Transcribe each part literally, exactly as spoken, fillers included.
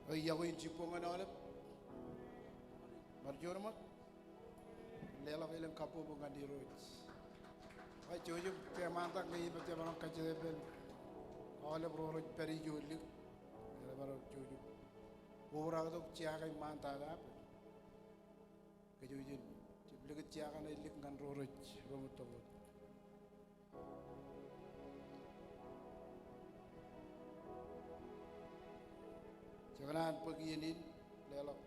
Eo, iọkwe in jibboñ ñan aolep. Bar juon ṃōk. Leḷọk elōñ kabbokbok ñan Irooj. Eo, jouj im keṃaantak ñe ij bar jab bar kajjitōk ippān aolep ro rej pād ijo lik. Eo, bar jouj im obraktok jea ko iṃaan tata. Kōj jouj im jab likūt jea kaṇe lik ñan ro rej roñoul toktok. Jekōṇaan bōk iien in, leḷọk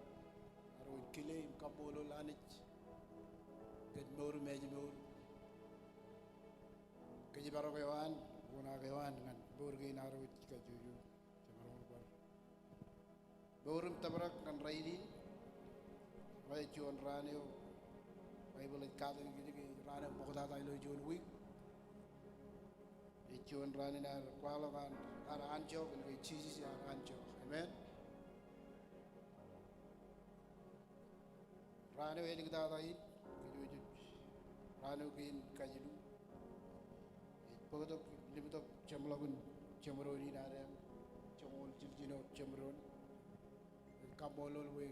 ad wōj kile im kaṃṃoolol Anij kōn mour im ājmour. Kōjparok eo an, kōṇaan eo an ñan mour kein ad wōj kajjojo. Jemaroñ bar mour im tōprak ñan rainin. Eo, ej juon raan eo Baibōḷ ej katakin kōj ke ej raan eo ṃoktata ilo juon wiik. Ej juon raan in ad kwaḷọk an, ad anjọ, kōn ke Jisōs ear anjọ. Amen. Raan eo āliktata in, kōj jouj im, raan eo kein kajilu. Ej bōktok, limtok jeṃḷọkin jeṃdoon in ad eñ, joñoul jiljino jeṃdoon. Ej kaṃṃoolol bwe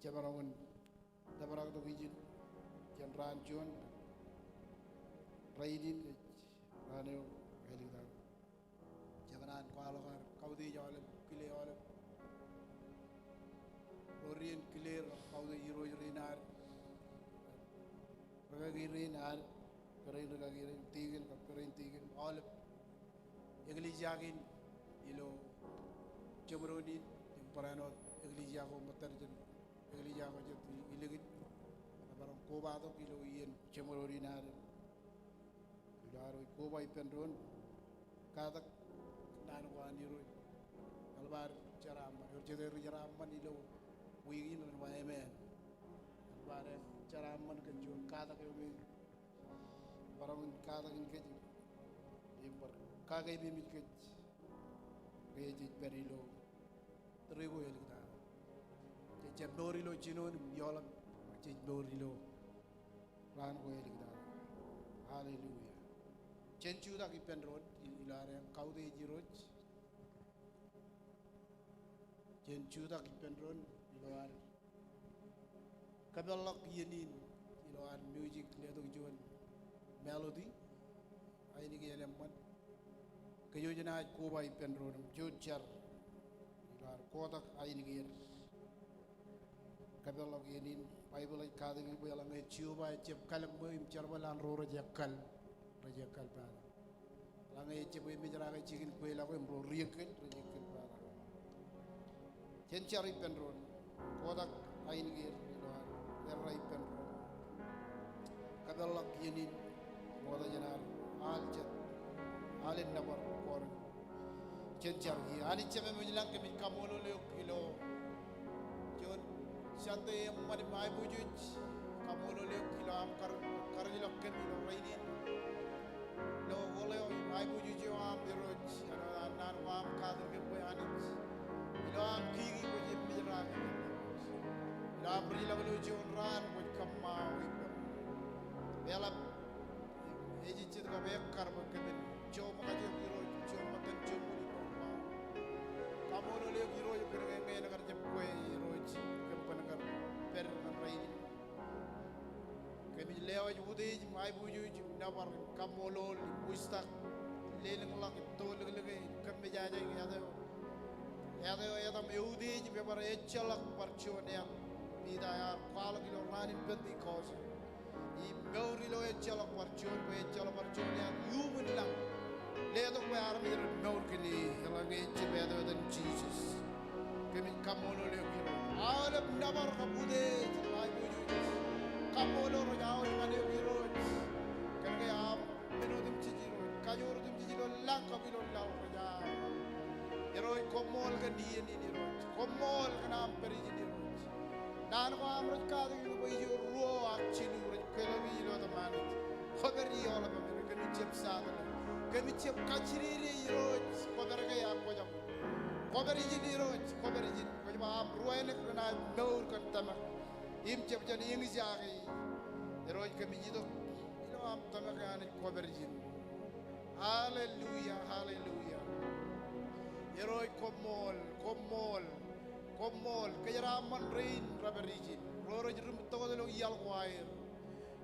jemaroñ in tōpraktok ijin jān raan juon. Rainin ej raan eo āliktata. Jekōṇaan kwaḷọk ad kautiej aolep, kile aolep ro rein kile, kautiej irooj rein ad, rūkaki rein ad, kōrā in rūkaki rein, tikōn kab kōrā in tikōn, aolep eklejia kein ilo jeṃdoon in, im barāinwōt eklejia ko ṃōttad jān eklejia ko jet ilikin, emaroñ kobatok ilo iien jeṃdoon in ad. Ilo ad wōj koba ippān doon, katak naan ko an Irooj. Eḷap ad jeraaṃṃan. Ewōr jet eo rej jeraaṃṃan ilo wiik in ren ba amen. Eḷap ad jeraaṃṃan kōn juon katak eo me maroñ in katakin kōj im bar kakeememej kōj ke jej pād ilo tōre ko āliktata. Jej jab mour ilo jinoin im eoḷañ, jej mour ilo raan ko āliktata. Hallelujah. Jen jutak ippān doon, ilo ad eñ kautiej Irooj. Jen jutak ippān doon, ilo ad kōpeḷḷọk iien in, ilo ad music letok juon melody, Ainikien eṃṃan. Kōj wōj naaj koba ippān doon im juon jar ilo ad kotak Ainikien. Kōpeḷḷọk iien in, Baibōḷ ej katakin bwe eḷaññe Jeova ejjab kalōk ṃweo im jerbal an ro rej ekkal, rej ekkal pata. Eḷaññe ejjab emej rake jikin kweilọk eo im ro ri-ekkal, rej ekkal pata. Jen jar ippān doon, kotak Ainikien ilo ad errā ippān doon. Kōpeḷḷọk iien in, Wōt jān ad al jet, al in nōbar ko ad. Jen jar kiiō. Anij Jemem ilañ, kōmij kaṃṃoolol eok ilo juon Sunday eṃṃan im aiboojoj. Kaṃṃoolol eok ilo aṃ kar, karuj ḷọk kōm ilo rainin. Ilo ḷeo im aiboojoj eo aṃ Irooj, āinwōt an naan ko aṃ katakin kōm bwe Anij, ilo aṃ kiki kwōj mejrak. Ilo aṃ ri ḷọk ilo juon raan kwōj kōṃṃao ippem. Eḷap ej jet kab ekkar bwe kōmin joṃōkaj eok Irooj, juon ṃōttan joṃ ilo aṃ. Kaṃṃoolol eok Irooj kōn ke ñe en kar jab kwe Irooj, kōm ban kar pād ñan rainin. Kōmij lewōj utiej im aiboojoj im nōbar im kaṃṃoolol im wūjtak, lelōñḷọk im tolōklōke im kōmmejaje etan eo. Etan eo etam eutiej im ebar ejjeḷọk bar juon etan. Piter ear kwaḷọk ilo raan in Pentekost. Im mour ilo ejjeḷọk bar juon, bwe ejjeḷọk bar juon etan iuṃwin lañ. Letok bwe armej ren mour kōn e, eḷaññe ejab etoetan Jisōs. Kōmij kaṃṃoolol eok Irooj. Aolep nōbar kab utiej, aiboojoj. Kaṃṃoolol rej aolep ñan eok Irooj. Kōn ke aṃ men otemjej Irooj. Kajoor otemjej ilo lañ kab ilo laḷ rej aṃ. Irooj, koṃṃool kōn iien in Irooj. Koṃṃool kōn aṃ pād ijin Irooj. Naan ko aṃ rej katakin bwe ijo ruo ak jilu rej kwōlọk ilo etaṃ Anij, kwōpād ioḷapaṃ. Kōmij jab satōḷọk. Kōmij jab kajjidede Irooj, kwōpād ke ak kwōjab. Kwōpād ijin Irooj, kwōpād ijin. Kwōj ba aṃ ruwainōk renaaj mour kōn tōmak im jab jān eñjake. Irooj, kōmij itok ilo aṃ tōmak Anij, kwōpād ijin. Hallelujah, hallelujah. Irooj, koṃṃool, koṃṃool, koṃṃool. Kōjeraaṃṃan rein rej pād ijin. Ro rej ri ṃōttokot ilo iaḷ ko aer.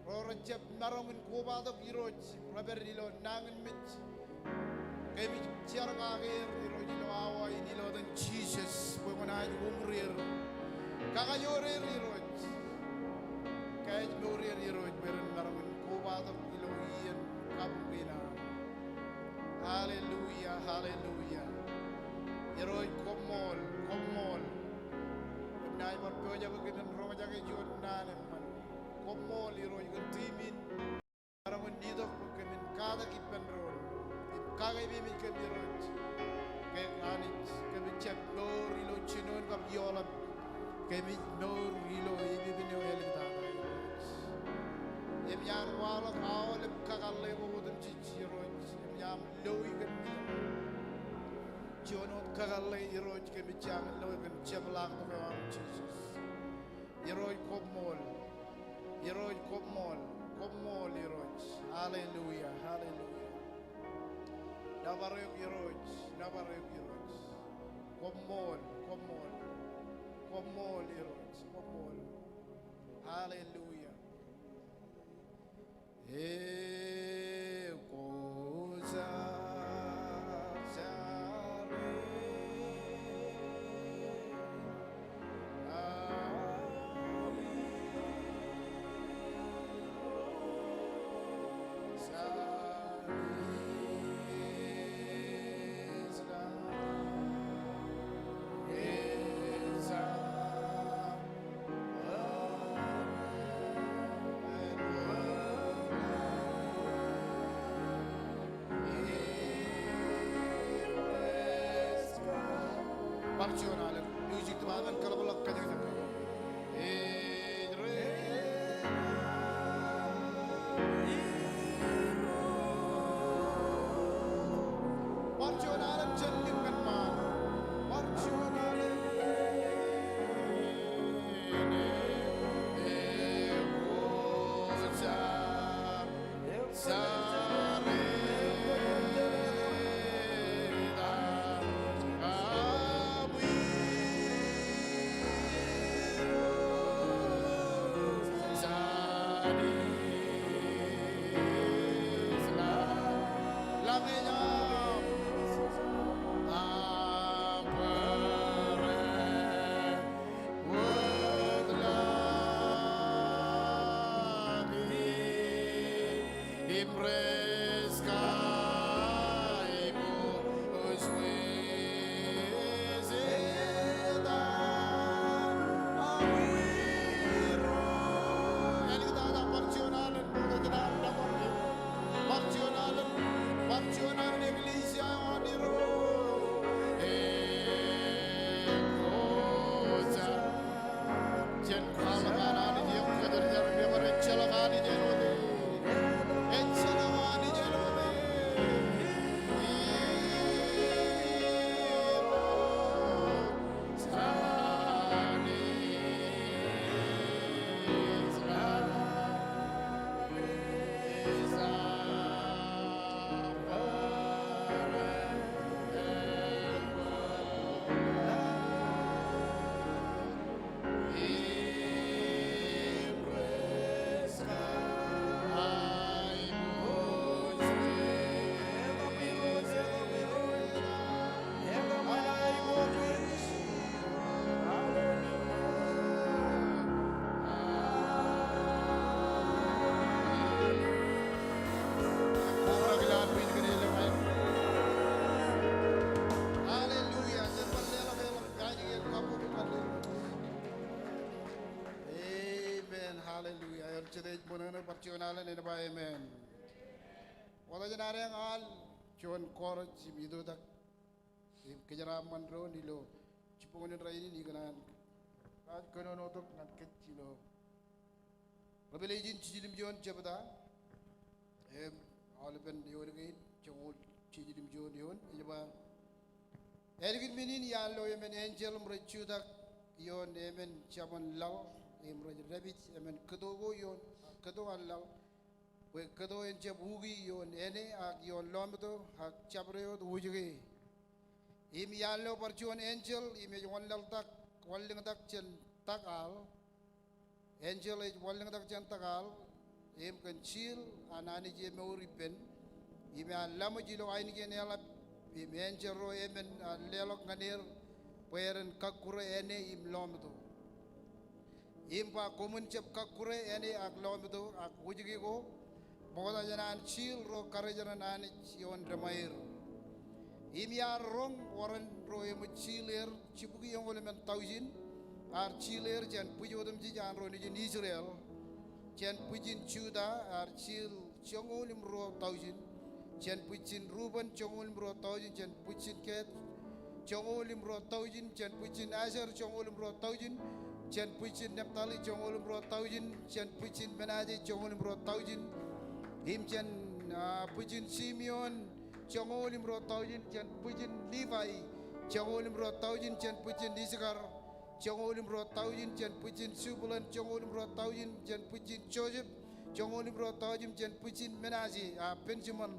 Ro rej jab maroñ in kobatok Irooj, rej pād ilo nañinmej. Kōmij jar kake er Irooj ilo awa in ilo etan Jisōs bwe kwōnaaj uñūr er. Kakajoor er Irooj. Kōmij mour er Irooj bwe ren maroñ in kobatok ilo iien kabuñ kein aṃ. Hallelujah, hallelujah. Irooj koṃṃool, koṃṃool. Im naaj bar pojak bwe kōmin roñjake juon naan eṃṃan. Koṃṃool Irooj kōn team in. Maroñ in itok bwe kōmin katak ippān doon im kakepemej kōm Irooj. Ke Anij, kōmij jab mour ilo jinoin kab ioḷap. Kōmij mour ilo epepen eo āliktata Irooj. Im iar waḷọk aolep kakōḷḷe ko otemjej Irooj. Im iar loi kōm juon wōt kakōḷḷe Irooj, kōmij jañin loi kōn jepḷaaktok eo aṃ Jisōs. Irooj koṃṃool. Irooj koṃṃool. Koṃṃool Irooj. Hallelujah. Hallelujah. Nōbar eok Irooj. Nōbar eok Irooj. Koṃṃool. Koṃṃool. Koṃṃool Irooj. Koṃṃool. Hallelujah. Bar juon alen, music department, kalōb ḷọk kōj kōj. Bar juon alen jān limñan ṃaan. Bar juon alen. Jete ej ṃōṇōṇō bar juon alen en ba amen. Ṃokta jān adeañ al juon kọọrọ im itoitak im kōjeraaṃṃan doon ilo jibboñōn rainin ikōṇaan kōnono tok ñan kōj ilo Revelation jiljilimjuon jebta im aolepen eoon kein joñoul jiljilimjuon eoon ej ba Ālikin men in iaan lo emān enjeḷ im rej jutak ioon emān jabōn laḷ im rej dāpij emān kōto ko ioon kōto an laḷ bwe kōto en jab uki ioon āne ak ioon lọmeto ak jabdewōt wōjke. Im iaan lo bar juon enjeḷ im ej wanlaḷtak wanlōñtak jān tak al Enjeḷ ej wanlōñtak jān tak al im kōn jiil an Anij emour ippān im ear laṃōj ilo ainikien eḷap im enjeḷ ro emān ear leḷọk ñan er bwe ren kakkure āne im lọmeto. Im ba koṃwin jab kakkure āne ak lọmeto ak wōjke ko ṃokta jān an jiil ro karijeran Anij ioon dōṃaer. Im iar roñ wōran ro eṃōj jiil er jibukwi eñoul emān taujin, ear jiil er jān bwij otemjej an ro nejin Israel, jān bwijin Juda ear jiil joñoul im ruo taujin, jān bwijin Ruben joñoul im ruo taujin, jān bwijin Gad joñoul im ruo taujin, jān bwijin Aser joñoul im ruo taujin, jān bwijin Neptali joñoul im ruo taujin, jān bwijin Menase joñoul im ruo taujin, im jān, ah, bwijin Simeon joñoul im ruo taujin, jān bwijin Livai joñoul im ruo taujin, jān bwijin Isakar joñoul im ruo taujin, jān bwijin Subulon joñoul im ruo taujin, jān bwijin Josep joñoul im ruo taujin, jān bwijin Menase, ah, Benjamin,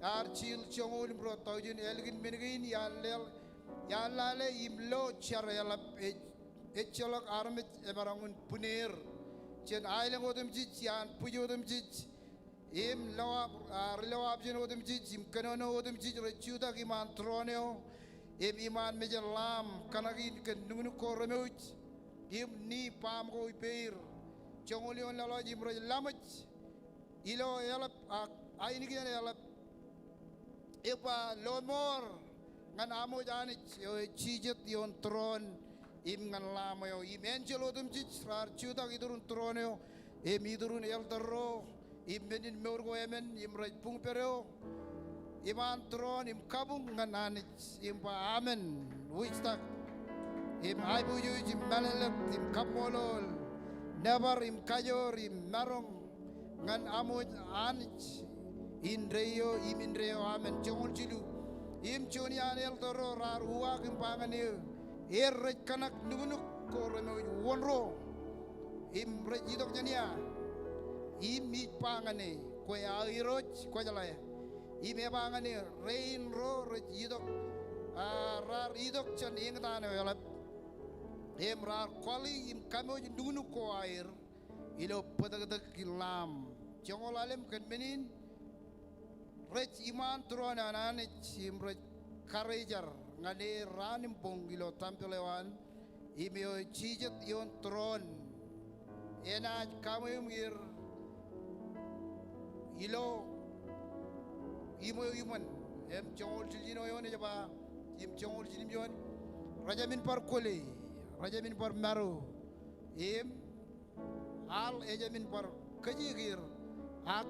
ear jiil joñoul im ruo taujin. Ālikin men kein iar lale, iar lale im lo jar eḷap ej, ejjeḷọk armej emaroñ in bwin er. Jān aelōñ otemjej, iaan bwij otemjej, im loab, ah, ri loab jān otemjej, im kōnono otemjej rej jutak iṃaan tūroon eo, im iṃaan mejān Lamb, kōṇak in kōn nuknuk ko remouj, im ni baṃ ko ippāer. Joñoul eoon laḷḷọk im rej laṃōj ilo eḷap ak ainikien eḷap im ba lọmọọr ñan Aṃōj Anij eo ej jijet ioon tūroon im ñan Lamb eo. Im enjeḷ otemjej raar jutak iturin tūroon eo im iturin elder ro im men in mour ko emān im rej buñped eo iṃaan tūroon im kabuñ ñan Anij im ba amen. Wūjtak im aiboojoj im mālōtlōt im kaṃṃoolol, nōbar im kajoor im maroñ ñan Aṃōj Anij indeeo im indeeo. Amen. Joñoul jilu. Im juon iaan elder ro raar uwaak im ba ñan eō, er rej kōṇak nuknuk ko remouj wōn ro im rej itok jān ia? Im ij ba ñan e, kwe aō Irooj, kwōjeḷā. Im ej ba ñan e, rein ro rej itok, ah, raar itok jān eñtaan eo eḷap im raar kwaḷi im kaṃooj nuknuk ko aer ilo bōtōktōk in Lamb. Joñoul ḷalem. Kōn men in rej iṃaan tūroon an Anij im rej karijer ñan e raan im boñ ilo tempel eo an im eo ej jijet ioon tūroon. Enaaj kaṃweo er ilo iṃweo iṃōn. Im joñoul jiljino eoon ej ba, im joñoul jiljino eoon, rejāmin bar kwōle, rejāmin bar maro, im al ejāmin bar kōjeek er ak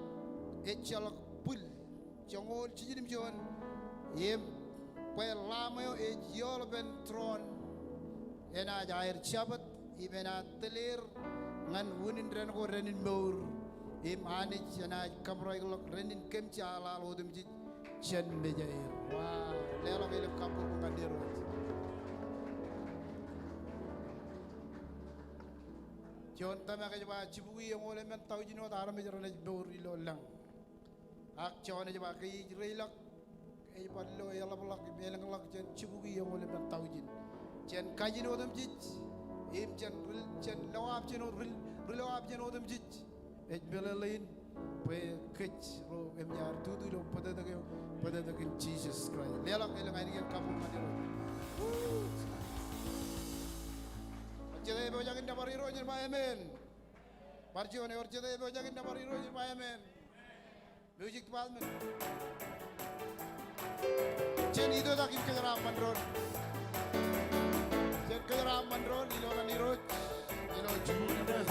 ejjeḷọk bwil. Joñoul jiljilimjuon. Im bwe Lamb eo ej ioḷpen tūroon enaaj aer jabōt im enaaj tōl er ñan unin dān ko dānin mour. Im Anij enaaj kabwaraikḷọk dānin kōm jeḷāḷ otemjej jān mejaer. Wow, leḷọk elōñ kabbokbok ñan Irooj. Juon tōmak ej ba jibukwi eñoul emān taujin wōt armej renaaj mour ilo lañ. Ak juon ej ba ke ij reiḷọk, ej bar lo eḷapḷọk im elōñḷọk jān jibukwi eñoul emān taujin. Jān kajin otemjej, im jān ri, jān loab jān o, ri, ri loab jān otemjej. Ej meḷeḷein bwe kōj ro eṃōj ad tutu ilo bōtōktōk eo, bōtōktōk in Jisōs Kraist. Leḷọk elōñ ainikien kabbokbok ñan Irooj. Ewōr jete epojak in nōbar Irooj im ba amen. Bar juon, ewōr jete epojak in nōbar Irooj im ba amen. Music department. Jen itok im kōjeraaṃṃan doon. Jen kōjeraaṃṃan doon ilo etan Irooj. Ilo Jisōs.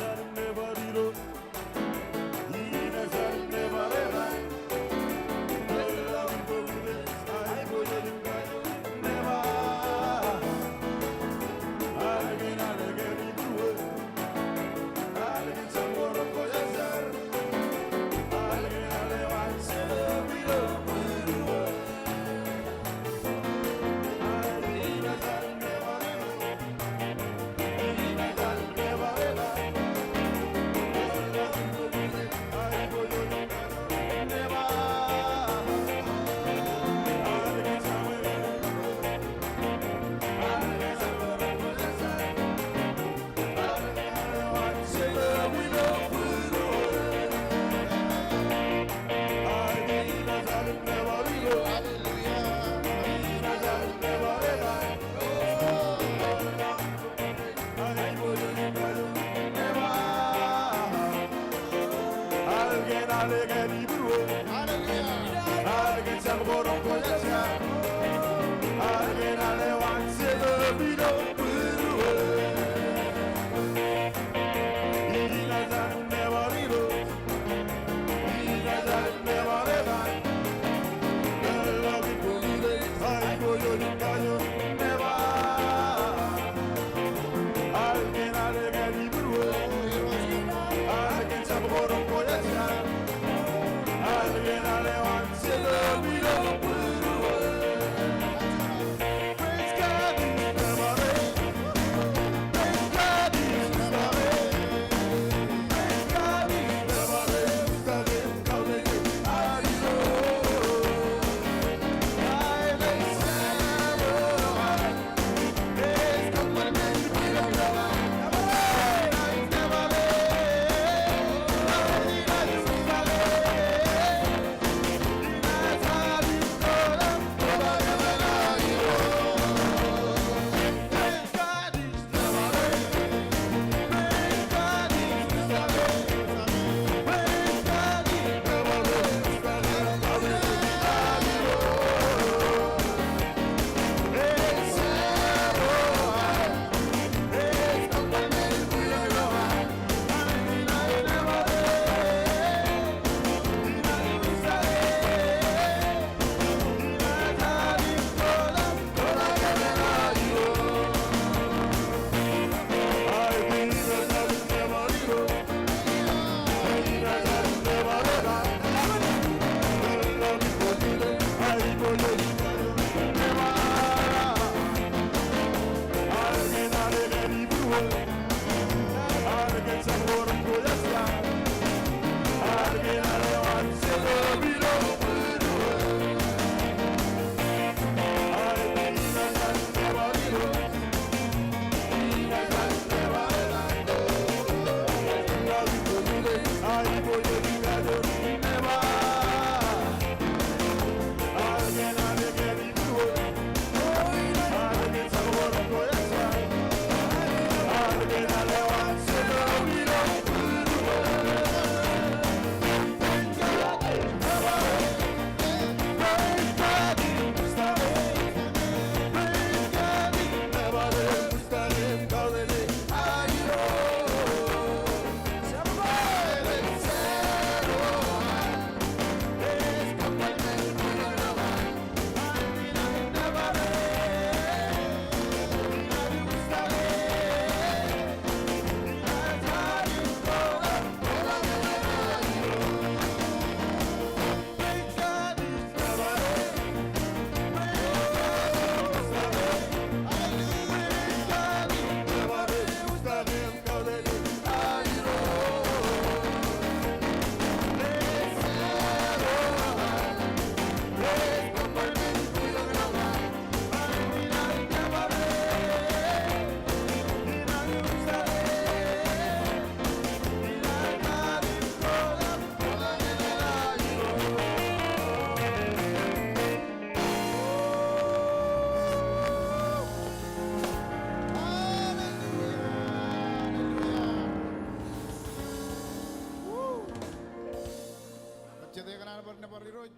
Ewōr jet ekōṇaan bar nōbar Irooj?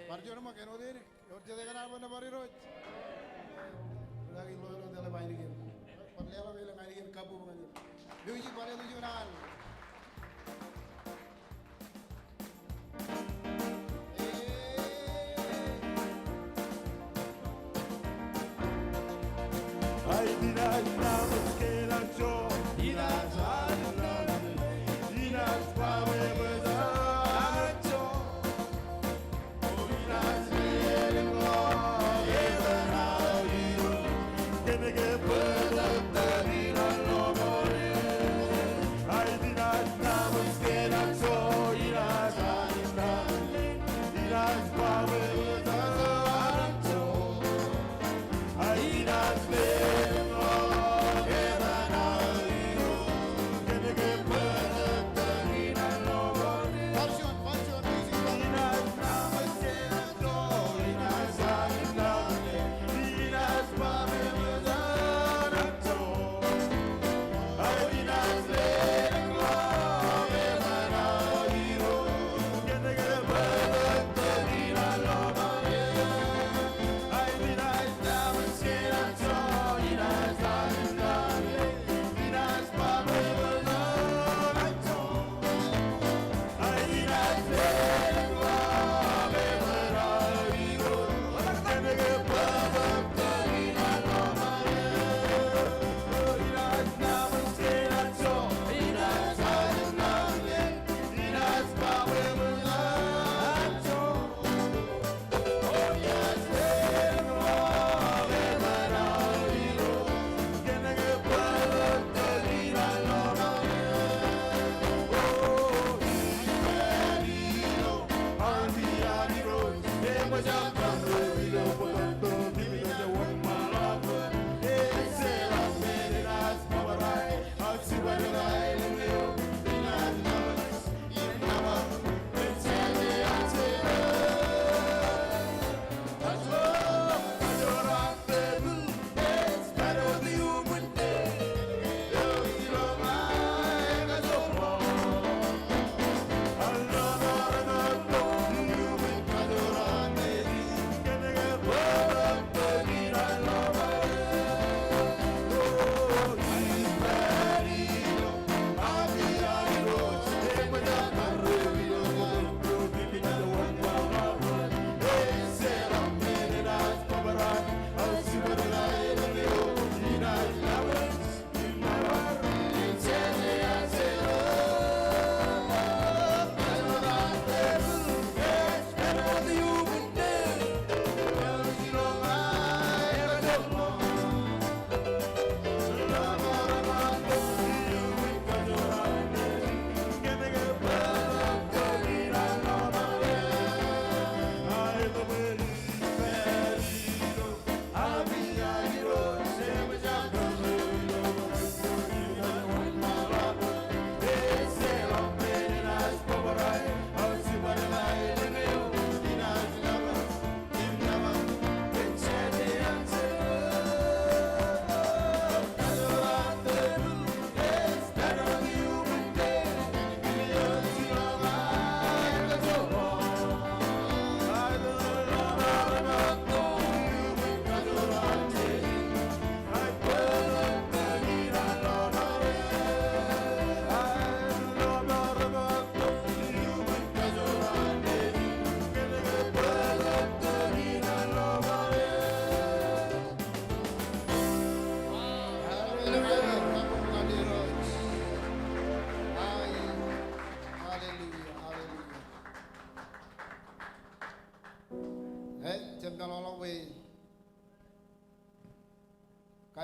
Bar juon ṃōk, āinwōt edik. Ewōr jet ekōṇaan bar nōbar Irooj? Ri-kaki ḷoeḷe, eḷap ainikien. Bar leḷọk elōñ ainikien kabbokbok ñan er. Music, bar eto juon an.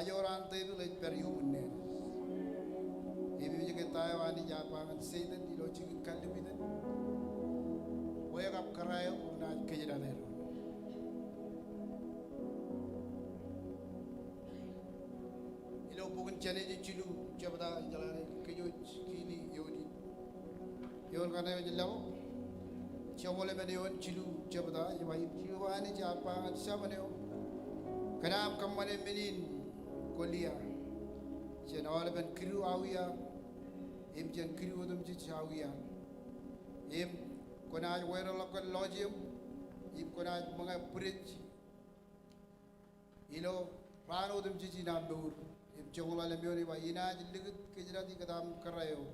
Ej ewōr an tepil ej pād iuṃwin neen. Im ej ke ta eo Anij ear ba ñan Setan ilo jikin kallimjek in, bwe kab kōrā eo enaaj kōjdat er. Ilo bok in Jenesis jilu jebta, jeḷā ke kōj kile ioon in. Ewōr kaṇe ej leḷọk. Joñoul emān eoon jilu jebta, ej ba, im Jeova Anij ear ba ñan Saṃan eo, kōn aṃ kōṃṃane men in kwō lia, jān aolepen kidu aō ia, im jān kidu otemjej aō ia. Im kwōnaaj weirelọk kōn lọjieṃ, im kwōnaaj ṃōñā bwidej ilo raan otemjej in aṃ mour. Im joñoul ḷalem eoon ej ba, inaaj likūt kōjdat ikōtaan kōrā eo,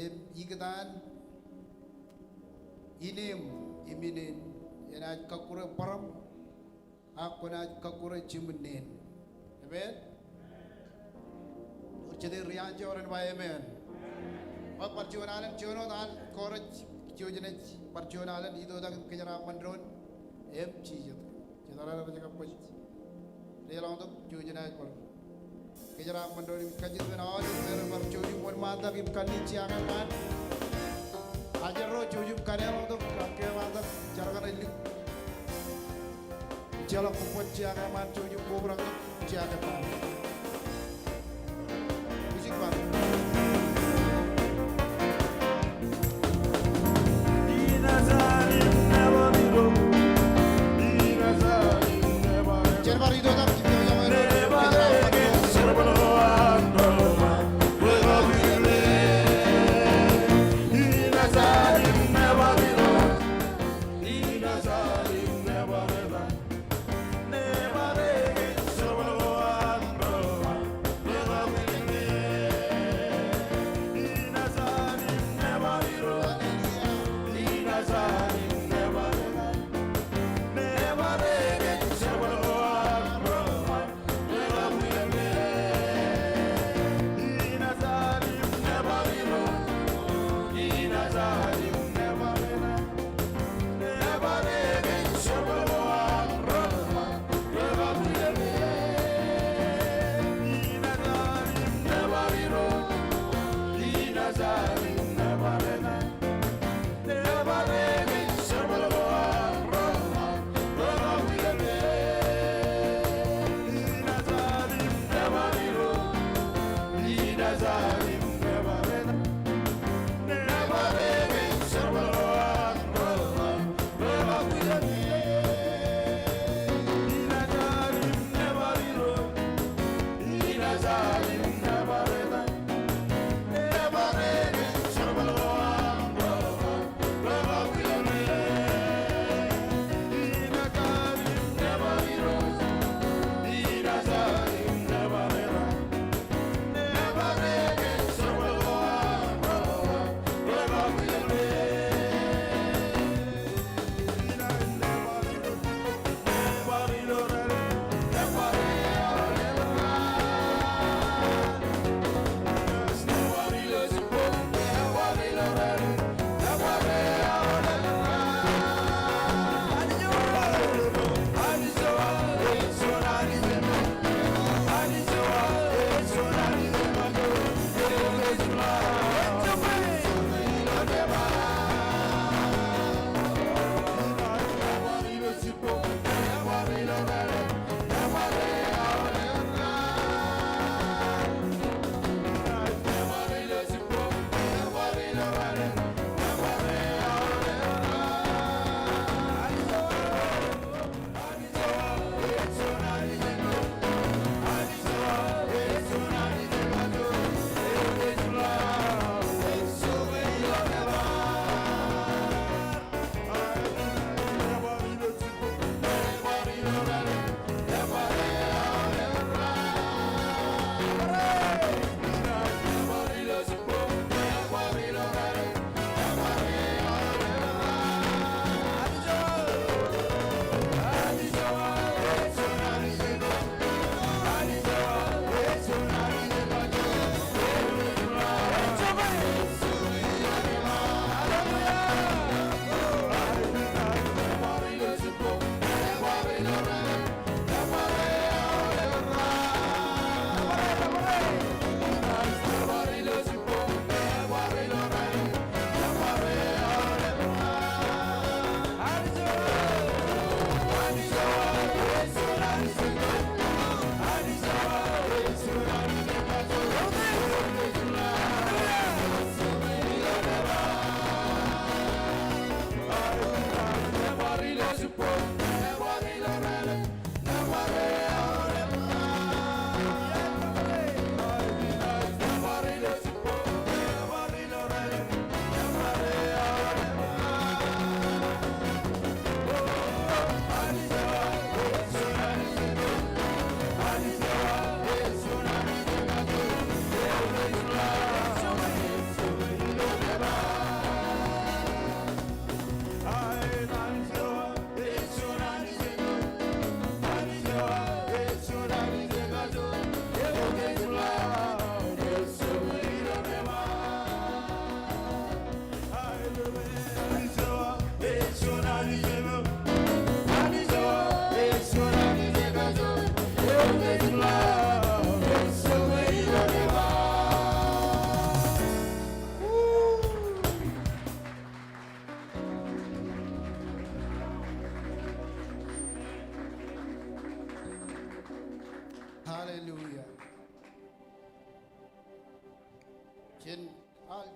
im ikōtaan ineeṃ im ineen. Enaaj kọkkure bōrōṃ, ak kwōnaaj kọkkure jiṃwin neen. Amen. Ewōr jete ri anjọ ren ba amen. Bar juon alen, juon wōt an kōrā ej, juon ej, bar juon alen, itoitak im kōjeraaṃṃan ṃōn doon. Im jijet. Jet raar rej kab kwōj deḷọñtok, juon ej bar kōjeraaṃṃan doon im kajjitōk men aolep, rej bar jouj im wōnṃaantak im kanniōk jea kōṃṃan. Ajri ro jouj im kadeḷọñtok, ak kōṃṃantak, jar kaṇe lik. Ejjeḷọk bōk bōk jea kōṃṃan, jouj im kobrak tok jea kōṃṃan.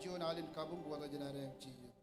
juon alen kabuñ wōt jān ad im Jisōs.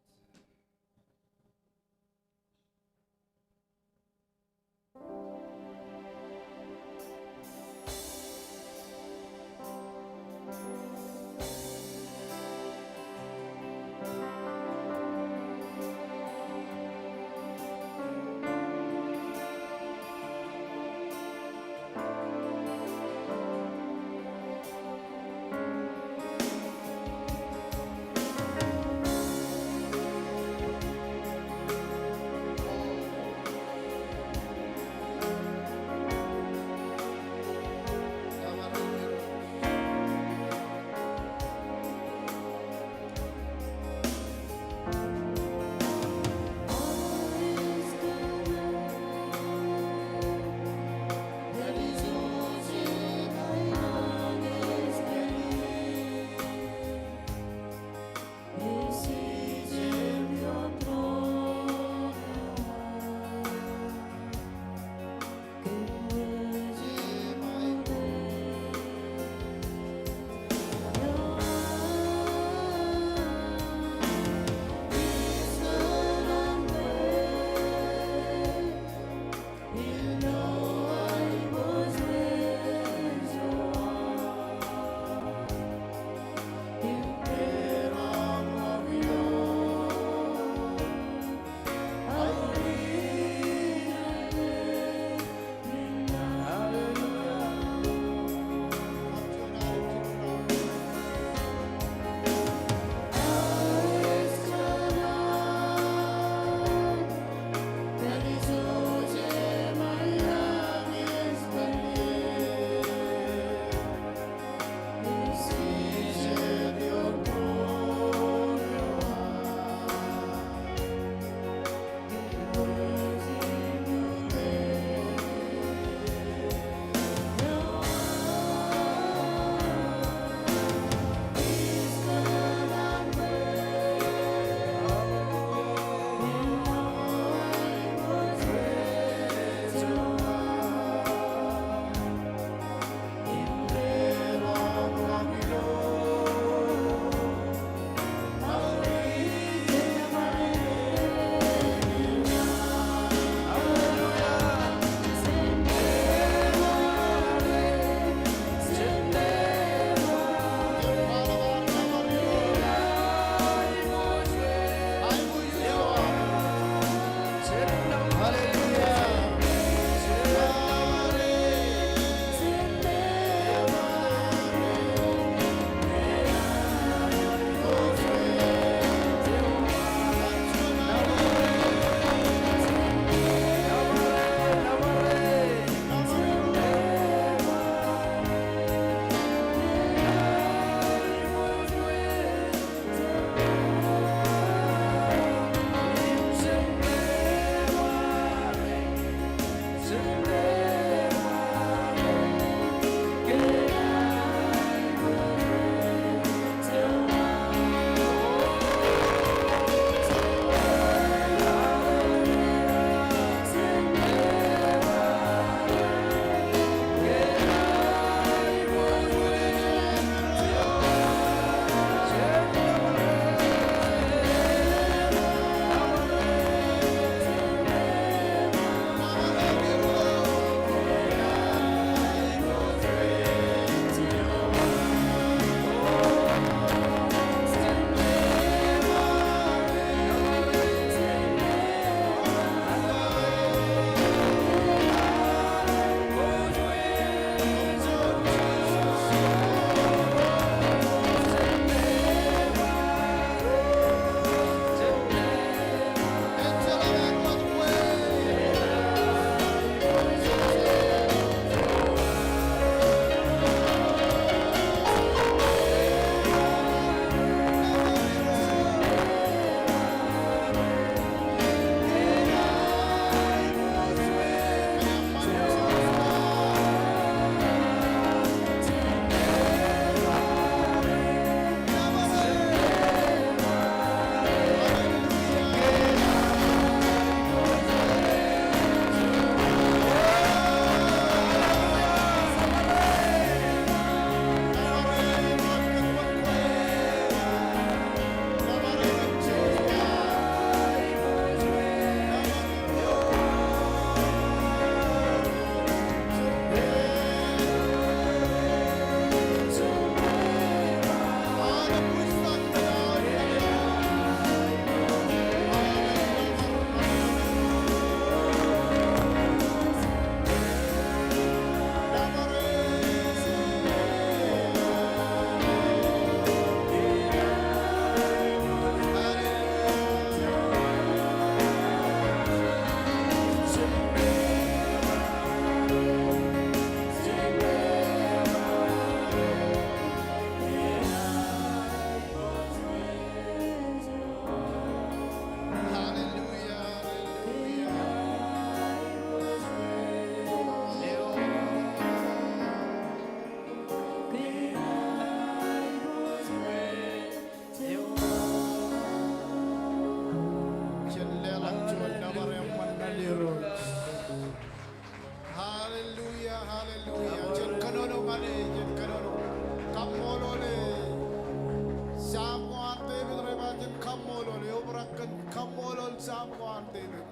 Aṃ ko an Devid.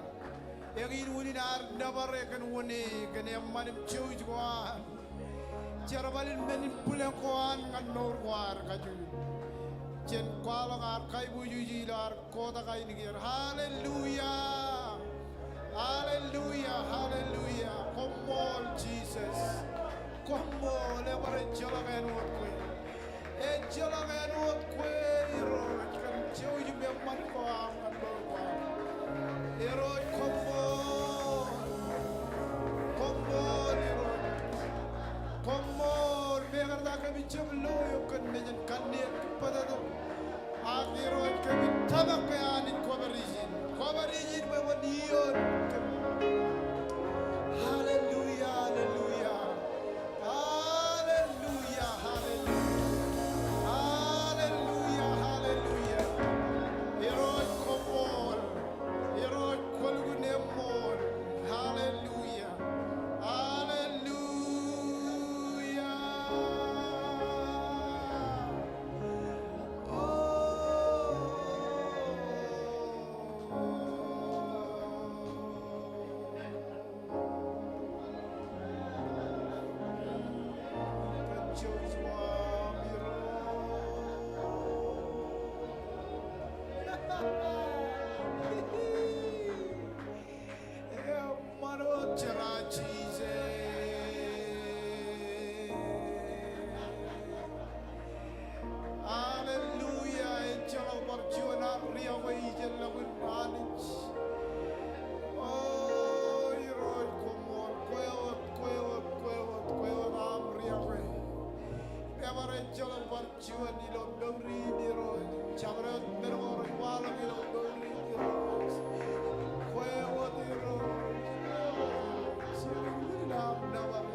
Eñin unin ad nōbar e kōn wōn e, kōn eṃṃan im jouj ko an. Jerbal in men in bwilōñ ko an ñan mour ko ad kajuon. Jen kwaḷọk ad kaiboojoj ilo ad kotak ainikien. Hallelujah. Hallelujah. Hallelujah. Koṃṃool Jisōs. Koṃṃool, ebar ejjeḷọk āinwōt kwe. Ejjeḷọk āinwōt kwe Irooj, kōn jouj im eṃṃan ko aṃ ñan mour ko am. Irooj koṃṃool. Koṃṃool Irooj. Koṃṃool, mekarta kōmij jab lo eok kōn mejān kanniōk potato. Ak Irooj kōmij tōmak ke Anij kwōpād ijin. Kwōpād ijin bwe kwōn iioon kōm. Hallelujah, hallelujah. Hallelujah, hallelujah. Hallelujah, hallelujah. Irooj koṃṃool. Irooj kwōlukkuun eṃṃool. Hallelujah. Hallelujah. Eṃṃan wōt Jera Jisōs. Hallelujah. Ejjeḷọk bar juon aṃ riọkwe ijellọkin Anij. O Irooj koṃṃool, kwe wōt, kwe wōt, kwe wōt, kwe wōt aṃ riọkwe. Im ebar ejjeḷọk bar juon ilo mour in Irooj. Jabdewōt men ko rej waḷọk ilo mour in Irooj. Kwe wōt Irooj. Ilo aṃ nōbar.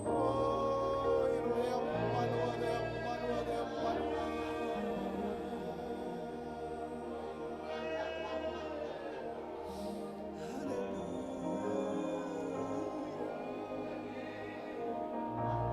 O Irooj, eṃṃan wōt, eṃṃan wōt, eṃṃan wōt. Hallelujah.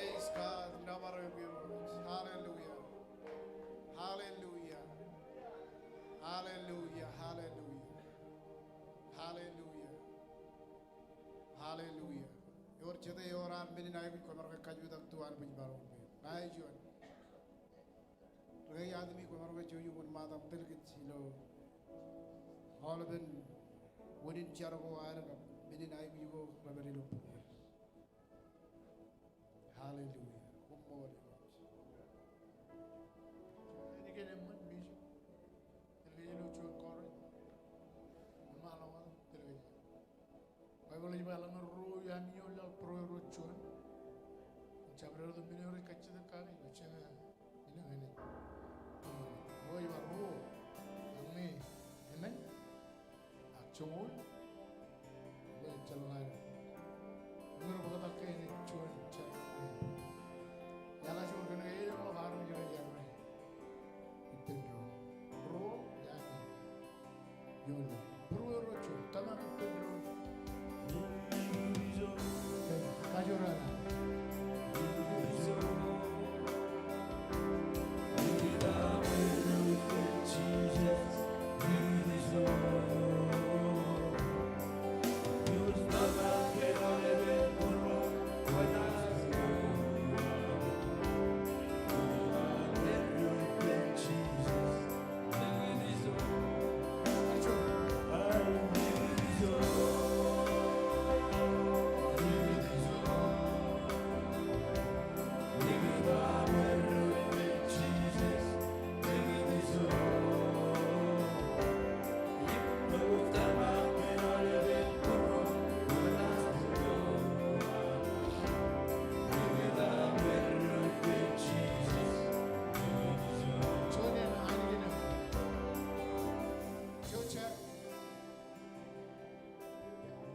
Praise God. Nōbar eok Irooj. Hallelujah. Hallelujah. Hallelujah. Hallelujah. Hallelujah. Hallelujah. Ewōr jete ewōr an men in aikuj kwōmaroñ ke kajutak tok an bwijparok. Ṇae juon. Ri-kaki Atmi, kwōmaroñ ke jouj im wōnṃaantak tōl kōj ilo aolepen wūnin jar ko ad kab men in aikuj ko rej pād ilo būruod. Hallelujah. Koṃṃool Irooj. Āinwōt eṃṃan, Bishop, tōl kōj ilo juon Korint. Eṃṃan ḷọk, tōl kōj. Baibōḷ ej ba eḷaññe ruo ioon ami ioon laḷ, būrueir ro juon. Jabdewōt men eo rej kajjitōk kake, eo jeṇe, ilo men in. Ruo ej ba ruo. Eñin, eṃṃan, ak joñoul, ilo ejjeḷọk ad. Eñin rej bōktak ke enaaj juon jar. Eḷaññe juon kōn ke eḷap ḷọk armej ro jar. Ippān doon. Ruo, ioon. Ioon. Būrueir ro juon. Tōmak ippān doon. Kajoor eo aṃ.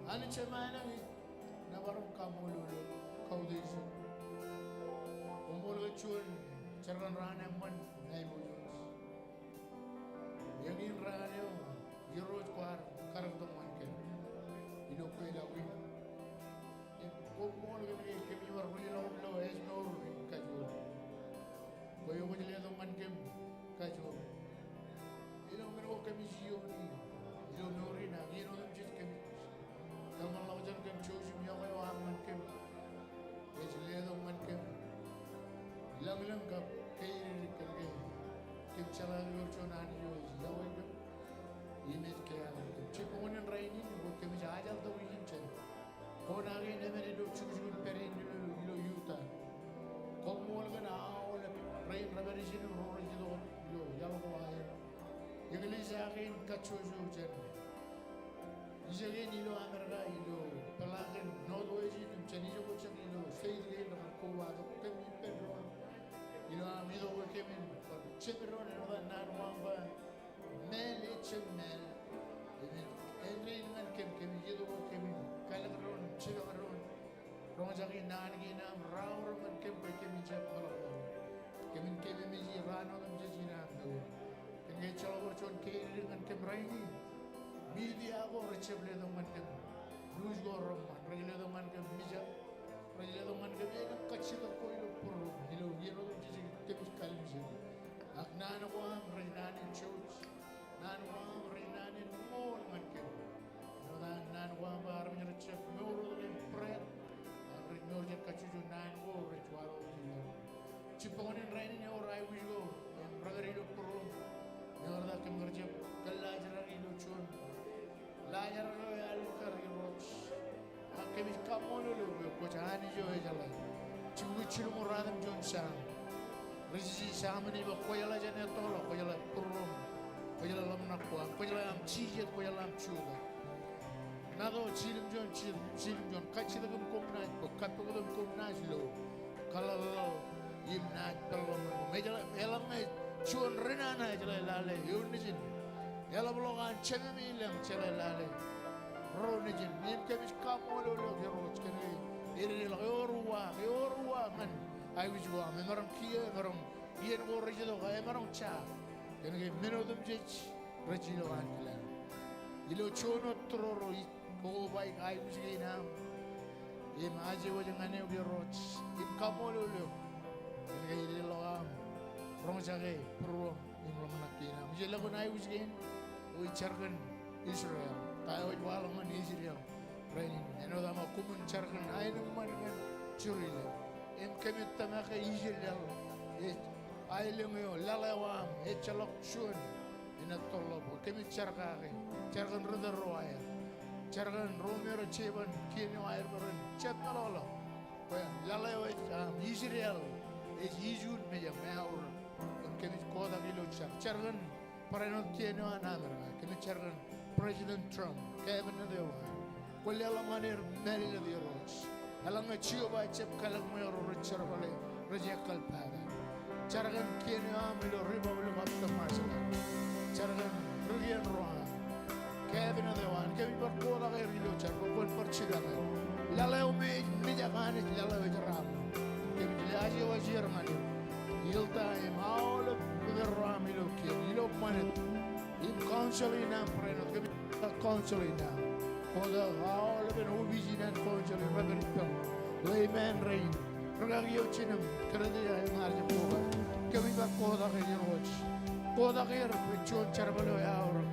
Anij Jemān, nōbar im kaṃṃoolol eok, kautiej eok. Koṃṃool kōn juon jerkōn raan eṃṃan ṇe aiboojoj. Eñin raan eo Irooj kwaar karōk tok ñan kōm ilo kweilọk in. Im koṃṃool kōn ke kōmij bar ruj ḷọk ilo ājmour in kajoor. Kwe eo kwōj letok ñan kōm kajoor. Ilo men ko kōmij iioni ilo mour in, ak iien otemjej kōmij kōṃṃan ḷọk jān kōm jouj im iọkwe eo aṃ ñan kōm. Ej letok ñan kōm lañlōñ kab keidikdik kōn ke kōm jeḷā ke ewōr juon Anij eo ej iọkwe kōm im ej keaḷ kōm. Jibboñōn in rainin, kōmij ajeḷ tok ijin jān kōṇaan in emān ilo jukjuk in pād in ilo, ilo Utah. Koṃṃool kōn aolep rein rej pād ijin im ro rej itok ilo iaḷ ko aer. Eklejia kein kajjojo jān ijoko in ilo Amerika, ilo peḷaakin Northwest in, im jān ijoko jek ilo state kein rekar kobatok kōm ippān doon. Ilo aṃ itok kōm in bar jab doon āinwōt an naan ko aṃ ba, māāl ejjab māāl. Im āindein ñan kōm, kōmij itok kōm in kalōk doon, jab doon. Roñjake naan kein aṃ, raorōk ñan kōm bwe kōmij jab meḷọkḷọk. Kōmin kememej raan otemjej in aṃ mour. Kōn ke ejjeḷọk ewōr juon keidikdik ñan kōm rainin. Media ko rej jab letok ñan kōm news ko reṃṃan. Rej letok ñan kōm mijak. Rej letok ñan kōm elōñ kajjitōk ko ilo būruōm. Ilo iien otemjej kōmij kallimjek. Ak naan ko aṃ rej naan in jouj. Naan ko aṃ rej naan in ṃool ñan kōm. Āinwōt an naan ko aṃ ba armej rej jab mour wōt im bread, ak rej mour jān kajjojo naan ko rej waḷọk ilo. Jibboñōn in rainin ewōr aikuj ko im rej pād ilo būruōm. Ewōr ta kōm kar jab kōllaajrak ilo juon laajrak eo ealikkar Irooj. Ak kōmij kaṃṃoolol eok bwe kwōj Anij eo ejeḷā. Jibukwi jilñuul ruatimjuon Sam. Ri-jeje Sam in ej ba kwōjeḷā jān ettoḷọk, kwōjeḷā būruōm, kwōjeḷā ḷōmṇak ko, kwōjeḷā aṃ jijet, kwōjeḷā aṃ jutak. Matu jiljilimjuon, jiljilimjuon, kajjitōk im kōm naaj bōk, kappukot im kōm naaj lo. Kaḷḷaḷḷaḷ im naaj peḷḷọk ñan kōm. Ejeḷā, eḷaññe juon ri nana ejeḷā lale eo nejin. Eḷapḷọk an Jemem ilañ jeḷā lale ro nejin. Im kōmij kaṃṃoolol eok Irooj kōn ke ededeḷọk ewōr uwaak, ewōr uwaak ñan aikuj ko aṃ. Emaroñ kiiō, emaroñ iien ko rej itok, emaroñ ja. Kōn ke men otemjej rej ilo ankilaan. Ilo juon wōt tūroro ij kobaik aikuj kein aṃ. Im aje wōj ñan eok Irooj, im kaṃṃoolol eok kōn ke ij leḷọk aṃ roñjake būruōṃ im ḷōmṇak kein aṃ. Ij lukkuun aikuj kein, ij jar kōn Israel, ta eo ej waḷọk ñan Israel rainin. Āinwōt aṃ koṃwin jar kōn aenōṃṃan ñan Jerusalem. Im kōmij tōmak ke Israel ej aelōñ eo laḷ eo aṃ ejjeḷọk juon enaaj tōlḷọk bwe kōmij jar kake, jar kōn ri tōl ro aer, jar kōn ro me rej jeban kien eo aer bwe ren jab meḷọkḷọk. Bwe laḷ eo ej aṃ, Israel ej ijuun mejaṃ, eaorōk. Im kōmij kotak ilo jar, jar kōn barāinwōt kien eo an Amerika, kōmij jar kōn President Trump, cabinet eo an. Kwōn leḷọk ñan er mālōtlōt Irooj. Eḷaññe Jeova ejjab kalōk ṃweo ro rej jerbale, rej ekkal papa. Jar kōn kien eo aṃ ilo Republic of Tōmāsla. Jar kōn ri kien ro aṃ, cabinet eo an. Kōmij bar kotak er ilo jar bwe kwōn bar jipañ er. Laḷ eo me ej mijak Anij, laḷ eo ej raṃ. Kōmij lewōj er ñan eok. Ilta im aolep ri tōl ro aṃ ilo kien, ilo ṃanit. Im council in aṃ barāinwōt, kōmij kotak council in aṃ. Kotak aolepen opiij in an council in, rej pād ilo ṃaan rein. Rikaki eo jinem, kōrā eo aer jab kotak. Kōmij bar kotak er Irooj. Kotak er bwe juon jerbal eo eaorōk.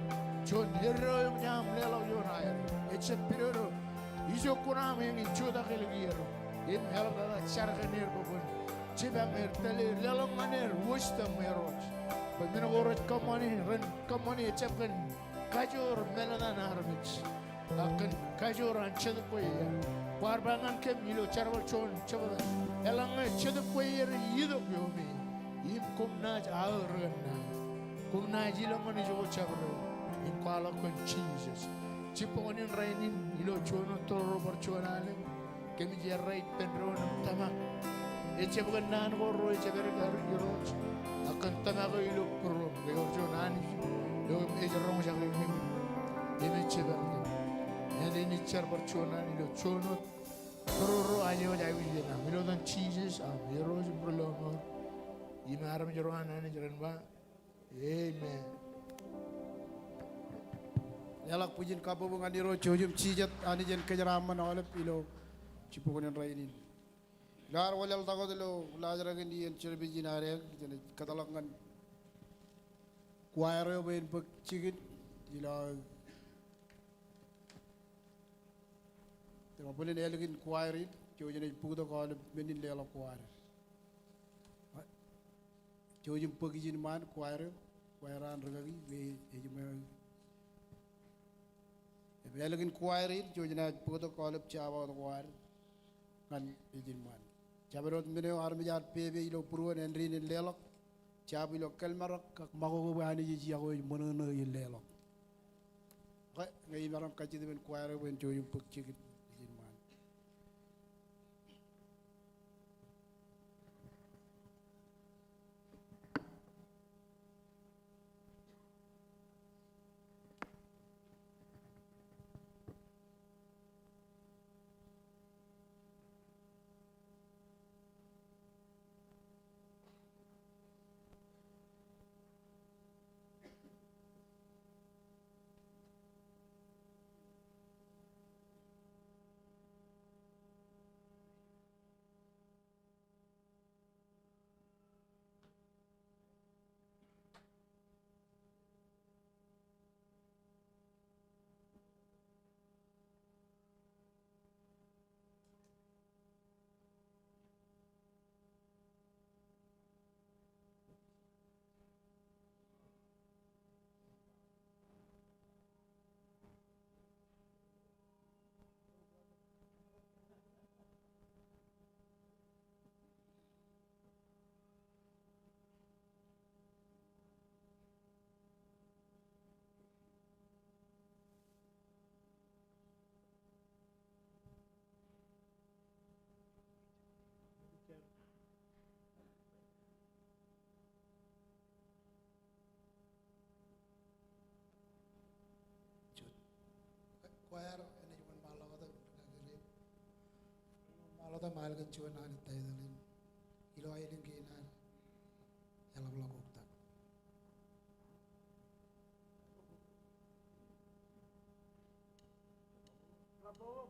Juon eddo eo aṃ leḷọk ioon aer. Ejjab pidodo ijokkun aṃ eñin jutak ālikin er. Im eḷaptata jar kōn er bwe kwōn jipañ er, tōl er, leḷọk ñan er wisdom Irooj. Bwe men ko rej kōṃṃani, ren kōṃṃani ejjab kōn kajoor mālōtlōt an armej, ak kōn kajoor an Jetōb Kwe Iar. Kwaar ba ñan kōm ilo jerbal juon jebta, eḷaññe Jetōb Kwe Iar ej itok iomi, im koṃ naaj aō ri kōnnaan. Koṃ naaj ilọk ñan ijoko jabdewōt im kwaḷọk kōn Jisōs. Jibboñōn in rainin ilo juon wōt tōl ro bar juon alen. Kōmij errā ippān doon im tōmak. Ejjab kōn naan ko rej jab errā, Irooj, ak kōn tōmak eo ilo būruōṃ ke eor juon Anij eo ej roñjake kōm im ej jipañ kōm. Āindein ij jar bar juon naan ilo juon wōt tōl ro, aje wōj aikuj kein aṃ. Ilo etan Jisōs aṃ, Irooj im Rilọmọọr im armej ro an Anij ren ba, amen. Leḷọk bwijin kabbokbok ñan Irooj. Jouj im jijet Anij en kōjeraaṃṃan aolep ilo jibboñōn in rainin. Ilo ad wōnlaḷtak wōt ilo laajrak in iien service in ad, jen kōtḷọk ñan choir eo bwe en bōk jikin ilo, ilo bōlen ālikin choir in, jouj im bōktok aolep men in leḷọk ko ad. Jouj im bōk ijin ṃaan, choir eo, choir an rikaki, bwe ej ṃweo. Im ālikin choir in, jouj im bōktok aolep jabdewōt ko ad ñan ijin ṃaan. Jabdewōt men eo armej ar pepe ilo būruon āindein in leḷọk, jab ilo kōlmarak ak makoko bwe Anij ej iọkwe ej ṃōṇōṇō in leḷọk. Okay, ñe imaroñ kajjitōk ippān choir eo bwe en jouj im bōk jikin ijin ṃaan. Choir, enaaj wōnṃaanḷọk wōt im rūkaki rein. Wōnṃaanḷọk wōt im al kōn juon alen title in. Ilo aelōñ kein ad, Eḷapḷọk Uktak. Choir,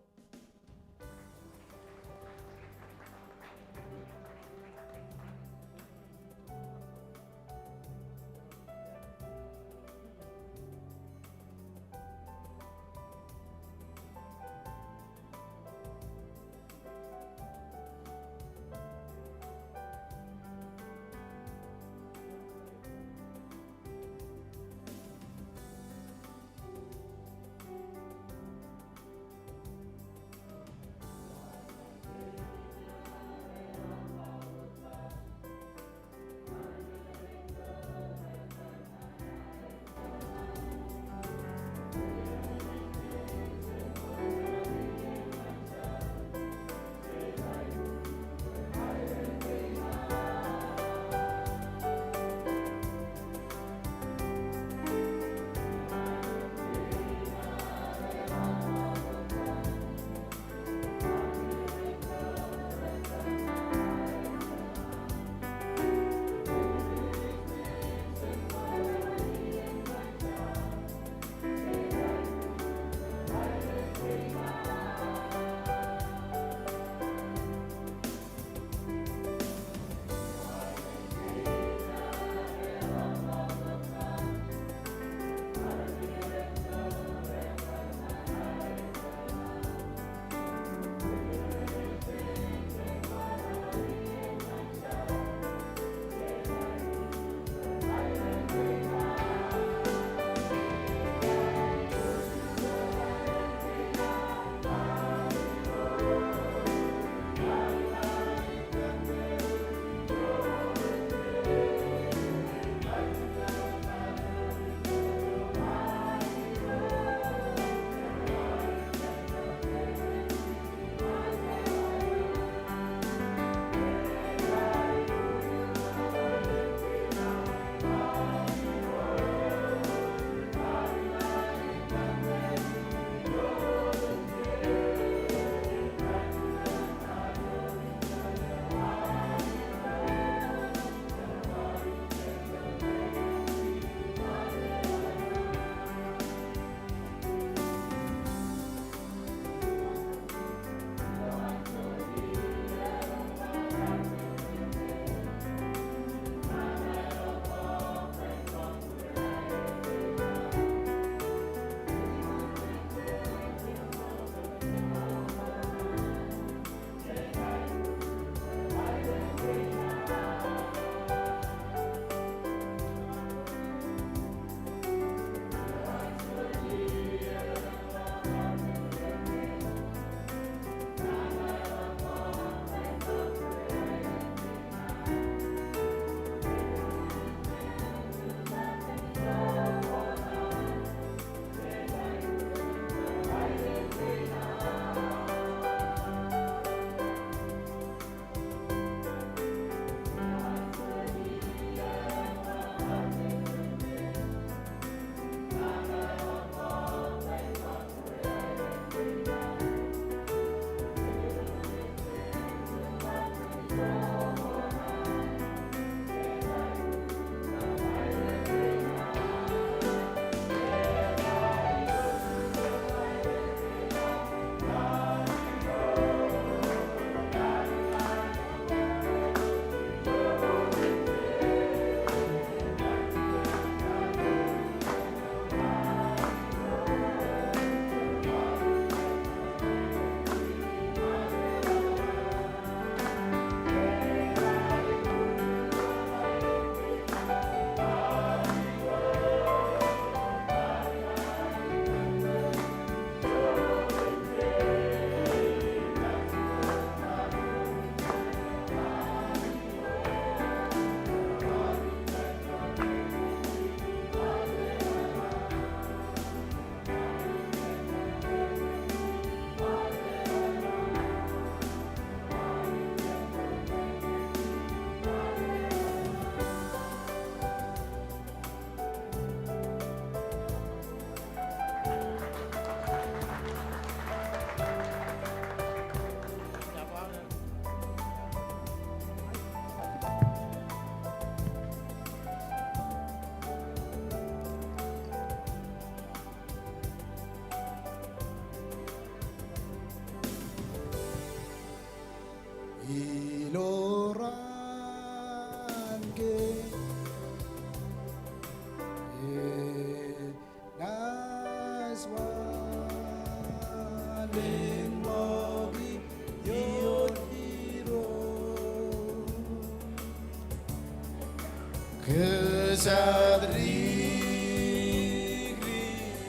Kōjatdikdik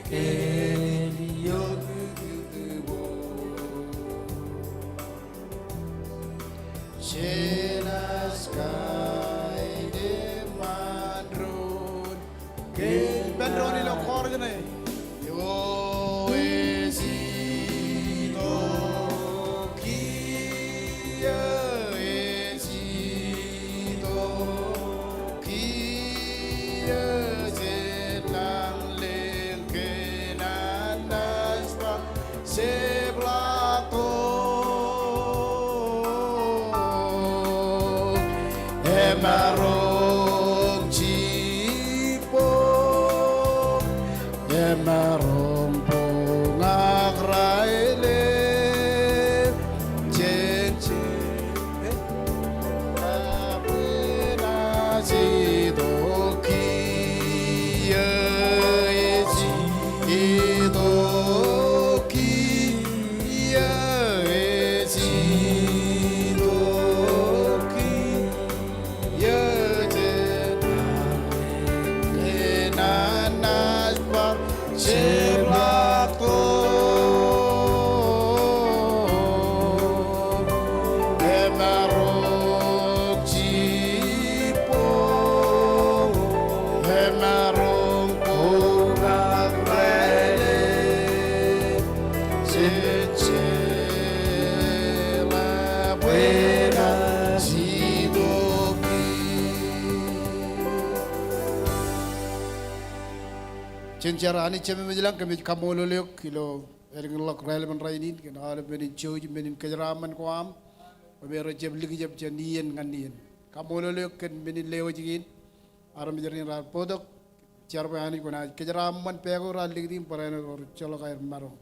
āliktata. Jenaaj kain eṃṃan doon. Kōn ippān doon ilo chorus ṇe. Eo ej itok kiiō, ej itok kiiō, jen lañlōñ kōn an naaj bar jepḷaaktok. Emaroñ jibboñ, emaroñ boñ ak raelep, jen, jen, ej itok kiiō, ej itok kiiō, ej itok kiiō, jen kōn an naaj bar jepḷaaktok. Emaroñ jibboñ, emaroñ boñ ak raelep, jen jeḷā bwe enaaj itok kiiō. Jen jar. Anij Jemem ilañ, kōmij kaṃṃoolol eok ilo ālikin ḷọk raelepen rainin kōn aolep men in jouj im men in kōjeraaṃṃan ko aṃ, bwe rej jab likjab jān iien ñan iien. Kaṃṃoolol eok kōn men in lewōj kein. Armej rein raar bōktok, jar bwe Anij kwōnaaj kōjeraaṃṃan pā ko raar likūti im barāinwōt ewōr ejjeḷọk aer maroñ.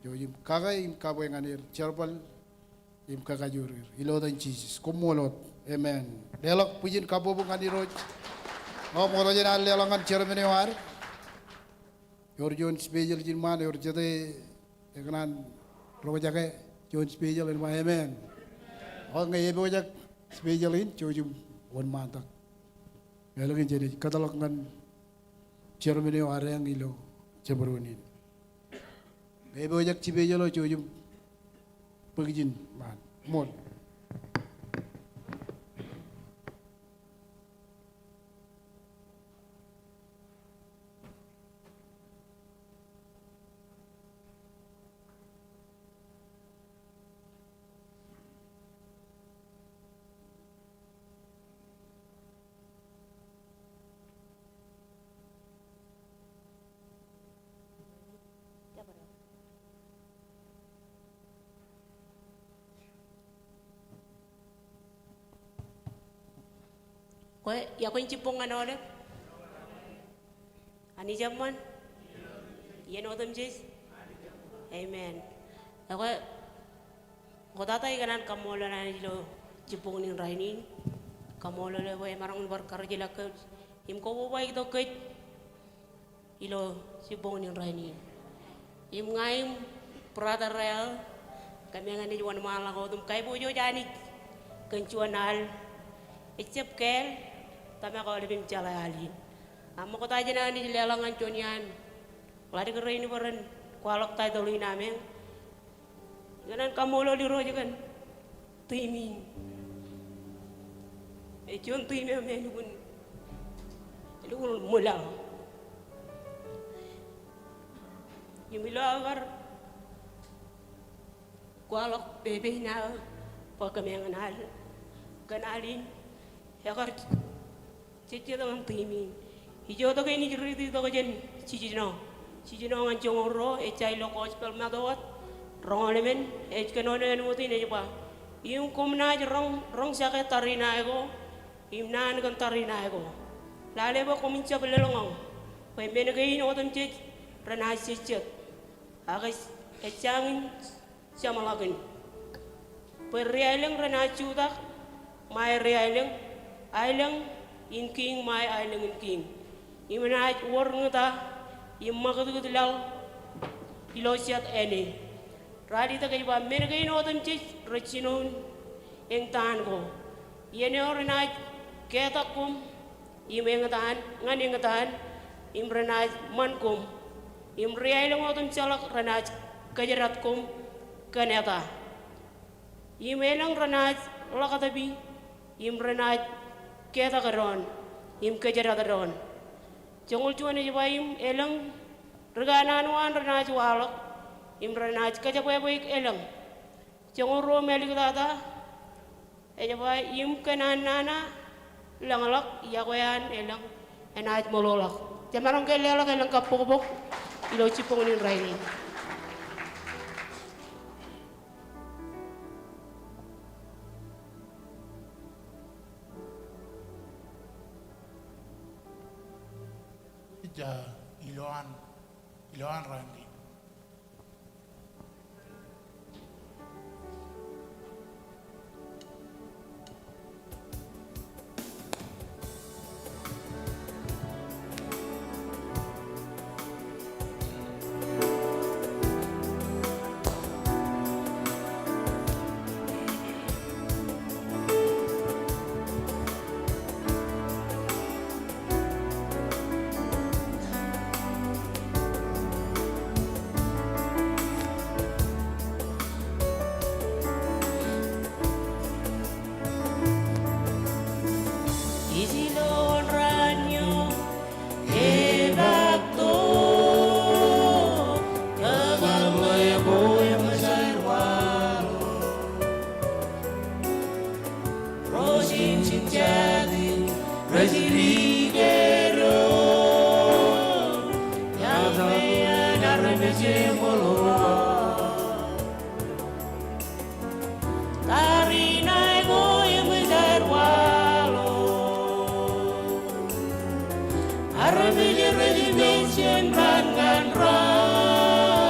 Jouj im kake im kabwe ñan er jerbal im kakajoor er. Ilo etan Jisōs. Koṃṃool wōt. Amen. Leḷọk bwijin kabbokbok ñan Irooj. Ñe ṃokta jān an leḷọk ñan chairman eo ad. Ewōr juon special ijin ṃaan, ewōr jete ekōṇaan roñjake juon special, en ba amen. Ak ñe epojak special in, jouj im wōnṃaantak. Leḷọk in jenaaj kōtḷọk ñan chairman eo ad eañ ilo jabdewōt in. Ñe epojak special eo, jouj im bōk ijin ṃaan. Ṃool. Kwe, iọkwe in jibboñ ñan aolep. Anij eṃṃan. Iien otemjej. Amen. Ekwe, ṃoktata ikōṇaan kaṃṃoolol Anij ilo jibboñ in rainin. Kaṃṃoolol e bwe emaroñ in bar karijilọk kōj im kobaik tok kōj ilo jibboñ in rainin. Im ña im brother Rael, kōm eñin ej wōnṃaanḷọk wōt im kaiboojoj Anij kōn juon al. Ejjab kāāl, tōmak aolep im jeḷā al in. Ak ṃokta jān Anij leḷọk ñan juon iaan ḷaddik rein bwe ren kwaḷọk title in ameañ. Ikōṇaan kaṃṃoolol Irooj kōn team in. Ej juon team eo me elukkuun, elukkuun ṃwilaḷ. Im ilo aō kar kwaḷọk pepe in aō bwe kōm eñin al, kōn al in, ekar jejjet ñan team in. Ijo tok in ij riiti tok jān jiljino. Jiljino ñan joñoul ruo, ejja ilo Gospel Ṃatō wōt, roñoul emān, ej kōnono āinwōt in ej ba, im koṃ naaj roñ, roñjake tariṇae ko, im naan kōn tariṇae ko. Lale bwe koṃwin jab lōḷñọñ, bwe men kein otemjej renaaj jejjet. Ak ej, ejjañin jeṃḷọkin. Bwe ri aelōñ renaaj jutak ṃae ri aelōñ, aelōñ in kiiñ ṃae aelōñ in kiiñ. Im enaaj wōr ñūta im ṃakūtkūt laḷ ilo jet āne. Ralitōk ej ba men kein otemjej rej jinoin eñtaan ko. Iien eo renaaj ketak koṃ im eñtaan, ñan eñtaan, im renaaj ṃan koṃ, im ri-aelōñ otemjeḷọk renaaj kōjdat koṃ kōn eta. Im elōñ renaaj ḷōktapi, im renaaj ketak doon, im kōjdat doon. Joñoul juon ej ba im elōñ ri kanaan waan renaaj waḷọk, im renaaj kōjebwābweik elōñ. Joñoul ruo im āliktata ej ba im kōn an nana lōñḷọk, iọkwe an elōñ enaaj ṃōḷoḷọk. Jemaroñ ke leḷọk elōñ kabbokbok ilo jibboñin rainin. Ij, ah, ilowaan, ilowaan raan kein. Ij ilowaan raan eo, epaktok kōkōḷḷe ko eṃōj aer waḷọk. Ro jemjem jatid rej dike doon, iọkwe an armej eṃōḷo. Tariṇae ko eṃōj aer waḷọk. Armej rej mej jān raan ñan raan.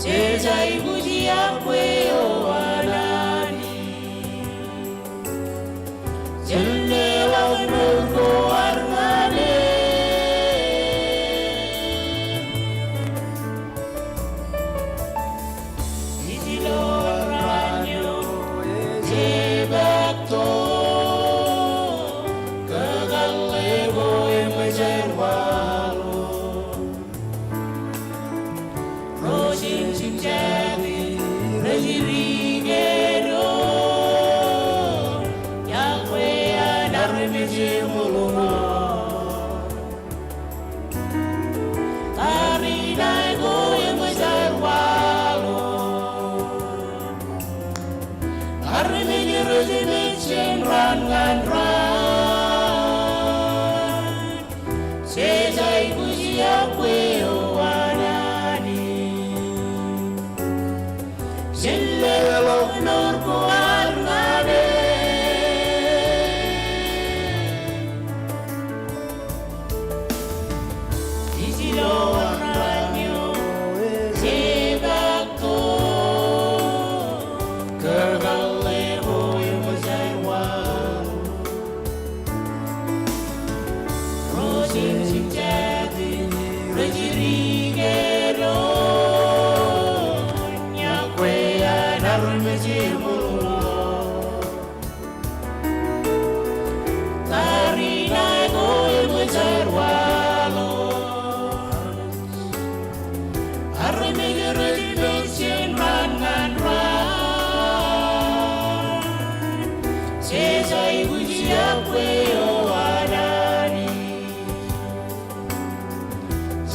Jej aikuj iọkwe eo an Anij. Jen leḷọk mour ko ad ñan e. Ij ilowaan raan eo, epaktok kōkōḷḷe ko eṃōj aer waḷọk. Ro jemjem jatid rej dike doon, iọkwe an armej eṃōḷo. Tariṇae ko eṃōj aer waḷọk. Armej rej mej jān raan ñan raan. Jej aikuj iọkwe eo an Anij. Jen leḷọk mour ko ad ñan e. Ij ilowaan raan eo, epaktok kōkōḷḷe ko eṃōj aer waḷọk. Ro jemjem jatid rej dike doon, iọkwe an armej eṃōḷo. Tariṇae ko eṃōj aer waḷọk. Armej rej mej jān raan ñan raan. Jej aikuj iọkwe eo an Anij.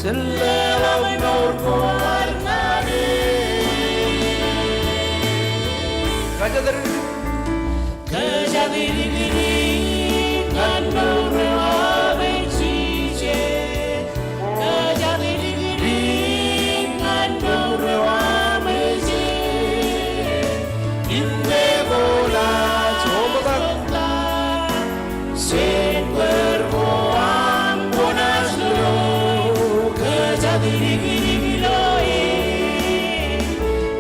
Jen leḷọk mour ko ad ñan e. Kōjatdikdik. Kōjatdikdik ñan mour eo aṃ Jisōs. Kōjatdikdik ñan mour eo aṃ Jisōs. Im kwōnaaj ṃokta jān bōd ko aṃ kwōnaaj lo. Kōjatdikdik ilo e.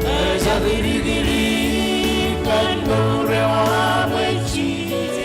Kōjatdikdik ñan mour eo aṃ Jisōs.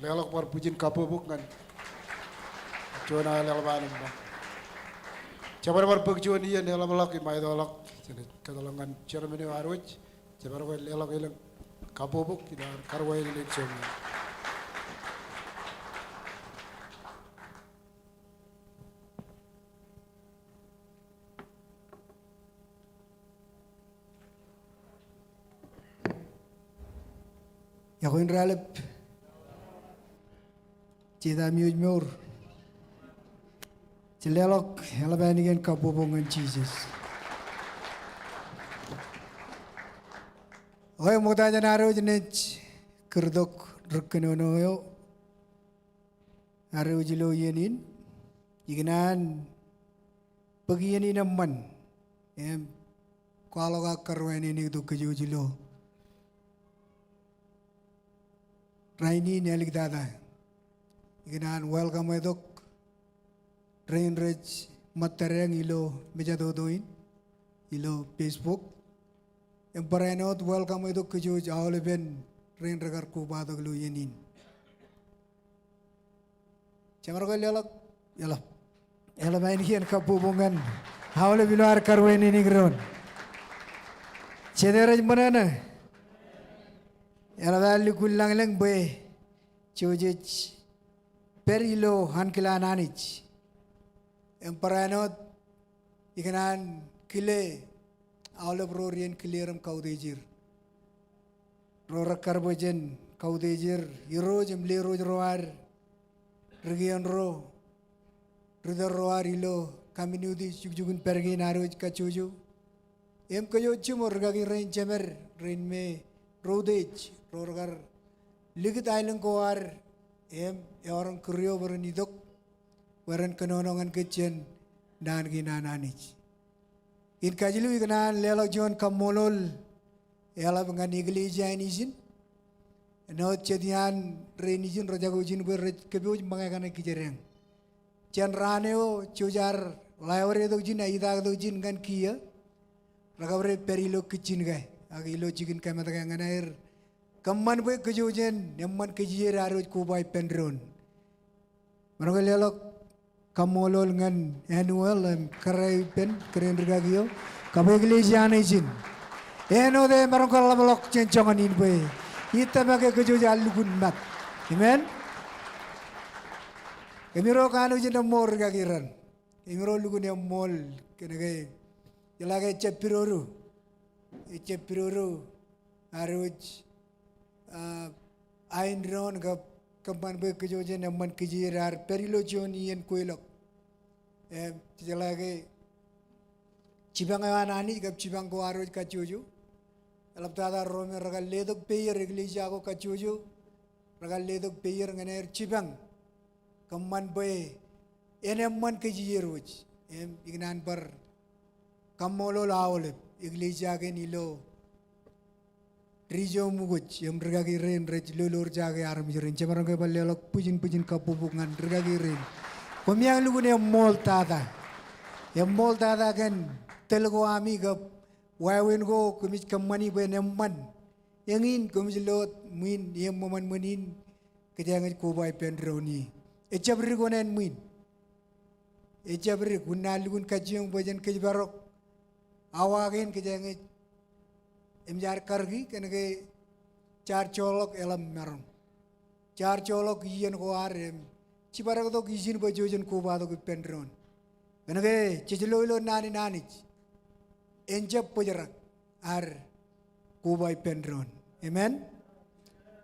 Leḷọk bar bwijin kabbokbok ñan juon aō leḷọk an eṃṃan. Jabdewōt bar bōk juon iien eḷapḷọk im aetokḷọk, jen kōtḷọk ñan chairman eo ad wōj. Jabdewōt bar leḷọk elōñ kabbokbok ilo ad karuwainene juon iien. Iọkwe in raelep. Jete ami wōj mour? Jen leḷọk eḷap ainikien kabbokbok ñan Jisōs. Ekwe, ṃokta jān ad wōj naaj kūrtok ri kōnono eo, ad wōj ilo iien in, ikōṇaan bōk iien in eṃṃan im kwaḷọk aō karuwainene tok kōj wōj ilo rainin āliktata. Ikōṇaan welcome tok rein rej ṃōttadeañ ilo mejatoto in ilo Facebook. Im barāinwōt welcome tok kōj wōj aolepen rein rekar kobatok ilo iien in. Jemaroñ ke leḷọk eḷap, eḷap ainikien kabbokbok ñan aolep ilo ad karuwainene doon. Jete rej ṃōṇōṇō? Eḷap ad lukkuun lañlōñ bwe jej pād ilo ankilaan Anij. Im barāinwōt ikōṇaan kile aolep ro rej kile er im kautiej er. Ro rekar bwe jen kautiej er, irooj im lerooj ro ad, ri kien ro, ri tōl ro ad ilo community jukjuk in pād kein ad wōj kajjojo. Im kōj wōj jiṃor, rikaki rein jemed, rein me ro utiej, ro rekar likūt aelōñ ko ad, im eoroñ kūr eo bwe ren itok bwe ren kōnono ñan kōj jān naan kein an Anij. Im kajilu, ikōṇaan leḷọk juon kaṃṃoolol eḷap ñan eklejia in ijin. Āinwōt jet iaan rein ijin rej jako ijin bwe rej kōpooj ṃōñā kaṇe kijedeañ. Jān raan eo jej ar ḷaewōde tok ijin, ak itaak tok ijin ñan kiiō, rekabde pād ilo kitchen ko ak ilo jikin kōmetak ñan aer kōṃṃan bwe kōj wōj en eṃṃan kōj iien ad wōj koba ippān doon. Maroñ ke leḷọk kaṃṃoolol ñan Anuel im kōrā ippān kōrā in rikaki eo kab eklejia ṇe ijin. Āinwōt e maroñ ke ḷapḷọk jān joñan in bwe ij tōmak ke kōj wōj ar lukkuun mat. Amen. Kōmiro kanooj in eṃṃool rikaki raṇ. Kōmiro lukkuun eṃṃool kōnke jeḷā ke ejjab pidodo, ejjab pidodo ad wōj, ah, ain doon kab kōṃṃan bwe kōj wōj en eṃṃan kōj iien ad pād ilo juon iien kweilọk. Im jejeḷā ke jipañ eo an Anij kab jipañ ko ad wōj kajjojo. Eḷaptata ro me rekar letok peier eklejia ko kajjojo, rekar letok peier ñan aer jipañ kōṃṃan bwe en eṃṃan kōj iien wōj. Im ikōṇaan bar kaṃṃoolol aolep eklejia kein ilo Rijo Mukot im rikaki rein rej lolorjake armej rein. Jemaroñ ke bar leḷọk bwijin bwijin kabbokbok ñan rikaki rein. Koṃeañ lukkuun eṃṃool tata. Eṃṃool tata kōn tōl ko ami kab wāween ko koṃij kōṃṃani bwe en eṃṃan. Eñin koṃij lo wōt ṃwiin eṃṃan ṃōn in kōjeañ ej koba ippān doon ie. Ejjab dik oṇāān ṃwiin. Ejjab dik, unin an lukkuun kajjioñ bwe jen kōjparok awa kein kōjeañ ej, im jaar kariki kōnke jaar joḷọk eḷap maroñ. Jaar joḷọk iien ko ad im jibadektok ijin bwe jej jen kobatok ippān doon. Kōnke jej lo ilo naan in Anij en jab bōjrak ad koba ippān doon. Amen.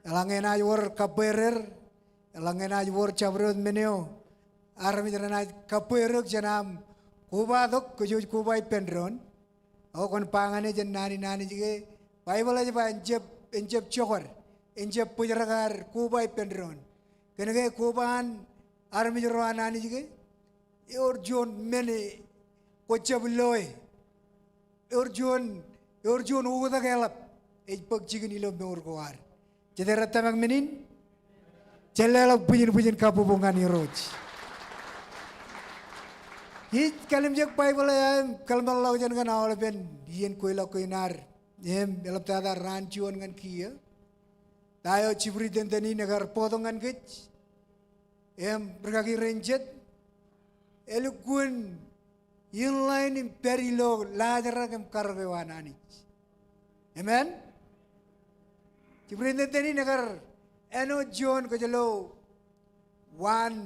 Eḷaññe enaaj wōr kabbweer er, eḷaññe enaaj wōr jabdewōt men eo armej renaaj kabbweer eok jān aṃ kobatok, kōj wōj koba ippān doon. Ak kwōn ba ñan e jān naan in Anij ke Baibōḷ ej ba en jab, en jab jokad, en jab bōjrak ad koba ippān doon. Kōnke koba an armej ro an Anij ke ewōr juon men e kwō jab loe. Ewōr juon, ewōr juon oktak eḷap ej bōk jikin ilo mour ko ad. Jete rej tōmak men in? Jen leḷọk bwijin bwijin kabbokbok ñan Irooj. Ij kalimjek Baibōḷ eo im kōḷmānḷọkjeṇ kōn aolepen iien kweilọk kein ad im eḷaptata raan juon ñan kiiō. Ta eo jibwidtōntōn in ekar bōktok ñan kōj im rikaki rein jet, elukkuun in line im pād ilo laajrak im karōk eo an Anij. Amen. Jibwidtōntōn in ekar āinwōt juon kōj lo waan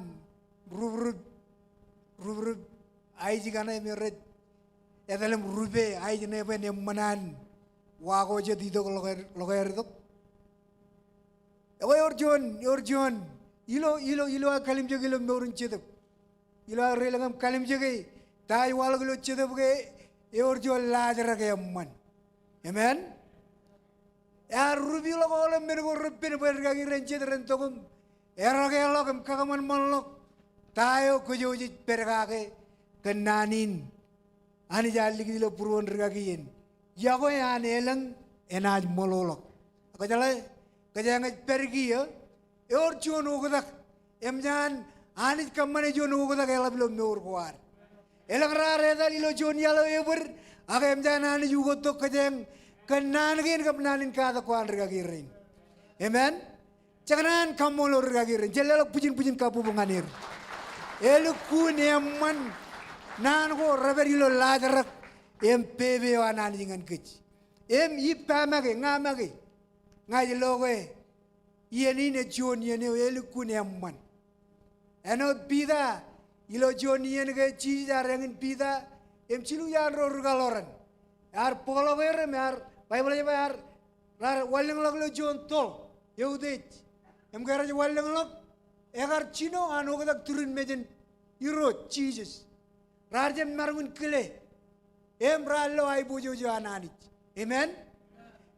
rubrup, rubrup aij kaṇe im rej etal im rupe aij ṇe bwe en eṃṃan an wa ko jet itok ḷọk aer, ḷọk aer itok. Ekwe ewōr juon, ewōr juon ilo, ilo, ilo aō kalimjeke ilo mour in jetōb. Ilo aō relōñ im kalimjeke ta ej waḷọk ilo jetōb ke ewōr juon laajrak eṃṃan. Amen. Ear rup ḷọk aolep men ko repen bwe rikaki rein jet ren tok im erkeḷọk im kakōṃanṃanḷọk ta eo kōj eo jej pād kake kōn naan in Anij ear likūt ilo būruon rikaki in. Iọkwe an elōñ enaaj ṃōḷoḷọk. Kōjeḷā, kōjeañ ej pād kiiō, ewōr juon oktak. Eṃōj an Anij kōṃṃane juon oktak eḷap ilo mour ko ad. Elōñ raar etal ilo juon iaḷ eo ebōd, ak eṃōj an Anij ukōttok kōjeañ kōn naan kein kab naan in katak ko an rikaki rein. Amen. Jekōṇaan kaṃṃoolol rikaki rein. Jen leḷọk bwijin bwijin kabbokbok ñan er. Elukkuun eṃṃan naan ko rej pād ilo laajrak im pepe eo an Anij ñan kōj. Im ippa make, ña make, ña ij lo ke iien in ej juon iien eo elukkuun eṃṃan. Āinwōt Piter, ilo juon iien ke Jisōs ear eñin Piter im jilu iaan ro rikaḷoran. Ear bōkḷọk er im ear, Baibōḷ ej ba ear, raar wanlōñḷọk ilo juon toḷ eutiej. Im ke rej wanlōñḷọk, ekar jino an oktak turin mejān Irooj, Jisōs. Raar jab maroñ in kile. Im raar lo aiboojoj eo an Anij. Amen.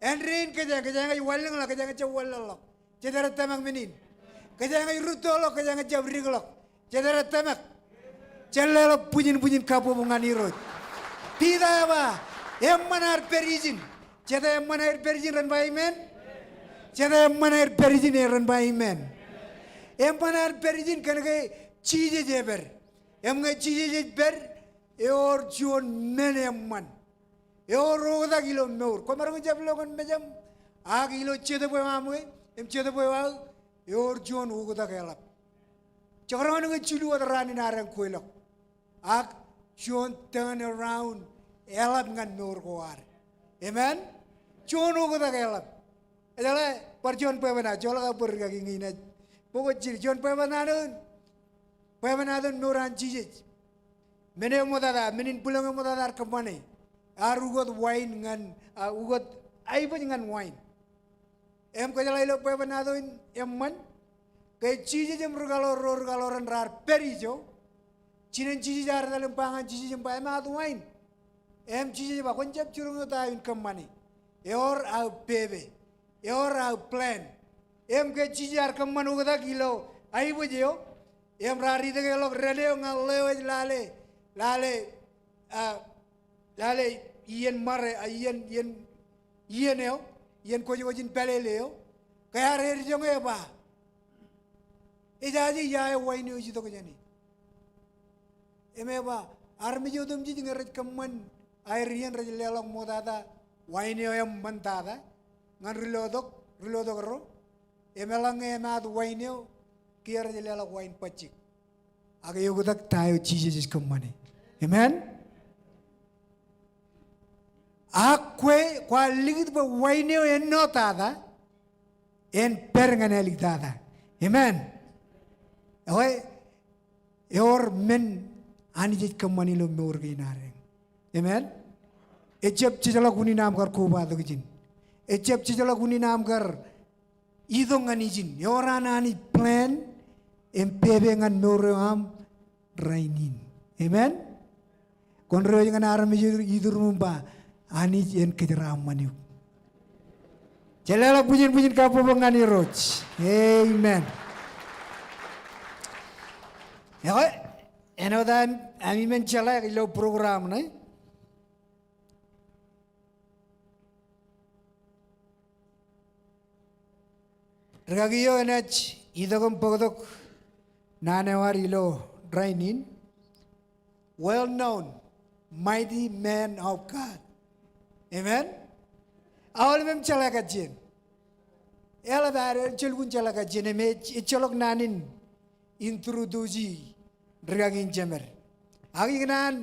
Āindein kōjeañ, kōjeañ ej wanlōñḷọk, kōjeañ ejjab wanlōñḷọk. Jete rej tōmak men in? Kōjeañ ej rūttoḷọk, kōjeañ ejjab dikḷọk. Jete rej tōmak? Jen leḷọk bwijin bwijin kabbokbok ñan Irooj. Piter ej ba, eṃṃan ad pād ijin. Jete eṃṃan aer pād ijin ren ba amen? Jete eṃṃan aer pād ijin ren ba amen? Eṃṃan ad pād ijin kōn ke Jisōs ej pād. Im ñe Jisōs ej pād, ewōr juon men eṃṃan. Ewōr oktak ilo mour. Kwōmaroñ in jab lo kōn mejaṃ, ak ilo jetōb eo aṃ ke, im jetōb eo aō, ewōr juon oktak eḷap. Jekdọọn ñe jilu wōt raan in adeañ kweilọk. Ak juon turn around eḷap ñan mour ko ad. Amen? Juon oktak eḷap. Ejeḷā bar juon bwebwenato, joḷọk aō bōd rikaki ñe inaaj bōk wōt jidik. Juon bwebwenato in, bwebwenato in mour an Jisōs. Men eo ṃoktata, men in bwilōñ eo ṃoktata ear kōṃṃane. Ear ukōt wain ñan, a, ukōt aibōj ñan wain. Im kōjeḷā ilo bwebwenato in eṃṃan, ke Jisōs im rikaḷoran, ro rikaḷoran raar pād ijo. Jinen Jisōs ear etal im ba ñan Jisōs im ba, emaat wain. Im Jisōs ej ba, kwōn jab jiroñ eo ta eo in kōṃṃane. Ewōr aō pepe. Ewōr aō plan. Im ke Jisōs ear kōṃṃan oktak ilo aibōj eo, im raar itōkeḷọk dān eo ñan ḷeo ej lale, lale, a, lale iien ṃare, a, iien, iien, iien eo, iien kwōjkwōj in pālele eo. Ke ear eddōñe ej ba, ejaje ia eo wain eo ej itok jāne. Im ej ba, armej otemjej ñe rej kōṃṃan aer iien rej leḷọk ṃoktata wain eo eṃṃantata ñan ri lotok, ri lotok ro. Im eḷaññe emaat wain eo, kiiō rej leḷọk wain bajjek. Ak eoktak ta eo Jisōs ej kōṃṃane. Amen. Ak kwe kwaar likūt bwe wain eo ennotata en pād ñan āliktata. Amen. Ekwe, ewōr men Anij ej kōṃṃane ilo mour kein adeañ. Amen. Ejjab jejḷọk unin aṃ kar kobatok ijin. Ejjab jejḷọk unin aṃ kar itok ñan ijin. Ewōr an Anij plan im pepe ñan mour eo aṃ rainin. Amen. Kwōn diwōj ñan armej iturūṃ im ba, Anij en kōjeraaṃṃan eok. Jen leḷọk bwijin bwijin kabbokbok ñan Irooj. Amen. Ekwe, āinwōt ami, ami men jeḷā ilo program ṇe. Rikaki eo enaaj itok im bōktok naan eo ad ilo rainin, well known, mighty man of God. Amen? Aolep im jeḷā kajjien. eḷap ad, ejjeḷọk in jeḷā kajjien, im ej, ejjeḷọk naan in introduce rikaki in jemed. Ak ikōṇaan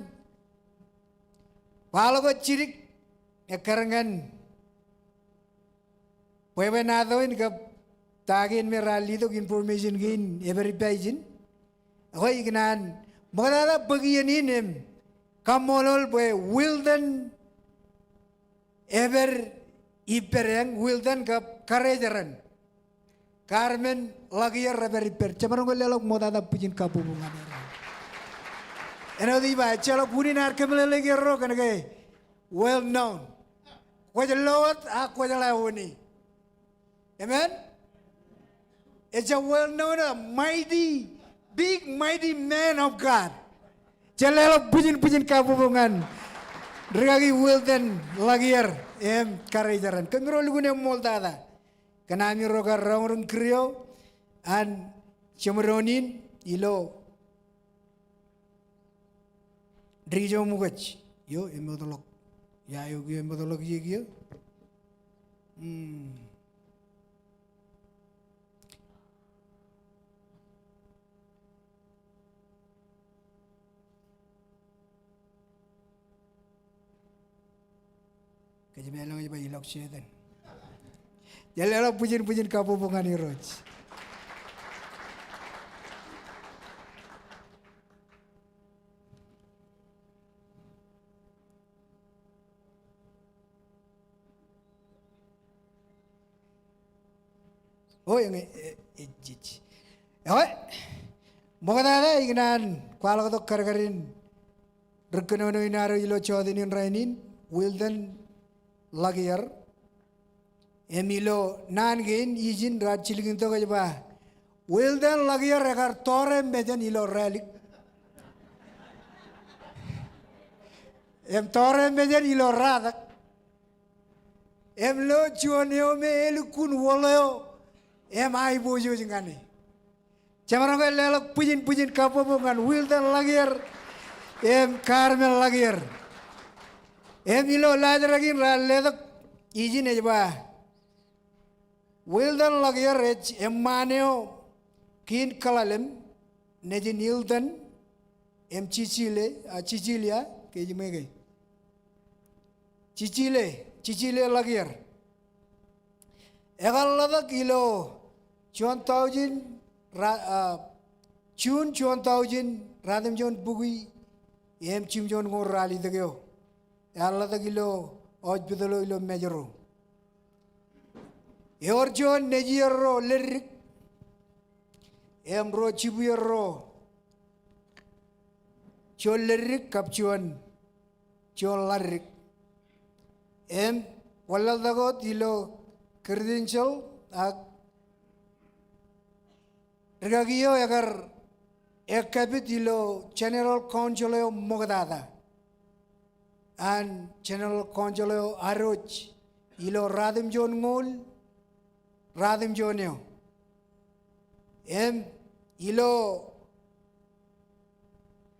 kwaḷọk wōt jidik ekkar ñan bwebwenato in kab ta kein me raar letok information kein epād ippa ijin. Ekwe ikōṇaan ṃoktata bōk iien in im kaṃṃoolol bwe Wilton epād ippād eñ, Wilton kab Karejeran. Carmen Lakier epād ippād. Jemaroñ ke leḷọk ṃoktata bwijin kabbokbok ñan er. Āinwōt ij ba, ejjeḷọk unin ad kōmeḷeḷeik erro kōnke well known. Kwōj lo wōt ak kwōjeḷā wōni. Amen? Ejja well known, a mighty, big mighty man of God. Jen leḷọk bwijin, bwijin kabbokbok ñan rikaki Wilton Lakier im Karejeran. Kōmro lukkuun eṃṃool tata kōn ami ro kar roñroñ kūr eo an jeṃdoon in ilo dijoṃ ukōj. Eo, emetḷọk. Ia eo kiiō, emetḷọk ie kiiō. Hmm. Kōj me eḷaññe ej ba ilọk Setan. Jen leḷọk bwijin, bwijin kabbokbok ñan Irooj. O, eñe, e, e, jej. Ekwe, ṃoktata ikōṇaan kwaḷọk tok kadkadin ri kōnono in ad ilo jọteen in rainin, Wilton Lakier. Im ilo naan kein ijin raar jilkintok ej ba, Wilton Lakier ekar tọọre mejān ilo rālik. Im tọọre mejān ilo ratak. Im lo juon eo me elukkuun wōḷ eo im aiboojoj ñan e. Jemaroñ ke leḷọk bwijin, bwijin kabbokbok ñan Wilton Lakier im Carmen Lakier. Im ilo laajrak in raar letok ijin ej ba, Wilton Lakier ej eṃṃaan eo kiin kōḷalem nejin Hilton im Cecilia, a, Cecilia, ke ej ṃōke? Cecilia, Cecilia Lakier. Ekar ḷotak ilo juon taujin ra-, a, June juon taujin, ratimjuon bukwi im jimjuon ñoul ralitōk eo. Ear ḷotak ilo hospital eo ilo Mājro. Ewōr juon nejierro leddik im ruo jibwierro, juon leddik kab juon, juon ḷaddik. Im wanlaḷtak wōt ilo credential ak rikaki eo ekar ekkapit ilo General Council eo ṃoktata. An General Council eo adwōj ilo ratimjuon ñoul, ratimjuon eo. Im ilo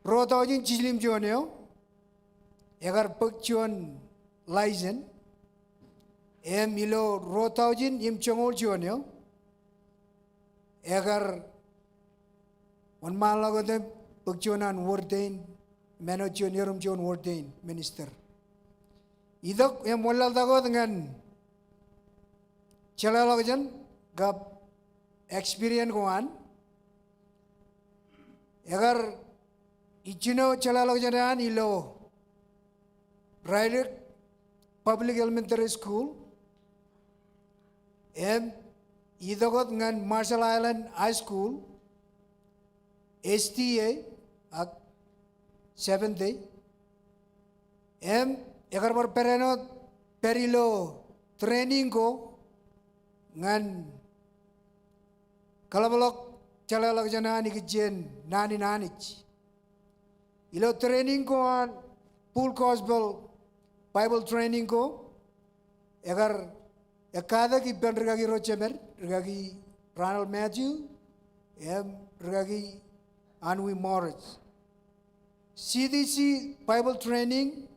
ruo taujin jiljilimjuon eo, ekar bōk juon license. Im ilo ruo taujin im joñoul juon eo, ekar wōnṃaanḷọk wōt im bōk juon an ordain, men eo juon erom juon ordain minister. Itok im wanlaḷtak wōt ñan jeḷāḷọkjeṇ kab experience ko an. Ekar ijjino jeḷāḷọkjeṇ an ilo Rālik Public Elementary School, im itok wōt ñan Marshall Islands High School, S D A, ak Seventh Day. Im ekar bar pād āinwōt pād ilo training ko ñan kaḷapḷọk jeḷāḷọkjeṇ an ikijjien naan in Anij. Ilo training ko an Full Gospel Bible Training ko, ekar ekkatak ippān rikaki ro jemed, rikaki Ronald Matthew, im rikaki Anwi Morris. C D C Bible Training,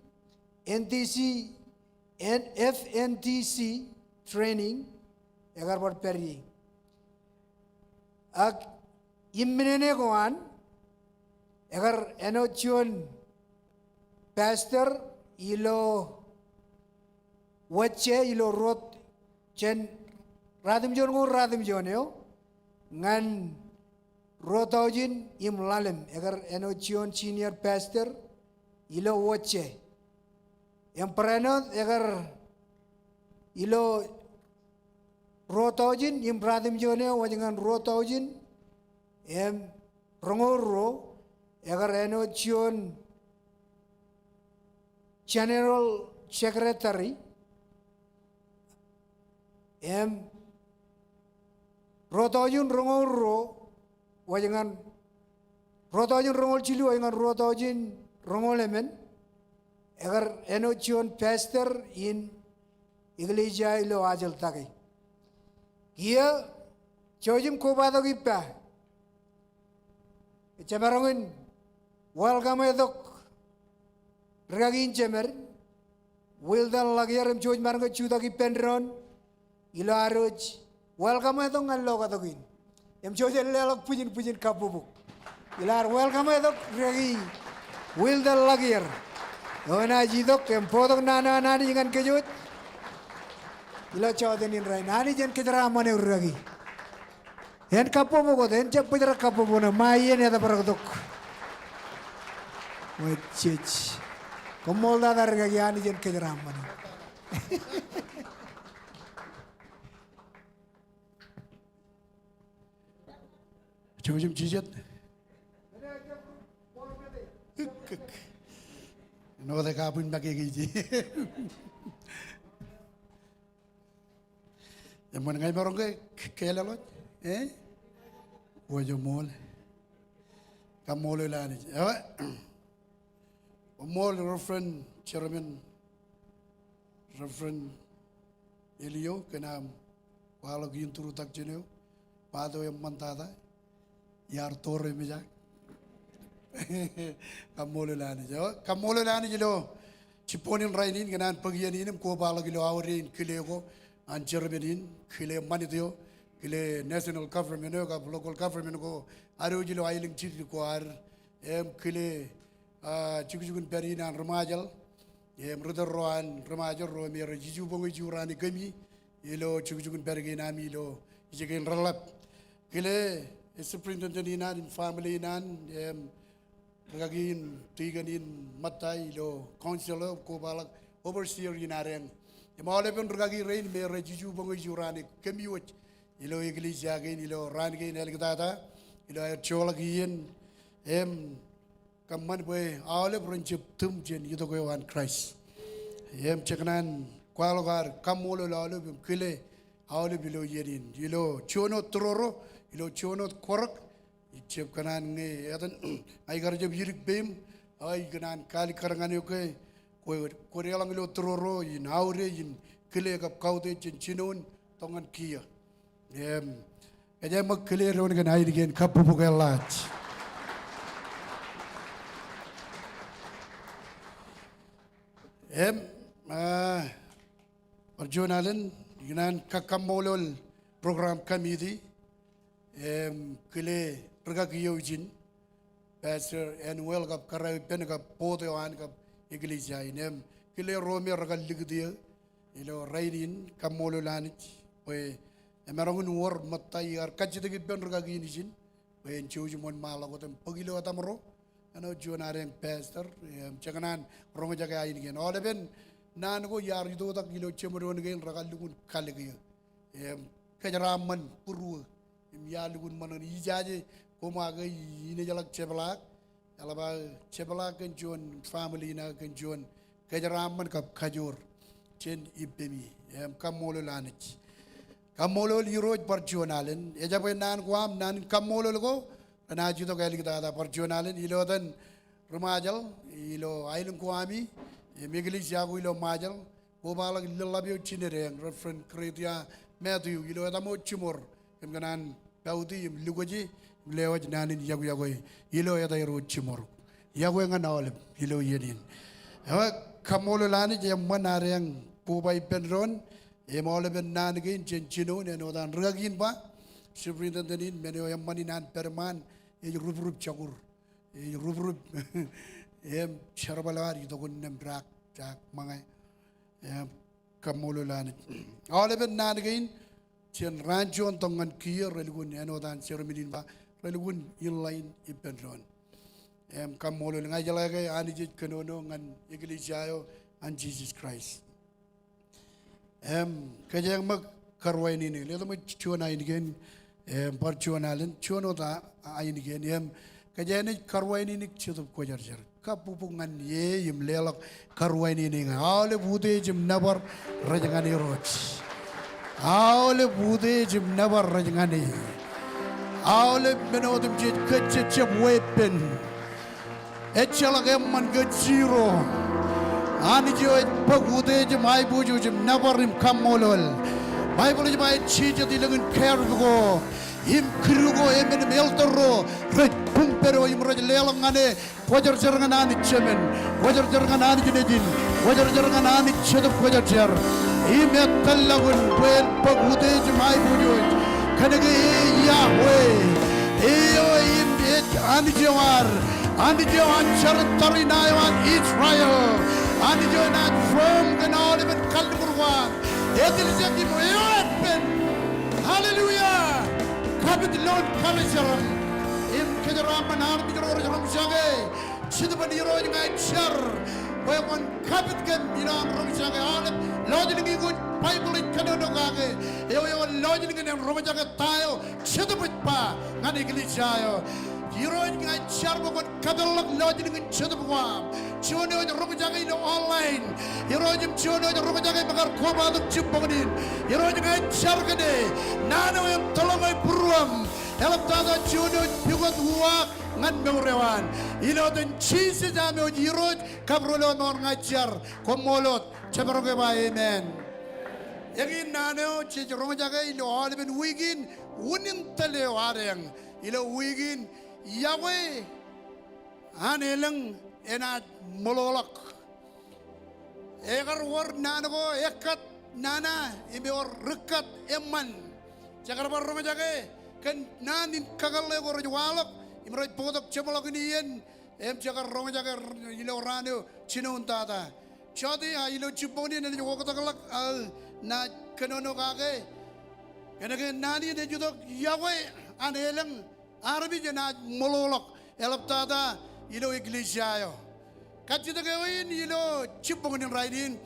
N T C, N-, F N T C Training, ekar bar pād ie. Ak im men eo an, ekar āinwōt juon pastor ilo wōjje ilo ruo, jān ruatimjuon ko ruatimjuon eo, ñan ruo taujin im ḷalem, ekar āinwōt juon senior pastor ilo wōjje. Im barāinwōt ekar ilo ruo taujin im ruatimjuon eo wōj ñan ruo taujin im roñoul ruo, ekar āinwōt juon general secretary. Im ruo taujin roñoul ruo wōj ñan, ruo taujin roñoul jilu wōj ñan ruo taujin roñoul emān, ekar āinwōt juon pastor in eklejia ilo Ajel Take. Kiiō, jouj im kobatok ippa, ejjab maroñ in welcome tok rikaki in jemed, Wilton Lakier, im jouj maroñ ke jutak ippān doon ilo ad wōj welcome tok ñan lokatok in. Im jouj im leḷọk bwijin, bwijin kabbokbok ilo ad welcome tok rikaki Wilton Lakier eo enaaj itok im bōktok naan eo an Anij ñan kōj wōj ilo jota in rainin. Anij en kōjeraaṃṃan eok rikaki. En kabbokbok wōt, en jab bōjrak kabbokbok ṇe, ṃae iien etōprak tok. Wōj jej. Koṃṃooltata rikaki, Anij en kōjeraaṃṃan eok. Jouj im jijet. Enote kapin make keije. Eṃṃan ña imaroñ ke, ke leḷọk, eh? Wōj ṃool. Kaṃṃoolol Anij. Ewa. Ṃool Reverend Chairman, Reverend Elio, kōn aṃ kwaḷọk introduction eo, part eo eṃṃantata. Iar tōre mejak. Kaṃṃoolol Anij. Eo, kaṃṃoolol Anij ilo jibboñōn rainin kōn an bōk iien in im kobaḷọk ilo aorōk in kile ko an chairman in, kile ṃanit eo, kile national government eo kab local government ko ad wōj ilo aelōñ jidik ko ad, im kile, ah, jukjuk in pād in an ri-Ṃajeḷ, im ri-tōl ro an ri-Ṃajeḷ ro me rej ijoboñōj ijo raan kōmi, ilo jukjuk in pād kein ami ilo ijekein reḷap. Kile, eh, superintendent in an, im family in an, im rikaki in, deacon in ṃōtta ilo council eo, kobaḷọk overseer in adeañ. Im aolepen rikaki rein me rej ijoboñōj ijo raan kōmi wōj ilo eklejia kein, ilo raan kein āliktata, ilo aer joḷọk iien, im kōṃṃan bwe aolep ren jab tūṃ jān itok eo an Kraist. Im jekōṇaan kwaḷọk ad kaṃṃoolol aolep im kile aolep ilo iien in. Ilo juon wōt tūroro, ilo juon wōt kōrōk, ijab kōṇaan ñe etan, ña ikar jab idik peiṃ, ak ikōṇaan kaalikkar ñan eok ke, kwō, kwō deḷọñ ilo tūroro in aorōk in kile kab kautiej jān jinoin tok ñan kiiō. Im, kōjeañ ṃōk kile doon kōn ainikien kabbokbok eḷḷaaj. Im, ah, bar juon alen, ikōṇaan ka-, kaṃṃoolol program committee, im, kile rikaki eo ijin, Pastor Anuel kab kōrā ippān kab board eo an kab eklejia in, im, kile ro me rekar likūt eō ilo rainin, kaṃṃoolol Anij bwe emaroñ in wōr ṃōtta iar kajjitōk ippān rikaki in ijin bwe en jouj im wōnṃaanḷọk wōt im bōk ilo etaṃro āinwōt juon adeañ pastor, im, jekōṇaan roñjake ainikien. Aolepen naan ko iar itoitak ilo jeṃdoon kein rekar lukkuun kalōk eō. Im, kōjeraaṃṃan būruō. Im iar lukkuun ṃōṇōṇō, ijaje koṃ ak inejjeḷọk jepḷaak, eḷap aō jepḷaak kōn juon family in aō kōn juon kōjeraaṃṃan kab kajoor jān ippemi. Im, kaṃṃoolol Anij. Kaṃṃoolol Irooj bar juon alen. Ejabwe naan ko aṃ, naan in kaṃṃoolol ko renaaj itok āliktata bar juon alen ilo etan ri-Ṃajeḷ, ilo aelōñ ko ami, im eklejia ko ilo Ṃajeḷ, kobaḷọk lōḷḷap eo jined eañ, Reverend Gretia Matthew, ilo etaṃ eo jiṃor, kōm kōṇaan pouti im lukwōje im lewōj naan in yokwe ilo etaer eo jiṃor. Yokwe ñan aolep ilo iien in. Ewa, kaṃṃoolol Anij, eṃṃan adeañ koba ippān doon, Im aolepen naan kein jān jinoin āinwōt an rūkaki in ba, superintendent in, men eo eṃṃan in an pād iṃaan, ej rubrup jọkur. Ej rubrup. Im jerbal eo ad itok innām daak, daak ṃōñā. Im kaṃṃoolol Anij. Aolepen naan kein, jān raan juon tok ñan kiiō relukkuun āinwōt an sermon in ba, relukkuun in line ippān doon. Im kaṃṃoolol, ña ij jeḷā ke Anij ej kōnono ñan eklejia eo an Jisōs Kraist. Im kōjeañ ṃōk karuwainene, letok ṃōk juon ainikien, im bar juon alen, juon wōt a, ainikien, im kōjeañ naaj karuwainene Jetōb Kwōjarjar. Kabbokbok ñan e im leḷọk karuwainene ñan e. Aolep utiej im nōbar rej ñan Irooj. Aolep utiej im nōbar rej ñan e. Aolep men otemjej kōj jejjab weeppān. Ejjeḷọk eṃṃan kōn zero. Anij eo ej bōk utiej im aiboojoj im nōbar im kaṃṃoolol. Baibōḷ ej ba ej jejet ilōñ in kāār ko im kidu ko, emān im elder ro rej buñ pād eo im rej leḷọk ñan e kwōjarjar ñan Anij Jemān, kwōjarjar ñan Anij Nejin, kwōjarjar ñan Anij Jetōb Kwōjarjar. Im ettāḷọkun bwe en bōk utiej im aiboojoj. Kōnke e Yahweh, e eo im ej Anij eo ad. Anij eo an jar in tariṇae eo an Israel. Anij eo enaaj firm kōn aolepen kalliṃur ko ad. Etiljek im eo eppān. Hallelujah. Kapit ilo karijeram. Im kōjeraaṃṃan armej ro rej roñjake. Jetōb in Irooj ña ij jar bwe kwōn kapit kōm ilo aṃ roñjake. Aolep lọjilñi ko Baibōḷ ej kōnono kake. Eo, eo lọjilñin en roñjake ta eo Jetōb ej ba ñan eklejia eo. Irooj ña ij jar bwe kwōn kapeḷḷọk lọjilñin Jetōb ko aṃ. Juon eo ej roñjake ilo online. Irooj im juon eo ej roñjake im kar kobatok jibboñin in. Irooj ña ij jar kōn e. Naan eo en tōḷọk eo būruōm. Eḷaptata juon eo ej pukot uwaak ñan mour eo an. Ilo etan Jisōs am eo ej Irooj kab Ri-lọmọọr ña ij jar. Koṃṃool wōt. Jabdewōt ke ba amen. Eñin naan eo jej roñjake ilo aolepen wiik in, unin tōl eo ad eñ. Ilo wiik in, yokwe an elōñ enaaj ṃōḷoḷọk. Ekar wōr naan ko ekkat nana im ewōr rūkkat eṃṃan. Jekar bar roñjake kōn naan in kakōḷḷe ko rej waḷọk im rej bōktok jeṃḷọkin iien. Im jekar roñjake ilo raan eo jinoin tata. Jota a ilo jibboñin in enaaj oktakḷọk aō naaj kōnono kake. Kōnke naan in ej itok yokwe an elōñ armej enaaj ṃōḷoḷọk eḷaptata ilo eklejia eo. Kajjitōk eo in ilo jibboñin rainin,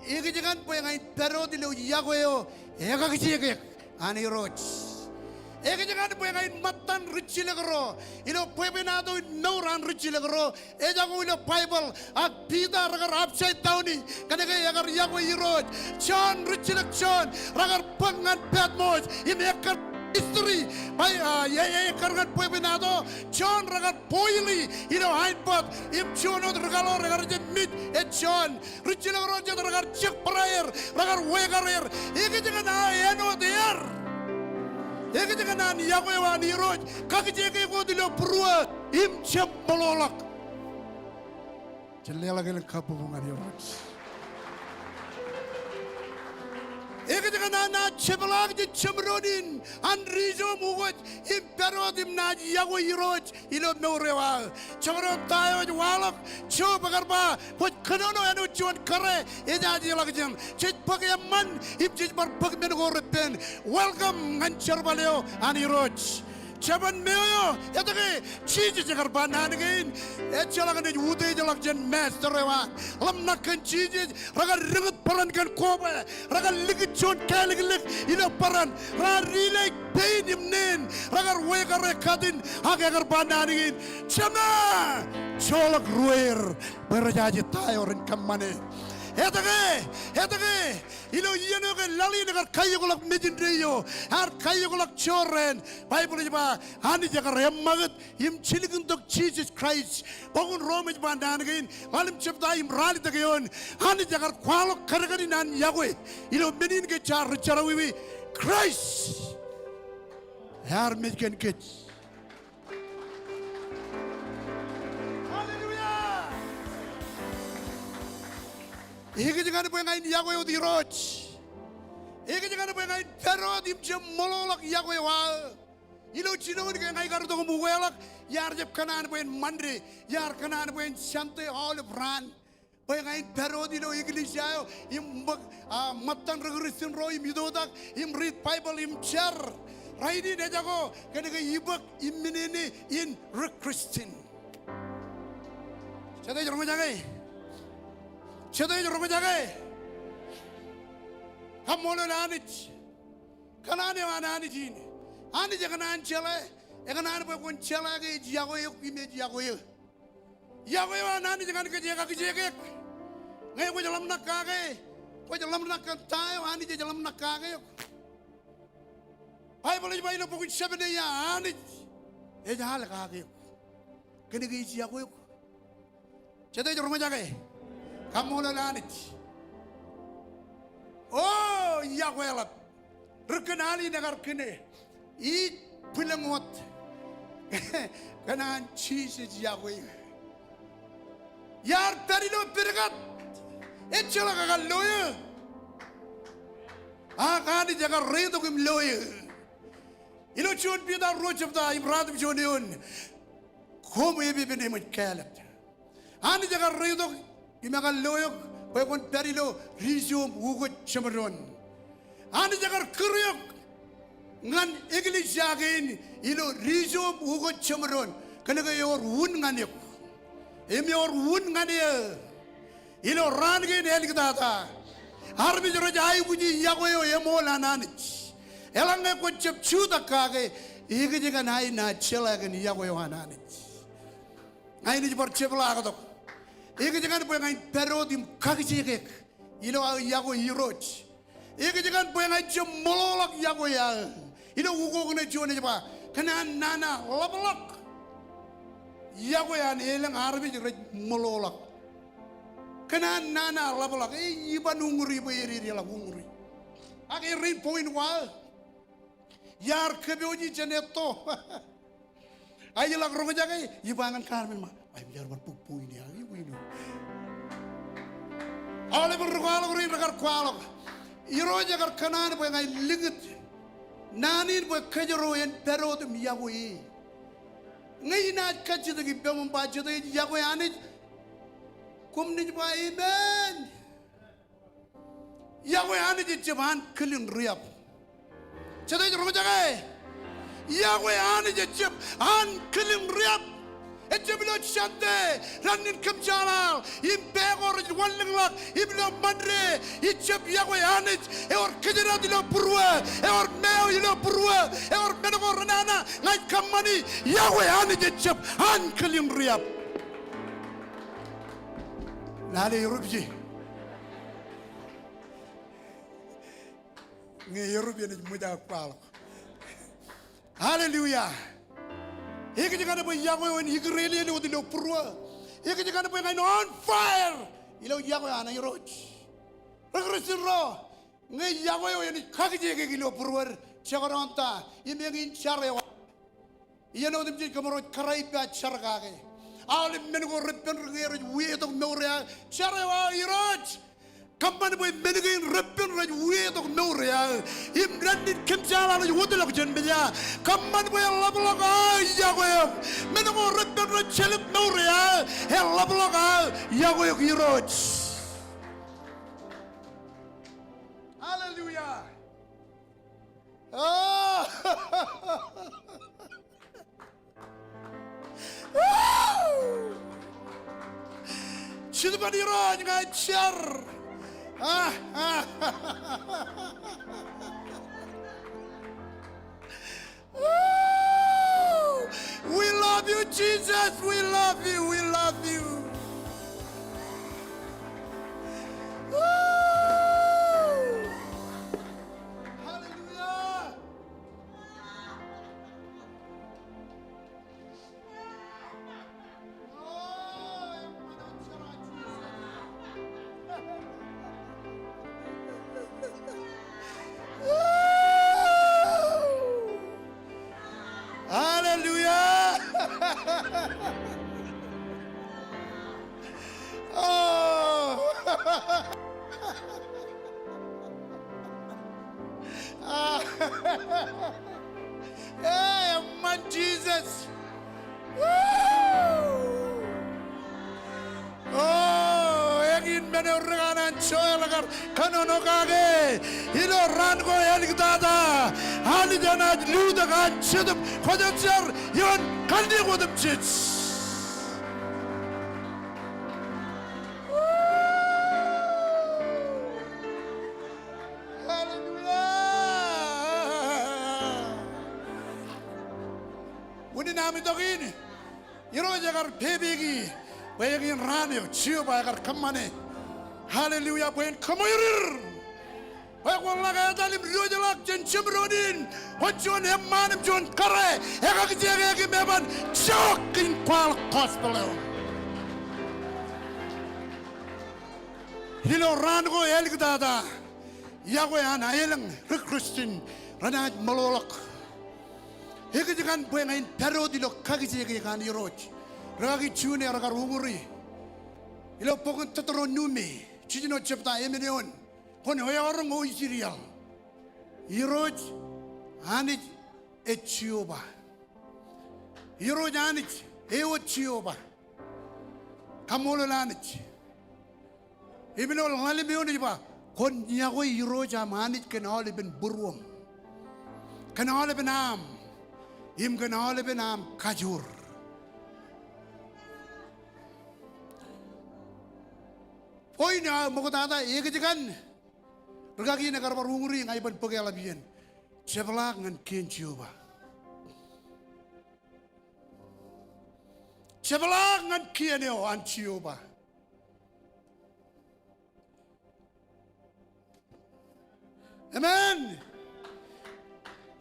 ekōjkan bwe ña in pād wōt ilo yokwe eo ekakijekek an Irooj. Ekōjkan bwe ña in ṃōttan rijjilōk ro ilo bwebwenato in mour an rijjilōk ro. Ejako ilo Baibōḷ, ak Piter rekar upside down e, kōnke ekar yokwe Irooj. Jon, rijjilōk Jon, rekar bōk ñan Patmos im ekkar history, bai, a, e, e, ekkar ñan bwebwenato. Jon rekar boil e ilo ainbōt, im juon wōt rikaḷoor ekar jab mej, ej Jon. Rijjilōk ro jet rekar jek barāer, rekar wekareer. Ekōjkan aō āinwōt er. Ekōjkan an yokwe eo an Irooj kakijekek wōt ilo būruō im jab ṃōḷoḷọk. Jen leḷọk elōñ kabbokbok ñan Irooj. Ekōjkan an naaj jepḷaak jān jeṃdoon in an dijoom ukōt im pād wōt im naaj yokwe Irooj ilo mour eo aō. Jabdewōt ta eo ej waḷọk, Job ekar ba, kwōj kōnono āinwōt juon kōrā ejajeḷọkjeṇ. Jej bōk eṃṃan im jej bar bōk men ko repen. Welcome ñan jerbal eo an Irooj. Jabōn meo eo, etke Jisōs ekar ba naan kein, ejjeḷọk naaj utiejḷọk jān master eo an. Ḷōmṇak kōn Jisōs, rekar likūt bōran kōn kobwe, rekar likūt juon kāliklik ilo bōran, raar dilaik pein im neen, rekar wekare katin, ak ekar ba naan kein, Jema, joḷọk ruōer, bwe rejaje ta eo ren kōṃṃane. Etke, etke, ilo iien eo ke laḷ in ekar kaiokḷọk Mājin Deiō, ear kaiokḷọk jorrāān, Baibōḷ ej ba, Anij ekar eṃṃakūt im jilkintok Jisōs Kraist. Bok in Rom ej ba naan kein, ḷalem jebta im ralitōk eoon, Anij ekar kwaḷọk kadkadin an yokwe ilo men in ke jaar ri jerọwiwi, Kraist ear mej kōn kōj. Hallelujah! Ekōjkan bwe ña in yokwe wōt Irooj. Ekōjkan bwe ña in pād wōt im jab ṃōḷoḷọk yokwe eo aō. Ilo jinoin ke ña ikar itok im ukeḷọk, iar jab kōṇaan bwe en Ṃande, iar kōṇaan bwe en Sunday aolep raan. Bwe ña in pād wōt ilo eklejia eo im bōk, a, ṃōttan ri Kristian ro im itoitak im riit Baibōḷ im jar. Rainin ejako kōnke ibōk im men eo in ri Kristian. Jete ej roñjake? Jete ej roñjake? Kaṃṃoolol Anij. Kōṇaan eo an Anij in. Anij ekōṇaan jeḷā, ekōṇaan bwe kwōn jeḷā ke ej yokwe eok im ej yokwe eō. Yokwe eo an Anij ñan kōj ekakijeek eok. Ñe kwōj ḷōmṇak kake, kwōj ḷōmṇak kōn ta eo Anij ej ḷōmṇak kake eok. Baibōḷ ej ba ilo bok in Jebedea, Anij ej al kake eok. Kōnke ej yokwe eok. Jete ej roñjake? Kaṃṃoolol Anij. O, yokwe eḷap. Ri kōn al in ekar kine. Ij bwilōñ wōt kōn an Jisōs yokwe eō. Iar pād ilo pedkat, ejjeḷọk ekar lo eō. Ak Anij ekar reitok im lo eō. Ilo juon Piter ruo jebta im ruatimjuon eoon, koṃ epepen eṃōj kāālōt. Anij ekar reitok im ekar lo eok bwe kwōn pād ilo dijoom ukōt jeṃdoon. Anij ekar kūr eok ñan eklejia kein ilo dijoom ukōt jeṃdoon kōnke ewōr un ñan eok im ewōr un ñan eō. Ilo raan kein āliktata, armej rej aikuji yokwe eo eṃool an Anij. Eḷaññe kwōj jab jutak kake, ekōjkan ain aō jeḷā kōn yokwe eo an Anij. Ña in ij bar jepḷaaktok. Ekōjkan bwe ña in pād wōt im kakijeek eok ilo aō yokwe Irooj. Ekōjkan bwe ña in jab ṃōḷoḷọk yokwe aō. Ilo ukok ṇe juon ej ba, kōn an nana ḷapḷọk yokwe an elōñ armej rej ṃōḷoḷọk. Kōn an nana ḷapḷọk, e, iban uññūri bwe ededeḷọk uññūri. Ak errein point ko aō. Iar kōpooji jān etto. Ak iḷak roñjake, iba ñan kar men ṃōk, "Ij bar bōk point eo aō, ibu ino." Aolepen ri kwaḷọk rein rekar kwaḷọk. Irooj ekar kōṇaan bwe ña in likūt naan in bwe kōjro en pād wōt im yokwe e. Ñe inaaj kajjitōk ippaṃ im ba jete ej yokwe Anij, koṃ naaj ba amen. Yokwe Anij ejjab an kilin riab. Jete ej roñjake? Yokwe Anij ejjab an kilin riab. Ejjab ilo Sunday, dānnin kōmjaaḷaḷ, im pā ko rej wanlōñḷọk, im ilo Monday, ejjab yokwe Anij, ewōr kōjdat ilo būruō, ewōr meo ilo būruō, ewōr men ko renana, ña ij kōṃṃani, yokwe Anij ejjab an kilin riab. Lale erupji. Ñe erup enaaj ṃōj aō kwaḷọk. Hallelujah. Ekōjkan bwe yokwe eo en ikūrelel wōt ilo būruō. Ekōjkan bwe ña in on fire ilo yokwe an Irooj. Ri Kristian ro, ñe yokwe eo enaaj kakijeek eok ilo būruod, jekdọọn ta, im eñin jar eo aō. Iien otemjej kōmro ej kōrā ippa jar kake. Aolep men ko repen ri ñe rej wietok mour e aō, jar eo aō Irooj. Kōṃṃan bwe men kein repen rej wietok mour e aō. Im dānnin kōmjaaḷaḷ ej wōtlọk jān mejā. Kōṃṃan bwe eḷapḷọk aō yokwe eok. Men ko repen rej jelōt mour e aō, eḷapḷọk aō yokwe eok Irooj. Hallelujah. Ah! Jetōb an Irooj ña ij jar. Ah, ah. Woo! We love you, Jesus. We love you. We love you. Woo! Hallelujah. Hallelujah. Āinwōt ri kanaan Joel kar kōnono kake, ilo raan ko āliktata, Anij enaaj lutōk an Jetōb Kwōjarjar ioon kanniōk otemjej. Hallelujah. Unin am itok in, Irooj ekar pepe ki, bwe eñin raan eo Jeova ekar kōṃṃane. Hallelujah, bwe en kōṃoirir. Bwe kwōn ḷak etal im diwōjḷọk jān jeṃdoon in, kwōn juon eṃṃaan im juon kōrā, ekakijekek im eban jook in kwaḷọk gospel eo. Ilo raan ko āliktata, iọkwe an aelōñ ri Kristian renaaj meḷọkḷọk. Ekōjkan bwe ña in pād wōt ilo kakijekek an Irooj. Rikaki June rekar uñūri ilo bok in Teuteronomi, jiljino jebta emān eoon. Kwōn eọroñ ojirial. Irooj Anij ej Jeova. Irooj Anij eo ej Jeova. Kaṃṃoolol Anij. Im ilo ḷalem eoon ej ba, kwōn iọkwe Irooj aṃ Anij kōn aolepen būruōṃ, kōn aolepen aṃ, im kōn aolepen aṃ kajoor. Point eo aō ṃoktata, ekōjkan rikaki in ekar bar uñūri ña iban bōk eḷap iien. Jepḷaak ñan kien Jeova. Jepḷaak ñan kien eo an Jeova. Amen.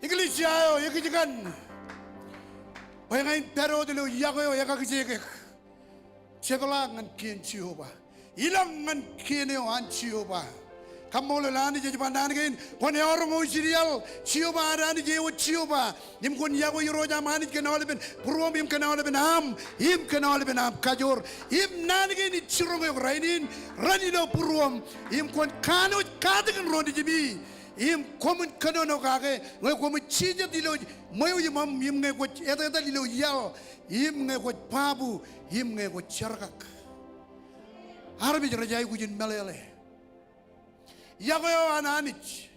Eklejia eo, ekōjkan bwe ña in pād wōt ilo iọkwe eo ekakijekek. Jepḷaak ñan kien Jeova. Ilọk ñan kien eo an Jeova. Kaṃṃoolol Anij, ej ba naan kein, kwōn eọroñ ojirial Jeova ad Anij eo ej Jeova. Im kwōn iọkwe Irooj aṃ Anij kōn aolepen būruōṃ im kōn aolepen aṃ im kōn aolepen aṃ kajoor. Im naan kein ij jiroñ eok rainin, ren ilo būruōṃ. Im kwōn kanooj katakin ro nejimi. Im koṃwin kōnono kake, ñe koṃwin jijet ilo ṃweo iṃōṃ, im ñe kwōj etetal ilo iaḷ, im ñe kwōj babu, im ñe kwōj jerkak. Armej rej aikuj in meḷeḷe. Iọkwe eo an Anij.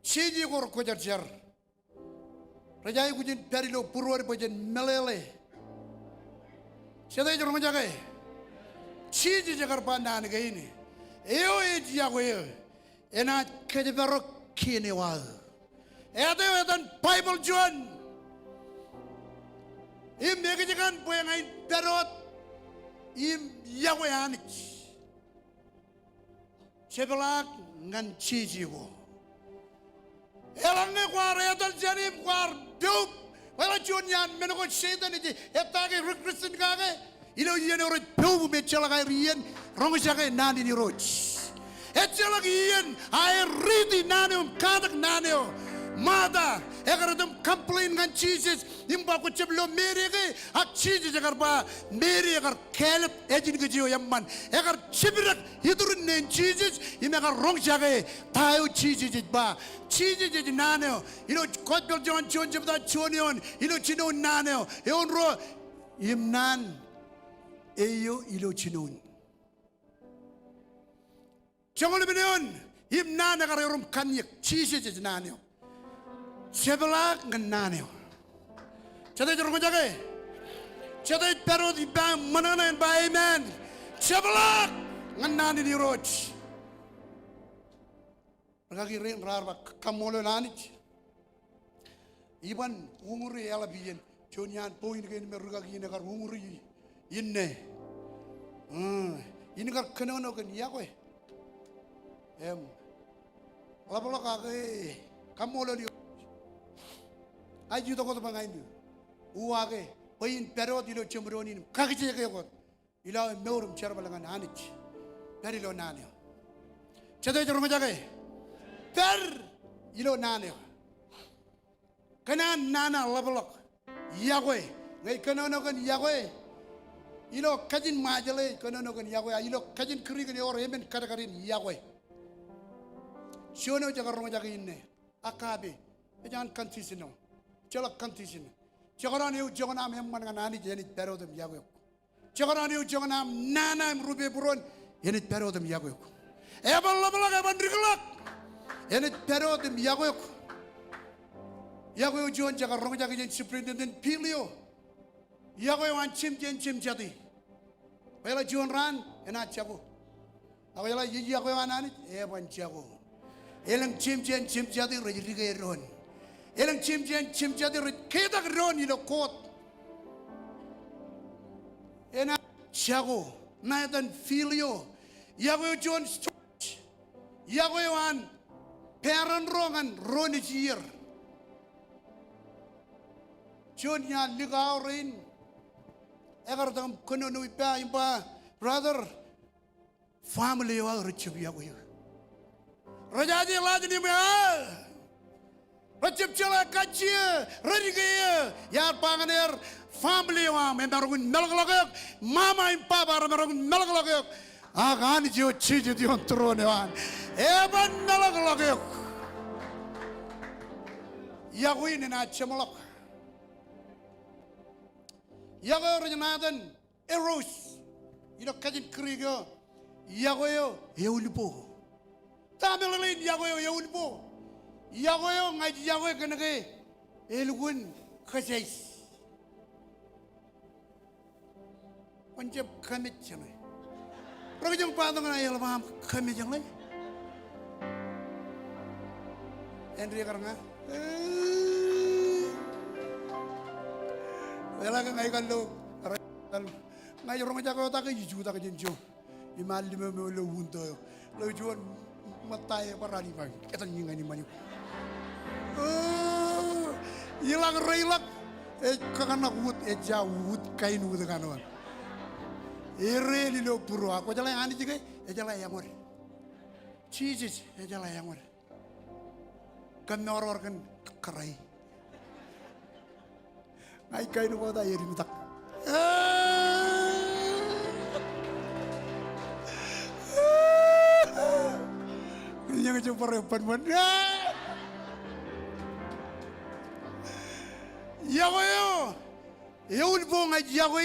Jeje ko rekwōjarjar. Rej aikuj in pād ilo būruod bwe jen meḷeḷe. Jete ej roñjake? Jisōs ekar ba naan kein. Eo ej iọkwe eō, enaaj kōjparok kien eo aō. Āt eo etan Baibōḷ juon. Im ekōjkan bwe ña in pād wōt im iọkwe Anij. Jepḷaak ñan jeje ko. Eḷaññe kwaar etal jān im kwaar poub, bwe ḷak juon iaan men ko Setan ej attack e ri Kristian kake, ilo iien eo rej poub im ejjeḷọk aer iien roñjake naan in Irooj. Ejjeḷọk iien aer riiti naan eo im katak naan eo. Martha ekar etam complain ñan Jisōs im ba kwō jab lo Meri ke, ak Jisōs ekar ba Meri ekar kāālōt ājin kōj eo eṃṃan. Ekar jepdek iturin neen Jisōs im ekar roñjake ta eo Jisōs ej ba. Jisōs ej naan eo. Ilo Gospel John juon jebta juon eoon, ilo jinoin naan eo. Eoon ruo, im naan eo ilo jinoin. Joñoul emān eoon, im naan ekar erom kanniōk, Jisōs ej naan eo. Jepḷaak ñan naan eo. Jete ej roñjake? Jete ej pād wōt ippa ṃōṇōṇō in ba amen? Jepḷaak ñan naan in Irooj. Rikaki rein raar ba kaṃṃoolol Anij. Iban uñūri eḷap iien. Juon iaan point kein me rikaki in ekar uñūri inne. Mm, in kar kōnono kōn iọkwe. Im ḷapḷọk ak kaṃṃoolol Irooj. Ij itok wōt bwe ña in uwaake bwe in pād wōt ilo jeṃdoon in im kakijekek wōt ilo aō mour im jerbal ñan Anij. Pād ilo naan eo. Jete ej roñjake? Pād ilo naan eo. Kōn an nana ḷapḷọk. Iọkwe. Ñe ij kōnono kōn iọkwe, ilo kajin Ṃajeḷ ej kōnono kōn iọkwe, ilo kajin Greek ewōr emān kadkad in iọkwe. Juon eo jekar roñjake inne. Agape. Ej unconditional. Ejjeḷọk condition. Jekdọọn eō joñan aṃ eṃṃan ñan Anij, enaaj pād wōt im iọkwe eok. Jekdọọn eō joñan aṃ nana im rupe būruon, Enaaj pād wōt im iọkwe eok. Eban ḷapḷọk, eban dikḷọk. Enaaj pād wōt im iọkwe eok. Iọkwe eo juon jekar roñjake jān Superintendent Bill eo. Iọkwe eo an jemjein jemjati. Kwōjeḷā juon raan enaaj jako. Ak kwōjeḷā iọkwe eo an Anij eban jako. Elōñ jemjein jemjati rej dike doon. Elōñ jemjein jemjati rej ketak doon ilo court. Enaaj jako. Nathan Bill eo. Iọkwe eo juon steward. Iọkwe eo an parent ro ñan ro nejū iier. Juon iaan lik aō rein, ekar tok im kōnono ippa im ba, brother, family eo aō rej jab iọkwe eō. Rej jaje ḷaaj in im eō. Rej jab jeḷā kajjie, rej dike eō, iar ba ñan er, family eo aṃ emaroñ in meḷọkḷọk eok, mama im baba remaroñ in meḷọkḷọk eok. Ak Anij eo ej jejet ioon tūroon eo an, eban meḷọkḷọk eok. Iọkwe in enaaj jeṃḷọk. Iọkwe eo rej ṇa etan Eros. Ilo kajin Greek eo, iọkwe eo eulbo. Ta meḷeḷein iọkwe eo eulbo? Iọkwe eo ña ij iọkwe kōnke elukkuun kōjais. Kwōn jab kōmej jeṇe. Rej jab ba tok ñan eḷap aṃ kōmej jeṇe. Āindein kar ña. Eḷaññe ña ikar lo, ña ij roñjake wōt ak ij jutak jān ijo. Im al limōṃ ilo window eo. Ḷeo juon ṃōtta eo bar al iba. Etan ñan iṃaan eo. O, ilọk reilọk. Ej kōkōṇak wūd, ejja wūd kain wūd kaṇ wōt. Ereel ilo būruō. Ak kwōjeḷā Anij ke, ejeḷā eñood. Jisōs ejeḷā eñood. Kōmmoormoor kōn kōrā. Ña ij kain ko ta edim tak. Ñe ej bar eban ṃōn. Iọkwe eo eulbo ña ij iọkwe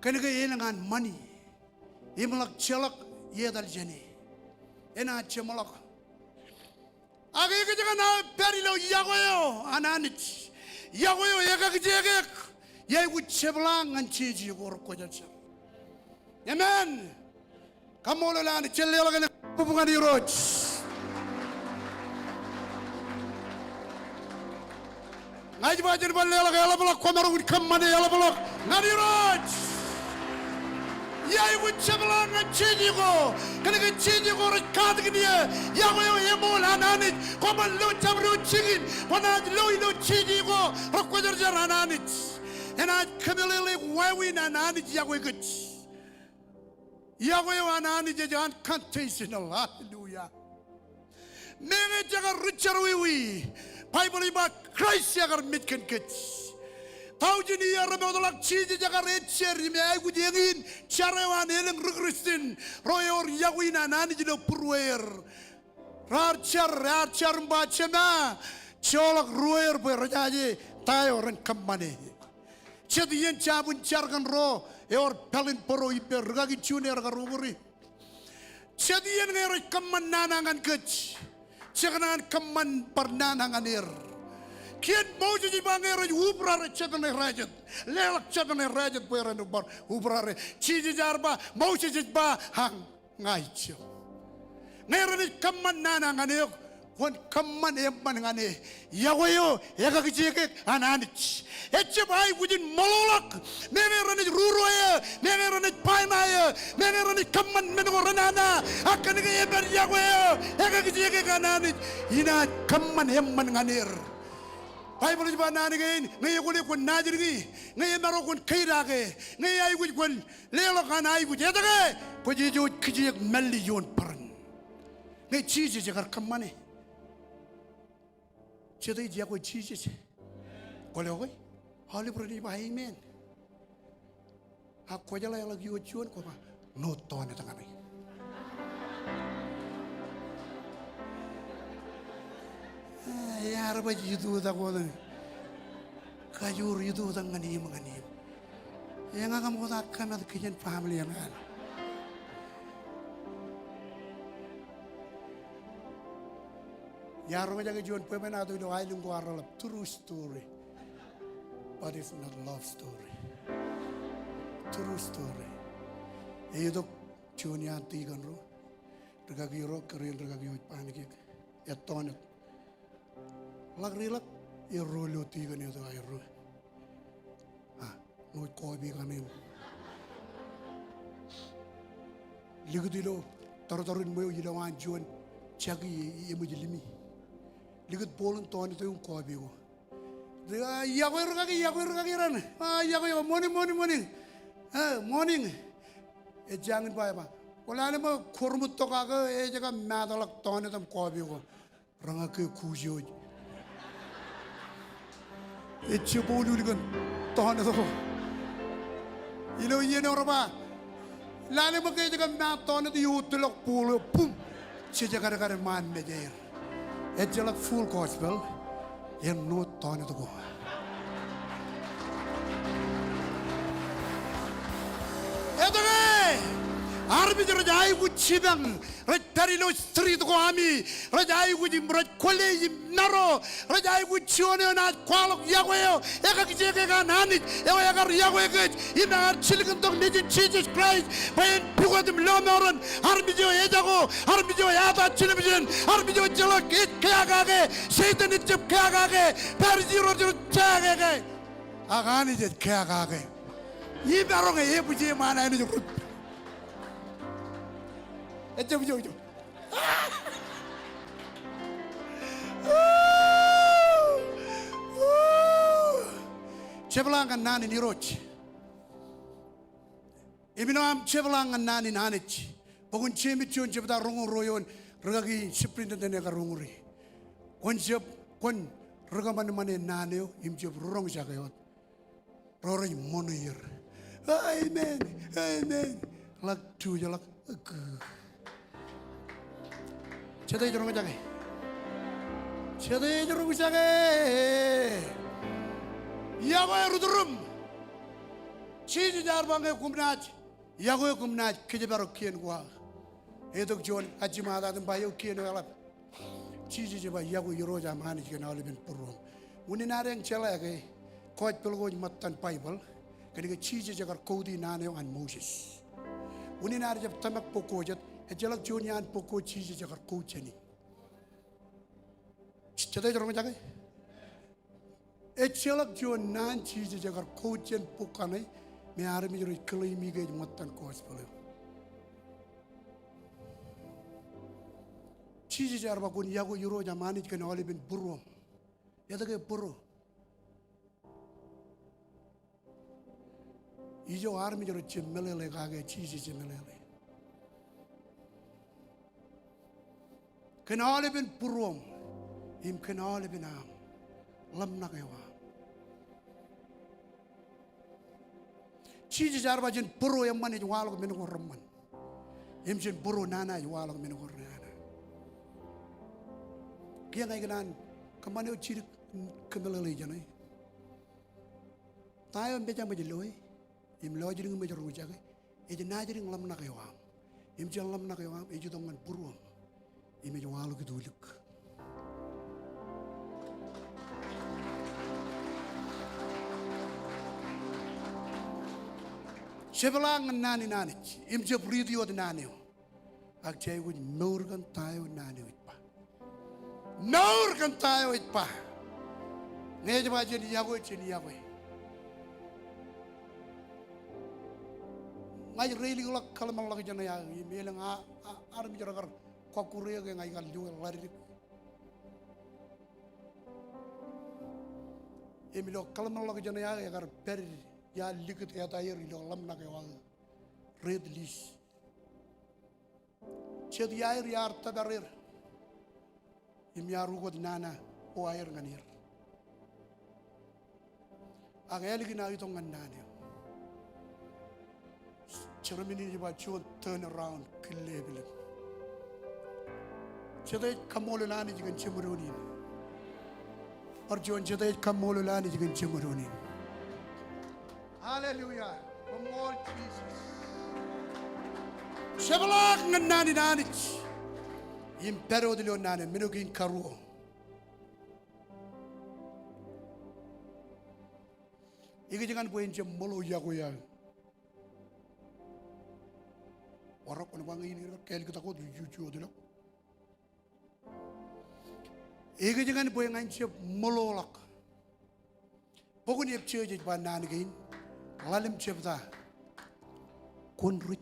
kōnke elōñ an ṃani. Eṃḷọk jeḷọk etal jāne. Enaaj jeṃḷọk. Ak ekōjkan aō pād ilo iọkwe eo an Anij. Iọkwe eo ekakijekek. Iar aikuj jepḷaak ñan jeje ko rekwōjarjar. Amen. Kaṃṃoolol Anij, jen leḷọk elōñ bōb ñan Irooj. Ña ij ba jen bar leḷọk eḷapḷọk, kwōmaroñ in kōṃṃane eḷapḷọk ñan Irooj. Iar aikuj jepḷaak ñan jeje ko, kōnke jeje ko rej katakin eō. Iọkwe eo eṃool an Anij, kwōban lo jabdewōt jikin, kwōnaaj lo ilo jeje ko rekwōjarjar an Anij. Enaaj kōmeḷeḷeik wāween an Anij iọkwe kōj. Iọkwe eo an Anij ej unconditional. Hallelujah. Meñe jekar ri jerọwiwi, Baibōḷ ej ba Kraist ekar mej kōn kōj. Tọujin iiō remootḷọk Jisōs ekar ejjet im eaikuj eñin jar eo an elōñ ri Kristian ro ewōr iọkwe in an Anij ilo būrueer. Raar jar, raar jar im ba, Jema, joḷọk ruweer bwe rejaje ta eo ren kōṃṃane. Jet iien jabōn jar kōn ro ewōr pālin bōro ippāer, rūkaki Junior kar ukuri. Jet iien ñe rej kōṃṃan nana ñan kōj, jekōṇaan kōṃṃan bar nana ñan er. Kien Moses ej ba ñe rej ubrare jabōn eo rej jet, leḷọk jabōn eo rej jet bwe ren bar ubrare. Jisōs ear ba, Moses ej ba, Ña ijo. Ñe renaaj kōṃṃan nana ñan eok, kwōn kōṃṃan eṃṃan ñan e. Iọkwe eo ekakijekek an Anij. Ejjab aikuj in moḷoḷọk. Meñe renaaj rūrueer, meñe renaaj baenaer, meñe renaaj kōṃṃan men ko renana. Ak kōnke epād iọkwe eo ekakijekek an Anij, inaaj kōṃṃan eṃṃan ñan er. Baibōḷ ej ba naan kein, ñe ekwōle kwōn naajdik e, ñe emaroñ kwōn keidake, ñe eaikuj kwōn leḷọk an aikuj etke, kwōj ej wōj kijeek mālōtlōt ioon bōran. Ñe Jisōs ekar kōṃṃane. Jete ej iọkwe Jisōs? Kwōle ke? Aolep ren ej ba amen. Ak kwōjeḷā eḷak iiō juon kwō ba, ṇo tọọnet ñan e. Ear baj itutak wōt. Kajoor itutak ñan eṃ, ñan eṃ. Eñak im wōt ak kōmat kijen family eṇ an. Iar roñjake juon bwebwenato ilo aelōñ ko ear reḷap, true story. But it's not love story. True story. Eitok juon iaan tikōn ro. Rūkaki ro, kōrā in rūkaki eo ej Banikik. Ettoon eo. Ḷak reḷak, erro ilo tikōn eo tok aerro. A, ṃōj kọọpi kaṇe. Likūt ilo tọrtọrin ṃweo ilowaan juon jaki e, e, eṃōj limi. Likūt bowl in tọọneto im kọọpi ko. A, iọkwe rūkaki, iọkwe rūkaki raṇ. A, iọkwe, iọkwe, morning, morning, morning. A, morning. Ejjañin ba, eba. Kwō lale ṃōk, kwō ruṃwij tok ak ej kab mataḷọk tọọneto im kọọpi ko. Reñak ke kuj eo ej. Ejjab bowl ulikan tọọneto ko. Ilo iien eo reba. Lale ṃōk ke ej kab mataḷọk tọọneto, iotelḷọk bowl eo, boom. Jejekadkad ṃaan mejeir. Ejjeḷọk full gospel. Ennot tọọneto ko. Etke armej rej aikuj jipañ, rej pād ilo street ko ami, rej aikuj im rej kwōle im maro, rej aikuj juon eo enaaj kwaḷọk iọkwe eo ekakijek eo an Anij, eo ekar iọkwe kōj im ekar jilkintok Nejin Jisōs Kraist bwe en pukot im lọmọọren armej eo ejako, armej eo eata jilōmjin, armej eo ejjeḷọk ej keakake, Setan ejjab keakake, Pharisi ro rej keakake, ak Anij ej keakake. Imaroñ e, ebwijin ṃaan Anij rūp. Ejjab ijo, ijo. Jepḷaak ñan naan in Irooj. Im ilo aṃ jepḷaak ñan naan in Anij. Bok in Jemes juon jebta roñoul ruo eoon, rūkaki superintendent ekar uñūri. Kwōn jab, kwōn rūkōṃanṃane naan eo, im jab rūroñjake wōt. Ro rej ṃoṇe er. Amen. Amen. Ḷak tuj ḷak. Jete ej roñjake? Jete ej roñjake? Iọkwe ri-tūrūṃ. Jisōs ear ba ñe koṃ naaj iọkwe koṃ naaj kōjparok kien ko aō. Eitok juon ajjiṃwe atatin ba eo kien eo eḷap. Jisōs ej ba iọkwe Irooj aṃ Anij kōn aolepen būruōṃ. Unin ad eñ jeḷā ke gospel ko ej ṃōttan Baibōḷ, kōnke Jisōs ekar quote-i naan eo an Moses. Unin ad jab tōmak bok ko jet, ejjeḷọk juon iaan bok ko Jisōs ekar quote jāni. Jete ej roñjake? Ejjeḷọk juon naan Jisōs ekar quote jān bok kaṇe me armej rej claim-i ke ej ṃōttan gospel eo. Jisōs ear ba kwōn iọkwe Irooj aṃ Anij kōn aolepen būruōṃ. Etke būruō? Ijo armej rej jab meḷeḷe kake Jisōs emeḷeḷe. Kōn aolepen būruōṃ im kōn aolepen aṃ ḷōmṇak eo aṃ. Jisōs ear ba jān būruō eṃṃan ej waḷọk men ko reṃṃan. Im jān būruō nana ej waḷọk men ko renana. Kiiō ña ikōṇaan kōṃṃan eo jidik kōmeḷeḷe ijeṇe. Ta eo mejaṃ ej loe im lọjilñiṃ ej roñjake, ej naajdik ḷōmṇak eo aṃ. Im jān ḷōmṇak eo aṃ ej itok ñan būruōṃ im ej waḷọk itulik. Jepḷaak ñan naan in Anij im jab riiti wōt naan eo. Ak jej aikuj mour kōn ta eo naan eo ej ba. Mour kōn ta eo ej ba. Ñe ej ba jen iọkwe, jen iọkwe. Ña ij reilikḷọk kōḷmānḷọkjeṇ eo aō im elōñ a, a, armej rekar kọkkure eō ke ña ikar lukkuun ḷaddik. Im ilo kōḷmānḷọkjeṇ eo aō ekar pād ia likūt etaer ilo ḷōmṇak eo aō. Red list. Jet iaer iar tōpar er im iar ukōt nana eo aer ñan er. Ak ālikin aō itok ñan naan eo, Jerman in ej ba juon turn around, kile epilōñ. Jete ej kaṃṃoolol Anij kōn jeṃdoon in? Bar juon, jete ej kaṃṃoolol Anij kōn jeṃdoon in? Hallelujah. Koṃṃool Jisōs. Jepḷaak ñan naan in Anij im pād wōt ilo naan eo. Men eo kein karuo. Ekōjkan bwe en jab ṃōḷo yokwe aō. Warọk kwōn ba ñe in eo rej kāālōt wōt, jujuj wōt ilo. Ekōjkan bwe ña in jab ṃōḷoḷọk. Bok in Epesōs ej ba naan kein, ḷalem jebta. Kwōn ri.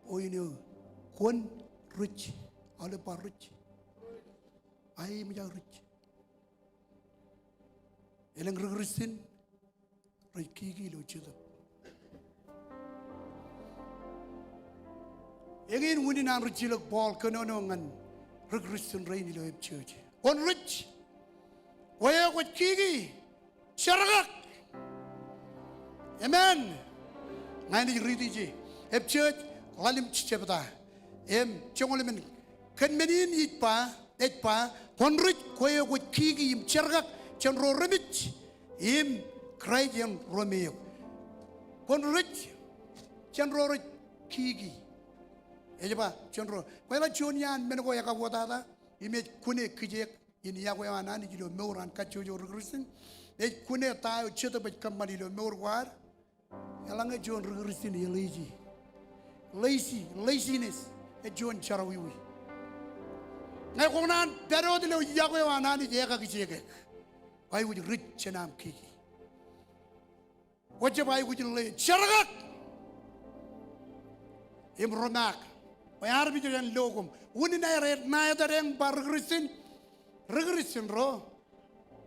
Eo in eo, kwōn ri. Aolep ba ri. Aemej aō ri. Elōñ ri Kristian rej kiki ilo Jetōb. Eñin unin an rijjilōk Paul kōnono ñan ri Kristian rein ilo Epesōs. Kwōn ri. Kwe eo kwōj kiki, jerkak. Amen. Ña in ij riiti ije. Epesōs ḷalem jebta. Im joñoul emān. Kōn men in ij ba, ej ba, kwōn ri kwe eo kwōj kiki im jerkak jān ro remej, im Kraist en ro me eok. Kwōn ri jān ro rej kiki. Ej ba, jān ro. Kweḷap juon iaan men ko ekakwōtata, im ej kune kijeek in yokwe eo an Anij ilo mour an kajjojo ri Kristian. Ej kune ta eo Jetōb ej kōṃṃani ilo mour ko ad. Eḷaññe juon ri Kristian ej lazy. Lazy, laziness, ej juon jerọwiwi. Ñe kwō kōṇaan pād wōt ilo yokwe eo an Anij ekakijekek, kwaikuj ri jān aṃ kiki. Kwō jab aikuj in ḷe, jerkak im romaak. Bwe armej ren lo koṃ. Unin aer ej ṇa etal eñ ba ri Kristian. Ri Kristian ro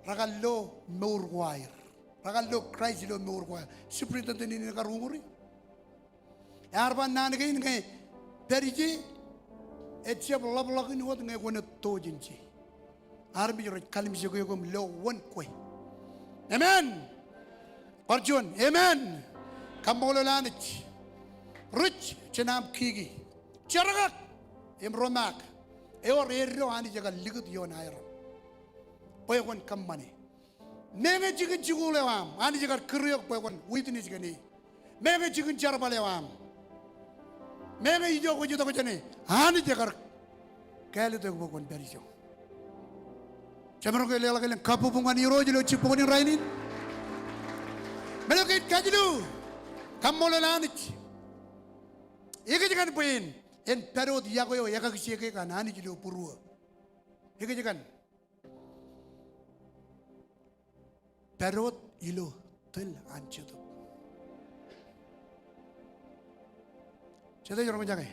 rekar lo mour ko aer. Rekar lo Kraist ilo mour ko aer. Superintendent in kar uñūri. Ear ba naan kein ñe pād ije, ejab ḷapḷọk in wōt ñe kwōn ettojen je. Armej rej kalimjek eok im lo wōn kwe. Amen. Bar juon, amen. Kaṃṃoolol Anij. Ri jān aṃ kiki. Jerkak im romaak. Ewōr eddo Anij ekar likūt ioon aerōṃ. Bwe kwōn kōṃṃane. Meñe jikin jikuuḷ eo aṃ, Anij kar kūr eok bwe kwōn witness kōn e. Meñe jikin jerbal eo aṃ, meñe ijo kwōj itok jān e, Anij kar kāālōt eok bwe kwōn pād ijo. Jemaroñ ke leḷọk elōñ kabbokbok ñan Irooj ilo jibboñin rainin. Men eo kein kajilu, kaṃṃoolol Anij. Ekōjkan bwe en, en pād wōt yokwe eo ekakijekek an Anij ilo būruō. Ekōjkan. Pād wōt ilo tōl an Jetōb. Jete roñjake.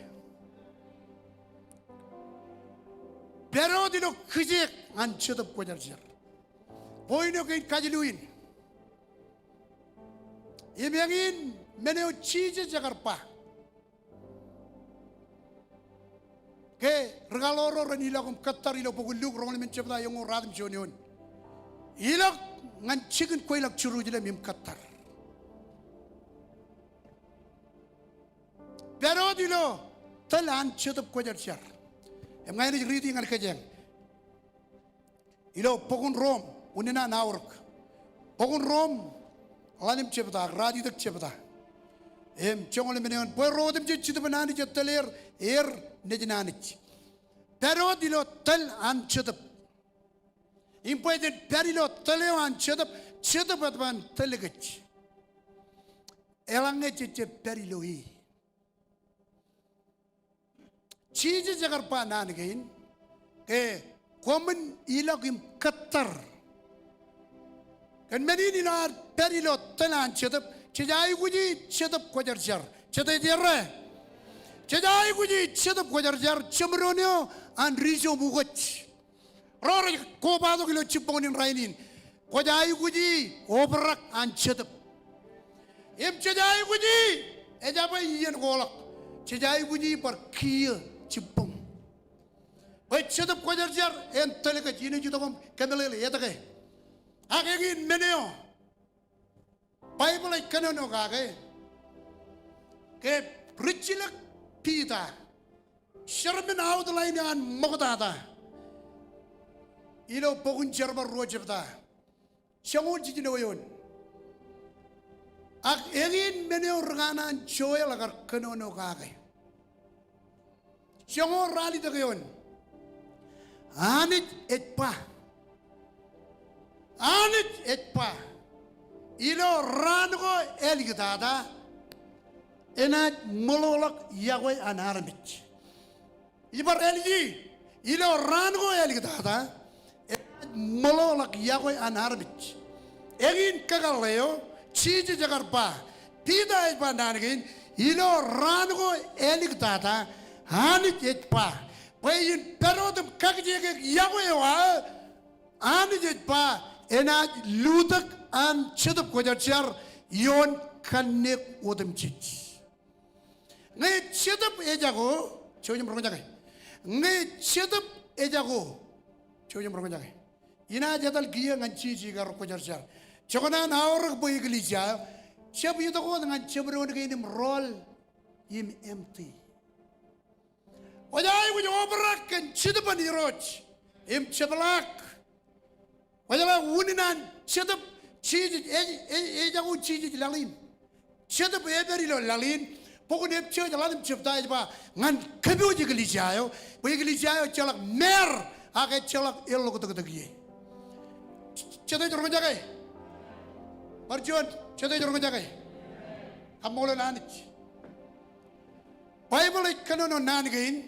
Pād wōt ilo kijeek an Jetōb Kwōjarjar. Point eo kein kajilu in. Im eñin men eo Jisōs ekar ba. Ke ri kaḷoor ren ilọk im kōttar ilo bok in Luk roñoul emān jebta eñoul ruatimjuon eoon. Ilọk ñan jikin kweilọk Jerusalem im kōttar. Pād wōt ilo tōl an Jetōb Kwōjarjar. Im ña in ij riiti ñan kōjeañ. Ilo bok in Rom, unin an aorōk. Bok in Rom, ḷalem jebta, ak ralitōk jebta. Im joñoul emān eoon, bwe ro otemjej Jetōb in Anij etōl er, er nejin Anij. Pād wōt ilo tōl an Jetōb. Im bwe jen pād ilo tōl eo an Jetōb, Jetōb ej ban tōl kōj. Eḷaññe jej jab pād ilo e. Jisōs ekar ba naan kein, ke koṃwin ilọk im kōttar. Kōn men in ilo ad pād ilo tōl an Jetōb, jej aikuji Jetōb Kwōjarjar. Jete ej errā? Jej aikuji Jetōb Kwōjarjar, jeṃdoon eo an disoṃ ukōj. Ro rej kobatok ilo jibboñin rainin. Kwōj aikuji obrak an Jetōb. Im jej aikuji, ejabwe iien ko ḷọk. Jej aikuji bar kiiō jibboñ. Bwe Jetōb Kwōjarjar en tōl kōj, inaaj itok im kōmeḷeḷe etke. Ak eñin men eo Baibōḷ ej kōnono kake, ke rijjilōk Piter, sermon outline eo an ṃoktata ilo bok in Jerbal ruo jebta, joñoul jiljino eoon. Ak eñin men eo ri kanaan Joel ekar kōnono kake. Joñoul ralitōk eoon. Anij ej ba, Anij ej ba, ilo raan ko āliktata, enaaj ṃōḷoḷọk yokwe an armej. Ij bar āliji, ilo raan ko āliktata, enaaj ṃōḷoḷọk yokwe an armej. Eñin kakōḷḷe eo, Jisōs ekar ba, Piter ej ba naan kein, ilo raan ko āliktata, Anij ej ba, bwe in pād wōt im kakijekek yokwe eo aō, Anij ej ba, enaaj lutōk an Jetōb Kwōjarjar ioon kanniōk otemjej. Ñe Jetōb ejako, jouj im roñjake. Ñe Jetōb ejako, jouj im roñjake. Inaaj etal kiiō ñan Jisōs eo ekar kwōjarjar. Jokwan an aorōk bwe eklejia eo, jab itok wōt ñan jabdewōt kein im rọọl im empty. Kwōj aikuj obrak kōn jetōb an Irooj im jepḷaak. Kwōjeḷā unin an Jetōb, Jisōs ej, ej, ejako Jisōs laḷ in. Jetōb ej pād ilo laḷ in. Bok in Epesōs ḷalem jebta ej ba ñan kōpooj eklejia eo, bwe eklejia eo ejjeḷọk māār ak ejjeḷọk eḷḷọk tōktōk ie. Jete ej roñjake? Bar juon, jete ej roñjake? Kaṃṃoolol Anij. Baibōḷ ej kōnono naan kein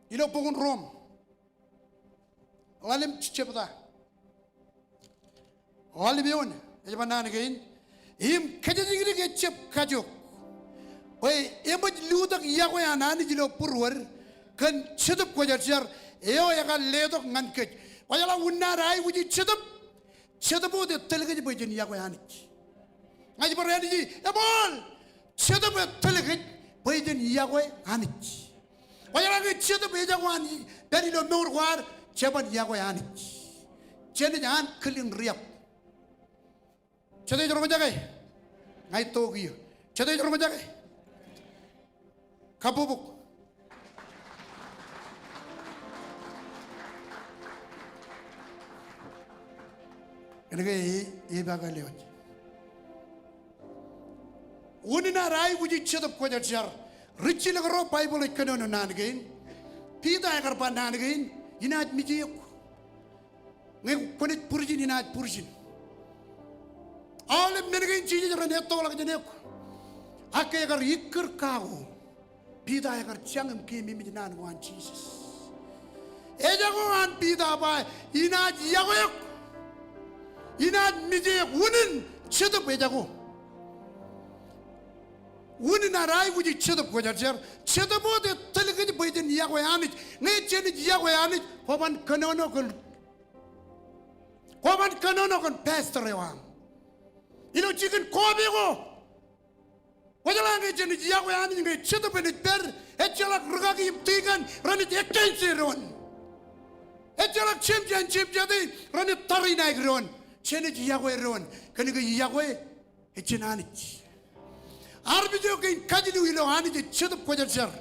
ilo bok in Rom ḷalem jebta, ḷalem eoon, ej ba naan kein, im kōjatdikdik ejjab kajook bwe eṃōj lutōk yokwe an Anij ilo būruod kōn Jetōb Kwōjarjar eo ekar letok ñan kōj. Kwōjeḷā unin ad aikuji jetōb, Jetōb wōt ej tōl kōj bwe jen yokwe Anij. Ña ij bar āliji, eṃool, Jetōb ej tōl kōj bwe jen yokwe Anij. Kwōjeḷā ñe Jetōb ejako an pād ilo mour ko ad, jeban yokwe Anij. Jenaaj an kilin riab. Jete ej roñjake? Ña ij tok kiiō. Jete ej roñjake? Kabbokbok. Kōnke e, e ba ka lewōj. Unin ad aikuji Jetōb Kwōjarjar. Rijjilōk ro Baibōḷ ej kōnono naan kein. Piter ekar ba naan kein, inaaj mije eok. Ñe kwōnaaj būrijin, inaaj būrijin. Aolep men kein Jisōs ren ettoḷọk jān eok. Ak ke ekar ikkūr kako, Piter ekar jañ im keememej naan ko an Jisōs. Ejako an Piter ba, inaaj yokwe eok. Inaaj mije eok, unin Jetōb ejako. Unin ad aikuji Jetōb Kwōjarjar. Jetōb wōt ej tōl kōj bwe jen yokwe Anij. Ñe jenaaj yokwe Anij, kwōban kōnono kōn Kwōban kōnono kōn pastor eo aṃ ilo jikin kope ko. Kwōjeḷā ñe jenaaj yokwe Anij ñe Jetōb enaaj pād, ejjeḷọk rūkaki im tikōn renaaj against doon. Ejjeḷọk jemjean jemjate renaaj tariṇaik doon. Jenaaj yokwe doon kōnke yokwe ejjān Anij. Armej eo kein kajilu ilo Anij ej Jetōb Kwōjarjar.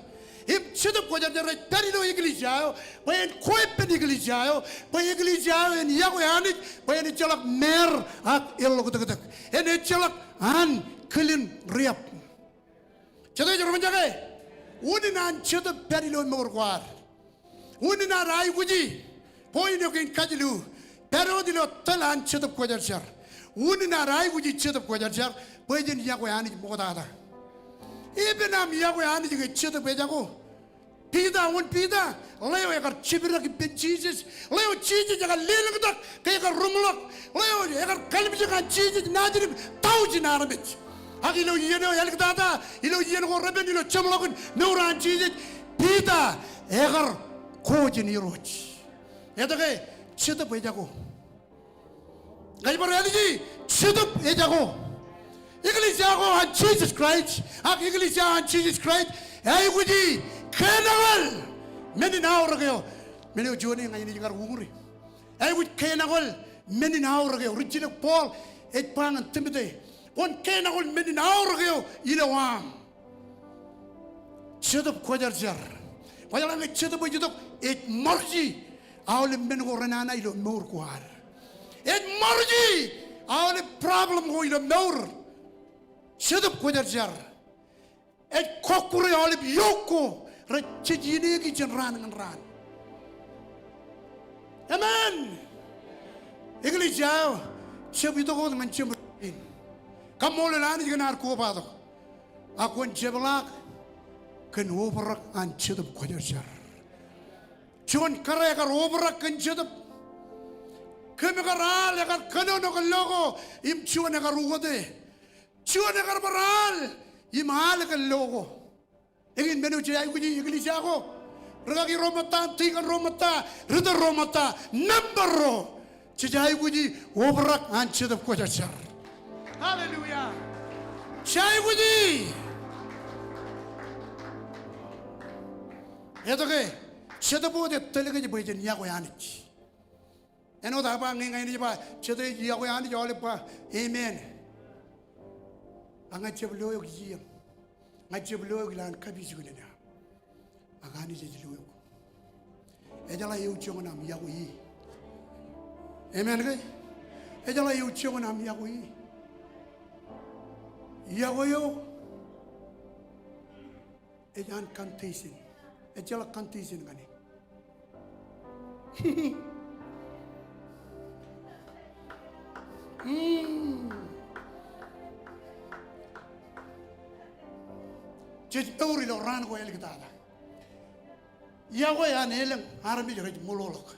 Im Jetōb Kwōjarjar ej pād ilo eklejia eo, bwe en kweeppān eklejia eo, bwe eklejia eo en yokwe Anij, bwe en ejjeḷọk māār ak eḷḷoktōktōk. En ejjeḷọk an kilin riab. Jete ej roñjake? Unin an Jetōb pād ilo mour ko ad. Unin ad aikuji, point eo kein kajilu, pād wōt ilo tōl an Jetōb Kwōjarjar. Unin ad aikuji Jetōb Kwōjarjar, bwe jen yokwe Anij ṃoktata. Epen aṃ yokwe Anij ñe Jetōb ejako. Piter, wōn Piter, ḷeo ekar jepdek ippān Jisōs, ḷeo Jisōs ekar lelōñtak ke ekar ruṃḷọk, ḷeo ekar kalimjek an Jisōs naajdik im tọujin armej. Ak ilo iien eo āliktata, ilo iien ko repen ilo jeṃḷọkin mour an Jisōs, Piter ekar ko jān Irooj. Etke? Jetōb ejako. Ña ij bar āliji, Jetōb ejako. Eklejia ko an Jisōs Kraist, ak eklejia an Jisōs Kraist, aikuji kenañal men in aorōk eo. Men eo juon e ña inaaj kar uñūri. Aikuj kenañal men in aorōk eo. Rijjilōk Paul ej ba ñan Timote, kwōn kenañal men in aorōk eo ilowaan Jetōb Kwōjarjar. Kwōjeḷā ñe Jetōb ej itok, ej ṃōrji aolep men ko renana ilo mour ko ad. Ej ṃōrji aolep problem ko ilo mour. Jetōb Kwōjarjar ej kọkkure aolep yoke ko rej jej ineeki jān raan ñan raan. Amen. Eklejia eo, jab itok wōt ñan jeṃdoon in. Kaṃṃoolol Anij kōn ad kobatok. Ak kwōn jepḷaak kōn obrak an Jetōb Kwōjarjar. Juon kōrā ekar obrak kōn Jetōb. Kōm ekar al, ekar kōnono kōn lo ko im juon ekar ukōte. Juon ekar bar al im al kōn lo ko. Eñin men eo jej aikuji eklejia ko. Rikaki ro ṃōtta, tikōn ro ṃōtta, ritōl ro ṃōtta, member ro. Jej aikuji obrak an Jetōb Kwōjarjar. Hallelujah. Jej aikuji. Etke? Jetōb wōt ej tōl kōj bwe jen iakwe Anij. Āinwōt aō ba ñe ña ij ba, Jetōb ej iakwe Anij, aolep ba, amen. Ak ña ij jab lo eok ijieṃ. Ña ij jab lo eok ilowaan kapijuknen eo. Ak Anij ej lo eok. Ejeḷā eō joñan aṃ iakwe e. Amen ke? Ejeḷā eō joñan aṃ iakwe e. Iakwe eo ej an condition. Ejjeḷọk condition ñan e. Hmm. Jej mour ilo raan ko āliktata. Iakwe an elōñ armej rej ṃoolḷọk.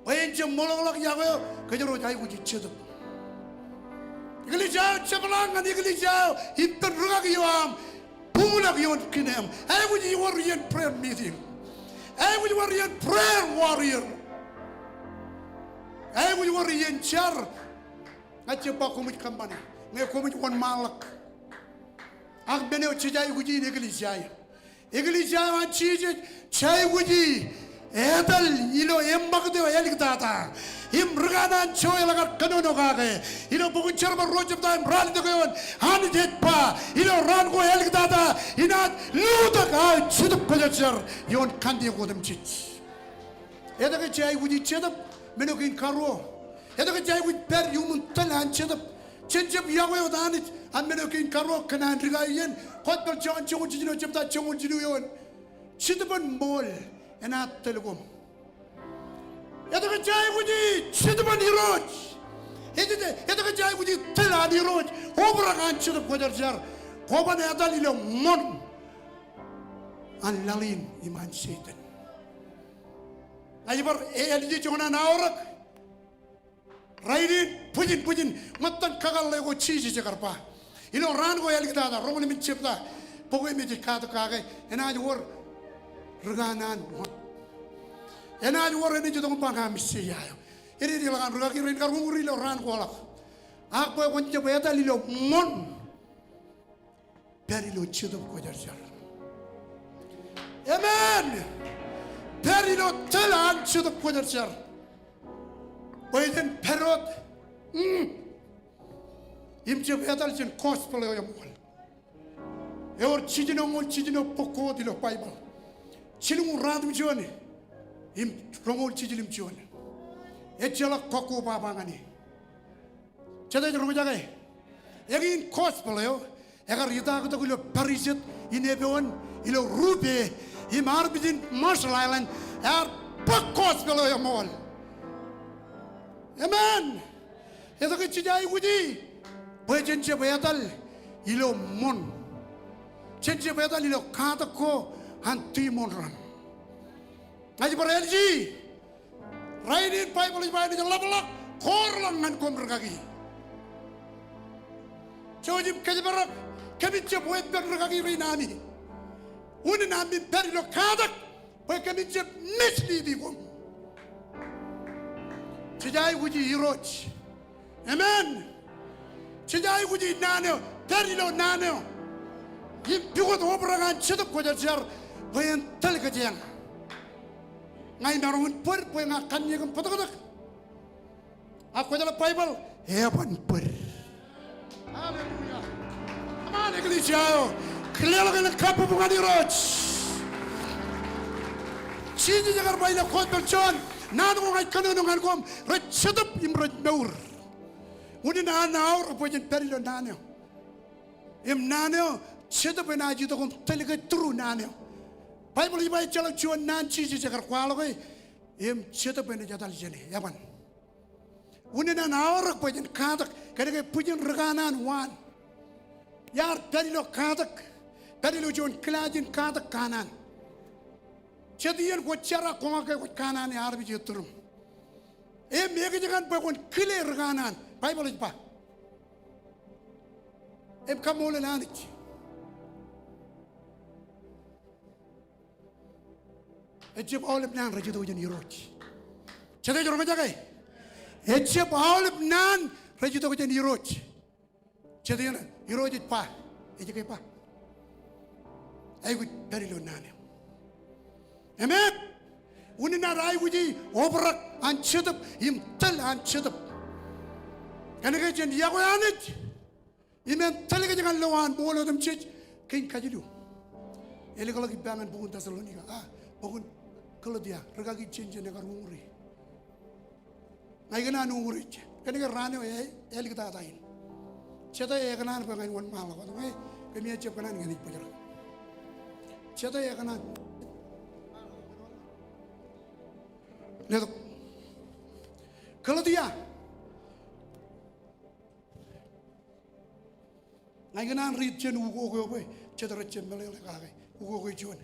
Bwe en jab ṃoolḷọk iakwe eo, kōjro ej aikuji Jetōb. Eklejia eo, jepḷaak ñan eklejia eo ippān rikaki eo aṃ. Buñlọk ioon kine aṃ. Aikuj wōr iien prayer meeting. Aikuj wōr iien prayer warrior. Aikuj wōr iien jar. Ña ij jab ba koṃij kōṃṃane ñe koṃij wōnṃaanḷọk. Ak men eo jej aikuji in eklejia eo. Eklejia eo an Jisōs, jej aikuji etal ilo eṃṃakūt eo āliktata. Im ri kanaan joel ekar kōnono kake. Ilo bok in Jerbal ruo jebta im ralitōk eoon, Anij ej ba, ilo raan ko āliktata, inaaj lutōk aō Jetōb Kwōjarjar ioon kante ko otemjej. Etke jej aikuji Jetōb? Men eo kein karuo. Etke jej aikuj pād iuṃwin tōl an Jetōb? Jen jab iakwe wōt Anij, ak men eo kein karuo, kōn an rūkaki in, Gospel Jon joñoul jiljino jebta joñoul jilu eoon. Jetōb in ṃool enaaj tōl koṃ. Etke jej aikuji Jetōb in Irooj? Etke, etke jej aikuji tōl an Irooj? Obrak an Jetōb Kwōjarjar. Kwōban etal ilo ṃoṇ an laḷ in im an Setan. Ij bar ālije joñan an aorōk. Rainin, bwijin, bwijin, ṃōttan kakōḷḷe ko Jisōs ekar ba. Ilo raan ko āliktata, roñoul emān jebta, bok eo me jej katak kake, enaaj wōr ri kanaan ṃōṇ. Enaaj wōr enaaj itok im ba ña Messiah eo. Ededeḷọk an rūkaki rein kar uñūr ilo raan ko ḷọk. Ak bwe kwōn jab etal ilo ṃoṇ. Pād ilo Jetōb Kwōjarjar. Amen. Pād ilo tōl an Jetōb Kwōjarjar. Bwe jen pād wōt. Mm. Im jab etal jān gospel eo eṃool. Ewōr jiljino ñoul jiljino bok ko wōt ilo Baibōḷ. Jilñuul ruatimjuon im roñoul jiljilimjuon. Ejjeḷọk kọkkobaba ñan e. Jete ej roñjake? Eñin gospel eo, ekar itaktok ilo parijet in Epoon, ilo Rube, im armej in Marshall Island, ear bōk gospel eo eṃool. Amen. Etke jej aikuji? Bwe jen jab etal ilo ṃoṇ. Jen jab etal ilo katak ko an tiṃoṇ raṇ. Ña ij bar ālije. Rainin Baibōḷ ej ba enaaj ḷapḷọk koorḷọk ñan koṃ rūkaki. Jouj im kōjparok, kōmij jab weeppān rūkaki rein ami. Unin ami pād ilo katak, bwe kōmij jab mislead e koṃ. Jej aikuji Irooj. Amen. Jej aikuji naan eo, pād ilo naan eo. Im pukot obrak an Jetōb Kwōjarjar, bwe en tōl kōjeañ. Ña imaroñ in bōd, bwe ña kanniōk im bōtōktōk. Ak kwōjeḷā Baibōḷ, eban bōd. Hallelujah. Come on, eklejia eo. Kile ḷọk elōñ kabbokbok ñan Irooj. Jisōs ekar ba ilo gospel Jon, naan ko ña ij kōnono ñan koṃ, rej jetōb im rej mour. Unin an aorōk bwe jen pād ilo naan eo. Im naan eo, jetōb enaaj itok im tōl kōj through naan eo. Baibōḷ ej ba ejjeḷọk juon naan Jisōs ekar kwaḷọke, im jetōb enaaj etal jāne, eban. Unin an aorōk bwe jen katak, kōnke bwijin ri kanaan waan. Iar pād ilo katak, pād ilo juon kilaaj in katak kanaan. Jet iien kwōj jera, koṃ ak ke kwōj kanaan e armej ettōr im. Im ekōjkan bwe kwōn kile ri kanaan. Baibōḷ ej ba. Im kaṃṃoolol Anij. Ejjab aolep naan rej itok jān Irooj. Jete ej roñjake? Ejjab aolep naan rej itok jān Irooj. Jete eṇ Irooj ej ba? Ej ke ba, aikuj pād ilo naan eo. Amen. Unin ad aikuji obrak an Jetōb im tōl an Jetōb. Kōnke jen iọkwe Anij im en tōl kōj ñan lowaan ṃool otemjej kein kajilu. Ālikḷọk ippa ñan bok in Tessalonika, a, bok in Galetia, rikaki jān jen ekar uñūri. Ña ikōṇaan uñūri, kōnke raan eo e, āliktata in. Jete ekōṇaan bwe ña in wōnṃaanḷọk wōt, ñe kōmij jab kōṇaan ña in ej bōjrak. Jete ekōṇaan. Letok. Galetia. Ña ikōṇaan riit jān ukok eo bwe jet rej jab meḷeḷe kake. Ukok eo juon.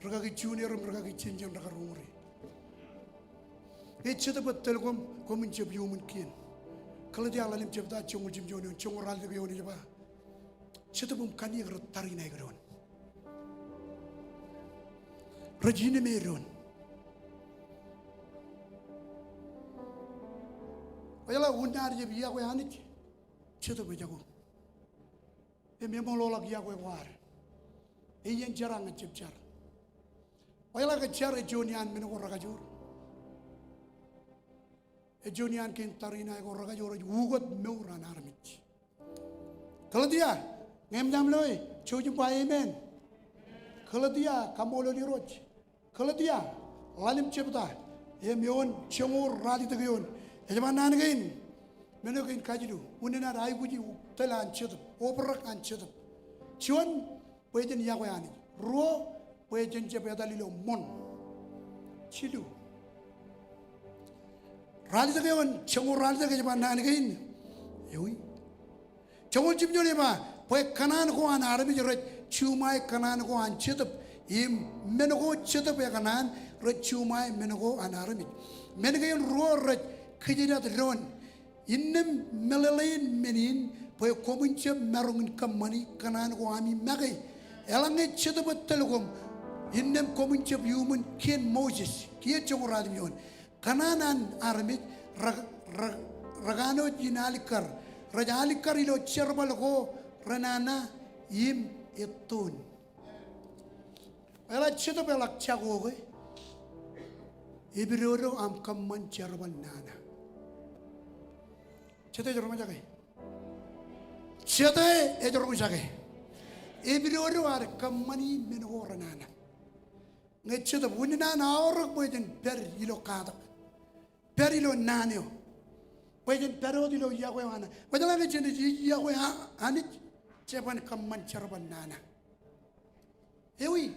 Rikaki juon er im rikaki jān jen rekar uñūri. Ke Jetōb ej tōl koṃ, koṃwin jab iuṃwin kien. Galetia ḷalem jebta joñoul jimjuon eoon, joñoul ralitōk eoon ej ba, Jetōb im kanniōk rej tariṇae kōn doon. Rej ineme doon. Kwōjeḷā, unin ad jab iọkwe Anij, Jetōb ejako. Im eṃool ḷọk iọkwe ko ad. Iien jera ña ij jab jar. Kwōjeḷā ke jar ej juon iaan men ko rekajoor. Ej juon iaan kein tariṇae ko rekajoor, ej ukōt mour an armej. Galetia, ñe eṃōj aṃ loe, jouj im ba amen. Galetia, kaṃṃoolol Irooj. Galetia, ḷalem jebta, im eoon joñoul ralitōk eoon. Ej ba naan kein, men eo kein kajilu, unin ad aikuji tōl an Jetōb, obrak an Jetōb. Juon, bwe jen iọkwe Anij. Ruo, bwe jen jab etal ilo ṃoṇ. Jilu. Ralitōk eoon, joñoul ralitōk ej ba naan kein. Ewi. Joñoul jimjuon ej ba, bwe kōṇaan ko an armej rej juṃae kōṇaan ko an Jetōb, im men ko Jetōb ekōṇaan rej juṃae men ko an armej. Men kein ruo rej kijedat doon. Innām meḷeḷein men in bwe koṃwin jab maroñ in kōṃṃani kōṇaan ko ami make. Eḷaññe Jetōb ej tōl koṃ, innām koṃwin jab iuṃwin kien Moses. Kiiō joñoul ralitōk eoon. Kōṇaan an armej re, re, rekanooj in alikkar. Rej alikkar ilo jerbal ko renana im ettoon. Eḷak Jetōb eḷak jako ke epidodo aṃ kōṃṃan jerbal nana. Jete ej roñjake? Jete ej roñjake? Epidodo ad kōṃṃani men ko renana. Ñe Jetōb, unin an aorōk bwe jen pād ilo katak. Pād ilo naan eo. Bwe jen pād wōt ilo iọkwe eo an Anij. Bwe jeḷā ke jen iọkwe Anij, jeban kōṃṃan jerbal nana. Ewi,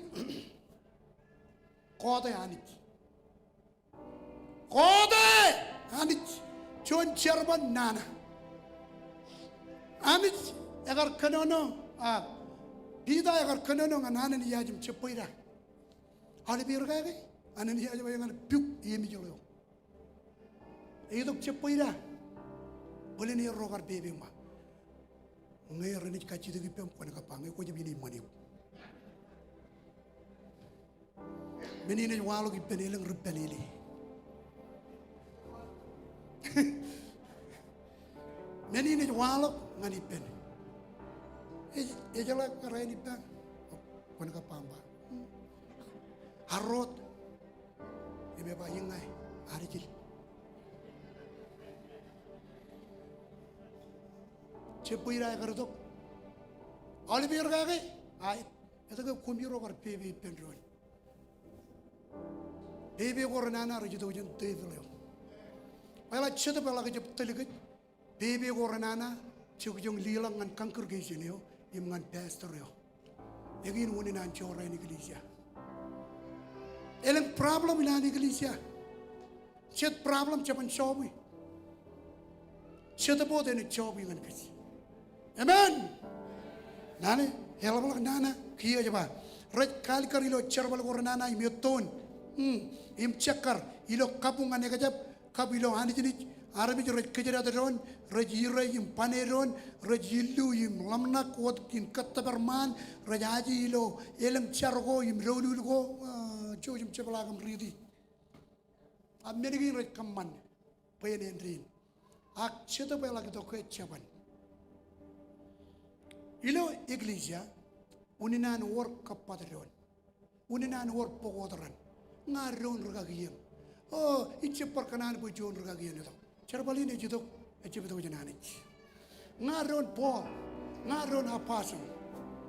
kote Anij. Kote Anij. Juon jerbal nana. Anij ekar kōnono, a, Piter ekar kōnono ñan Ananias im Sappira. Aolep er kake, Ananias ej ba ñan puk iien eo. Eitok Sappira, bōlen er ro kar pepe im ba, ñe renaaj kajjitōk ippaṃ, kwōn kōppa, ñe kwōj jab ineeṃṃan eok. Men in ej waḷọk ippān elōñ ri pālele. Men in ej waḷọk ñan ippān. Ej, ej jeḷā kōrā in ippa. Kwōn kōppa im ba. Arro wōt. Im ej ba, iññā, arjel. Sappira ekar itok. Aolep er kake, a, etke koṃiro kar pepe ippān doon? Pepe ko renana rej itok jān tepil eo. Bwe eḷak Jetōb eḷak jab tōl kōj. Pepe ko renana, jokjok liḷọk ñan congregation eo, im ñan pastor eo. Ekwe, unin an jora in eklejia. Elōñ problem in an eklejia. Jet problem jeban solve. Jetōb wōt enaaj solve ñan kōj. Amen. Naan eo, eḷapḷọk nana kiiō ej ba, rej kaalikkar ilo jerbal ko renana im ettoon, mm, im jekkar ilo kabuñ ñan ekjab, kab ilo Anij Nij, armej rej kōjdat doon, rej irej im bane doon, rej illu im ḷōmṇak wōt in kōttōpar ṃaan, rej aje ilo elōñ jar ko im doulul ko, ah, jouj im jepḷaak im riiti. A men kein rej kōṃṃan bwe en āindein. Ak Jetōb eḷak itok ke jeban. Ilo eklejia, unin an wōr kōbbat doon. Unin an wōr bōk wōt raṇ. Ña doon rūkaki eṇ. O, ij jab bar kōṇaan bwe juon rūkaki eṇ itok. Jerbal in ej itok, ejab itok jān Anij. Ña doon Paul, ña doon Apostle,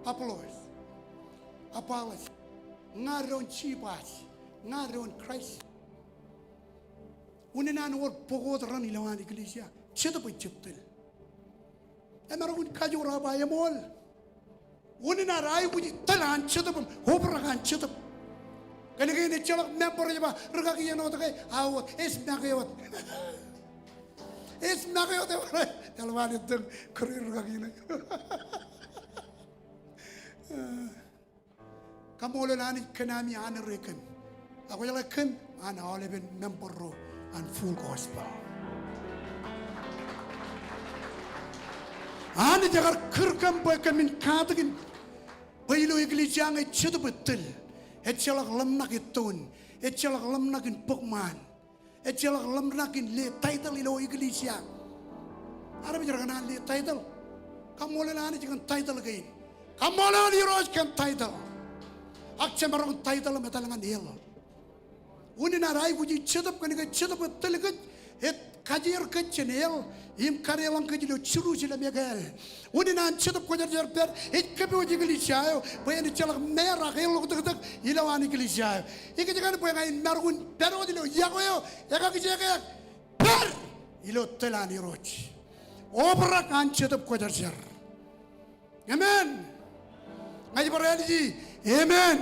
Apollos, Apollos, ña doon Cephas, ña doon Kraist. Unin an wōr bōk wōt raṇ ilowaan eklejia, Jetōb ejab tōl. Emaroñ in kajoor aō ba eṃool. Unin ad aikuji tōl an Jetōb im obrak an Jetōb. Kōnke ejjeḷọk member ej ba rūkaki eṇ wōt ke, aō wōt, ej make wōt. Ej make wōt ewōr. Eḷap an ettōñ kōrā rūkaki eṇ. Kaṃṃoolol Anij kōn ami honor e kōm. Ak kwōjeḷā kōm an aolepen member ro an Full Gospel. Anij ekar kūr kōm bwe kōmin katakin bwe ilo eklejia ñe Jetōb ej tōl, ejjeḷọk ḷōmṇak ettoon, ejjeḷọk ḷōmṇak in bōk ṃaan. Ejjeḷọk ḷōmṇak in le title ilo eklejia. Armej rej kōṇaan le title. Kaṃṃoolol Anij kōn title kein. Kaṃṃoolol Irooj kōn title. Ak jemaroñ in title im etal ñan hell. Unin ad aikuji Jetōb kōnke Jetōb ej tōl kōj, ej kajeer kōj jān hell, im kadeḷọñ kōj ilo Jerusalem ekāāl. Unin an Jetōb Kwōjarjar pād, ej kōpooj eklejia eo, bwe en ejjeḷọk mear ak eḷḷoktōktōk ilowaan eklejia eo. Ikōjkan bwe ña in maroñ in pād wōt ilo yokwe eo, ekakijekāāl, pād ilo tōl an Irooj. Obrak an Jetōb Kwōjarjar. Amen. Ña ij bar āliji, amen.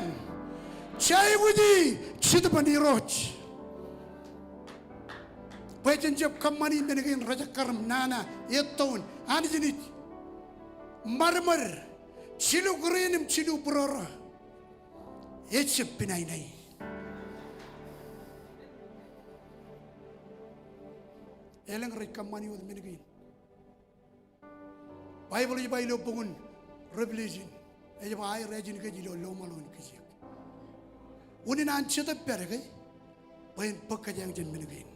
Jej aikuji Jetōb an Irooj. Bwe jen jab kōṃṃani men kein rejekkar im nana, ettoon, Anij Nij, ṃadṃōd, jilu green im jilu būrōrō. Ejab pinainai. Elōñ rej kōṃṃani wōt men kein. Baibōḷ ej ba ilo bok in Revelation, ej ba aer ājin kōj ilo lọmọọr in kijeek. Unin an Jetōb pād ke, bwe en bōk kōj eañ jān men kein.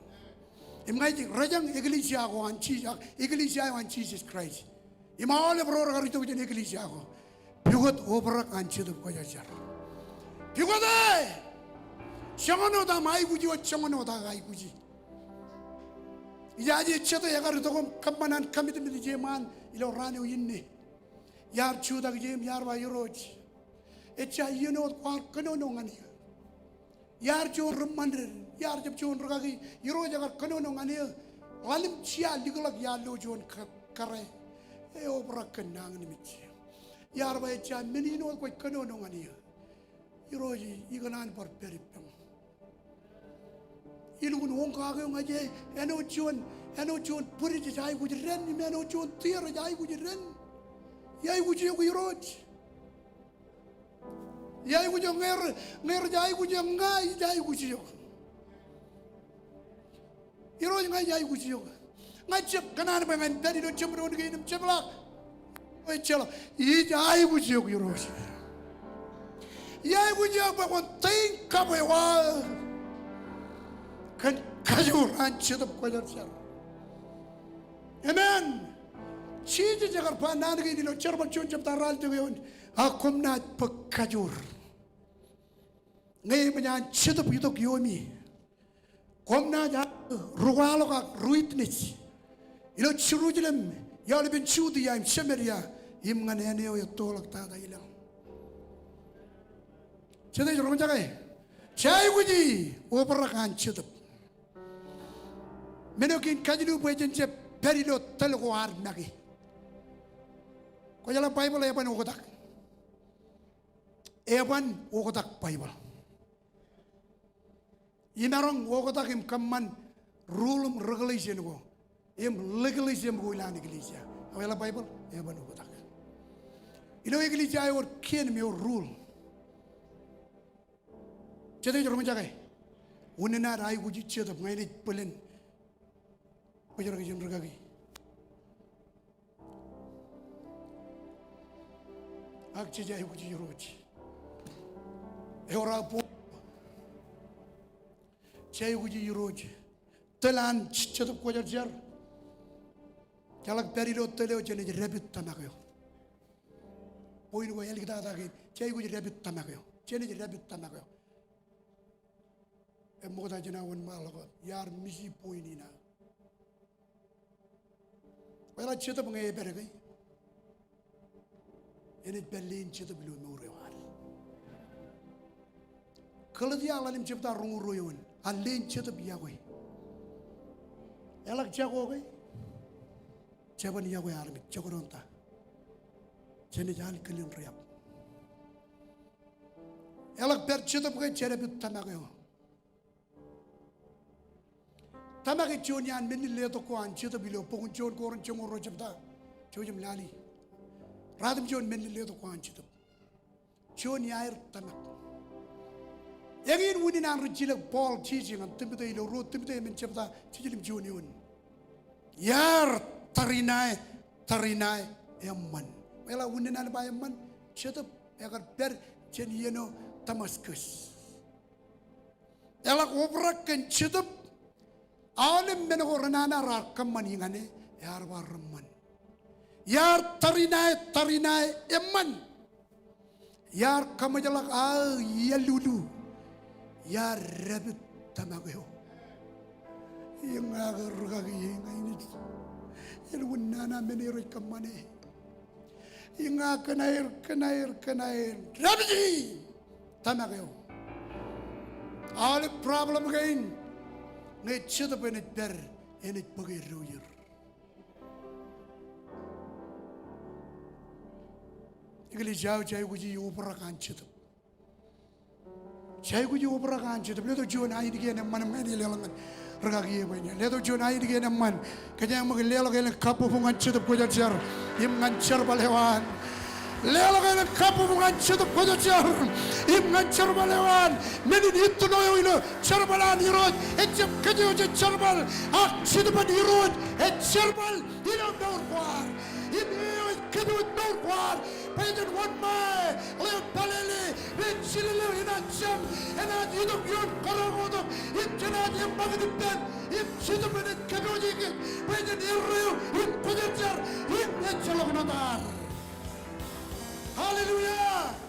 Im ña ij rōjañ eklejia ko an Jisōs, eklejia eo an Jisōs Kraist. Im aolep ro rekar itok jān eklejia ko. Pukot obrak an Jetōb Kwōjarjar. Pukot e! Joñan wōt aṃ aikuji wōt joñan wōt aō aikuji. Ijaje jet eo ekar itok im kōṃṃan an commitment ije ṃaan ilo raan eo inne. Iar jutak ije im iar ba Irooj, ejja iien wōt kwaar kōnono ñan eō. Iar juon ri ṃandeḷ, iar jab juon rūkaki, Irooj ekar kōnono ñan eō. Ḷalem jea likḷọk iar lo juon ka-, kōrā. Eobrak kōn nañinmej. Iar ba ejja men in wōt kwōj kōnono ñan eō. Irooj, ikōṇaan bar pād ippaṃ. Ilukkuun oñkake eo ña ij, āinwōt juon, āinwōt juon bwidej ej aikuj dān, im āinwōt juon tier ej aikuj dān. Iaikuj eok Irooj. Iaikuj eok ñe rej, ñe rej aikuj eok ña, ij aikuj eok. Irooj, ña ij aikuj eok. Ña ij jab kōṇaan bwe ña in pād ilo jeṃdoon kein im jepḷaak. Ejjeḷọk, ij aikuj eok Irooj. Ij aikuj eok bwe kwōn tōl kabwe wa kōn kajoor an Jetōb Kwōjarjar. Amen. Jisōs ekar ba naan kein ilo Jerbal juon jebta ralitōk eoon, ak koṃ naaj bōk kajoor. Ñe eṃōj an Jetōb itok ioomi, koṃ naaj aō ri kwaḷọk ak ri witness ilo Jerusalem, aolepen Judia im Samaria, im ñan āne eo ettoḷọk tata ilaḷ. Jete ej roñjake? Jej aikuji obrak an Jetōb. Men eo kein kajilu bwe jen jab pād ilo tōl ko ad make. Kwōjeḷā Baibōḷ eban oktak. Eban oktak Baibōḷ. Imaroñ oktak im kōṃṃan rule im regulation ko im legalism ko ilowaan eklejia. Ak eḷap Baibōḷ, eban oktak. Ilo eklejia eo ewōr kien im ewōr rule. Jet ej roñjake. Unin ad aikuji Jetōb ñe enaaj bōlen bōjrak jān rikaki. Ak jej aikuji Irooj. Ewōr aō bok. Jej aikuji Irooj. Tōl an Jetōb Kwōjarjar. Jeḷak pād ilo tōl eo jenaaj dāpid tōmak eo. Point ko āliktata kein. Jej aikuj dāpid tōmak eo. Jenaaj dāpid tōmak eo. Eṃṃokta jān aō wōnṃaanḷọk wōt. Iar misi point in aō. Kwōjeḷā Jetōb ñe epād ke enaaj pād leen Jetōb ilo mour eo ad. Kōlōt ia ḷalem jebta roñoul ruo eoon. A leen Jetōb iọkwe. Eḷak jako ke jeban iọkwe armej, jekdọọn ta. Jenaaj al kilen riab. Eḷak pād Jetōb ke jedāpid tōmak eo. Tōmak ej juon iaan men in letok ko an Jetōb ilo bok in juon Korint joñoul ruo jebta. Jouj im lale. Ratimjuon men in letok ko an Jetōb. Juon iaer tōmak. Eñin unin an rijjilōk Paul jijet ñan Timote ilo ruo Timote emān jebta jiljilimjuon eoon. Iar tariṇae, tariṇae eṃṃan. Kwōjeḷā unin an ba eṃṃan, Jetōb ekar pād jān iien eo Damascus. Eḷak obrak kōn Jetōb, aolep men ko renana raar kōṃṃani ñan e, ear ba reṃṃan. Iar tariṇae, tariṇae eṃṃan. Iar kaṃōjḷọk aō ialulu. Iar dāpid tōmak eo. Iññā ke rikaki e ña inaaj. Elukkuun nana men eo rej kōṃṃane. Iññā kōn aer, kōn aer, kōn aer. Dāpiji tōmak eo. Aolep problem kein ñe Jetōb enaaj pād, enaaj bōk eddo er. Eklejia eo, jej aikuji obrak an Jetōb. Jej aikuji obrak an Jetōb. Letok juon ainikien eṃṃan im ña inaaj leḷọk ñan rikaki e bwe en letok juon ainikien eṃṃan. Kōjeañ ṃōk leḷọk elōñ kabbokbok ñan Jetōb Kwōjarjar im ñan jerbal eo an. Leḷọk elōñ kabbokbok ñan Jetōb Kwōjarjar im ñan jerbal eo an. Men in itōn eo ilo jerbal an Irooj ejjab kōjwōj ej jerbal, ak Jetōb an Irooj ej jerbal ilo mour ko ad. Im eo ej kōjwōj mour ko ad bwe jen wōnṃae, ḷeo pālele, bwe jilel eo enaaj jañ, enaaj itok ioon kōrọọltok, im jenaaj eṃṃakūt ippān, im Jetōb enaaj kōpooj kōj bwe jen erreo im kwōjarjar im ejjeḷọk ṇotar. Hallelujah!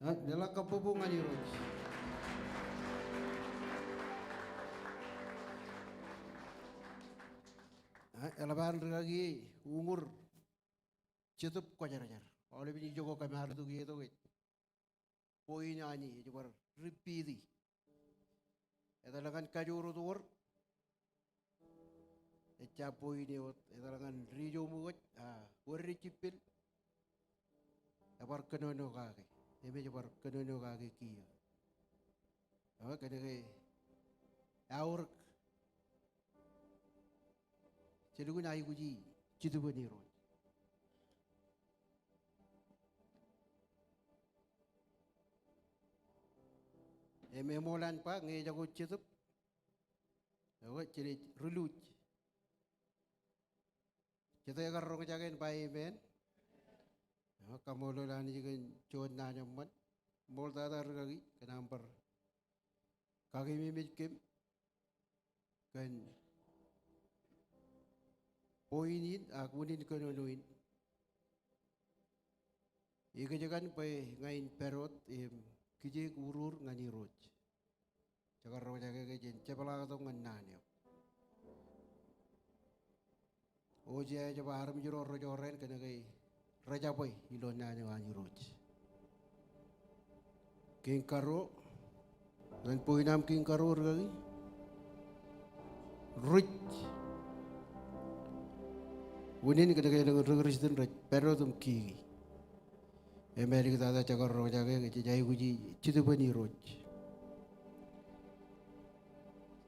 Ā, leḷọk kabbokbok ñan Irooj. Ā, eḷap an rikaki e uñūr Jetōb Kwōjarjar. Aolepen ijoko kōm ar tok ietok ej point eo an e ej bar repeat e. Etal ñan kajoor wōt wōr. Ejjab point eo wōt, etal ñan ri ijo ṃōk wōj, a, wōr ri jippel. Ebar kōnono kake. Im ej bar kōnono kake kiiō. Eo, kōnke eaorōk. Jen lukkuun aikuji Jetōb in Irooj. Im eṃool an ba ñe ejako Jetōb, eo, jenaaj riluuj. Jete ekar roñjake en ba amen. Eo, kaṃṃoolol Anij kōn juon naan eṃṃan. Ṃool tata rikaki kōn aṃ bar kakememej kōm kōn point in ak unin kōnono in. Ikōjkan bwe ña in pād wōt im kijeek urur ñan Irooj. Jekar roñjake ke jen jepḷaaktok ñan naan eo. Ojā ej ba armej ro rej jorrāān kōnke rej jabwe ilo naan eo an Irooj. Kiiñ karuo, ñan point eo aṃ kiiñ karuo rikaki. ruj. Unin kōnke elōñ ri Kristian rej pād wōt im kiki. Im āliktata jekar roñjake, jej aikuji Jetōb in Irooj.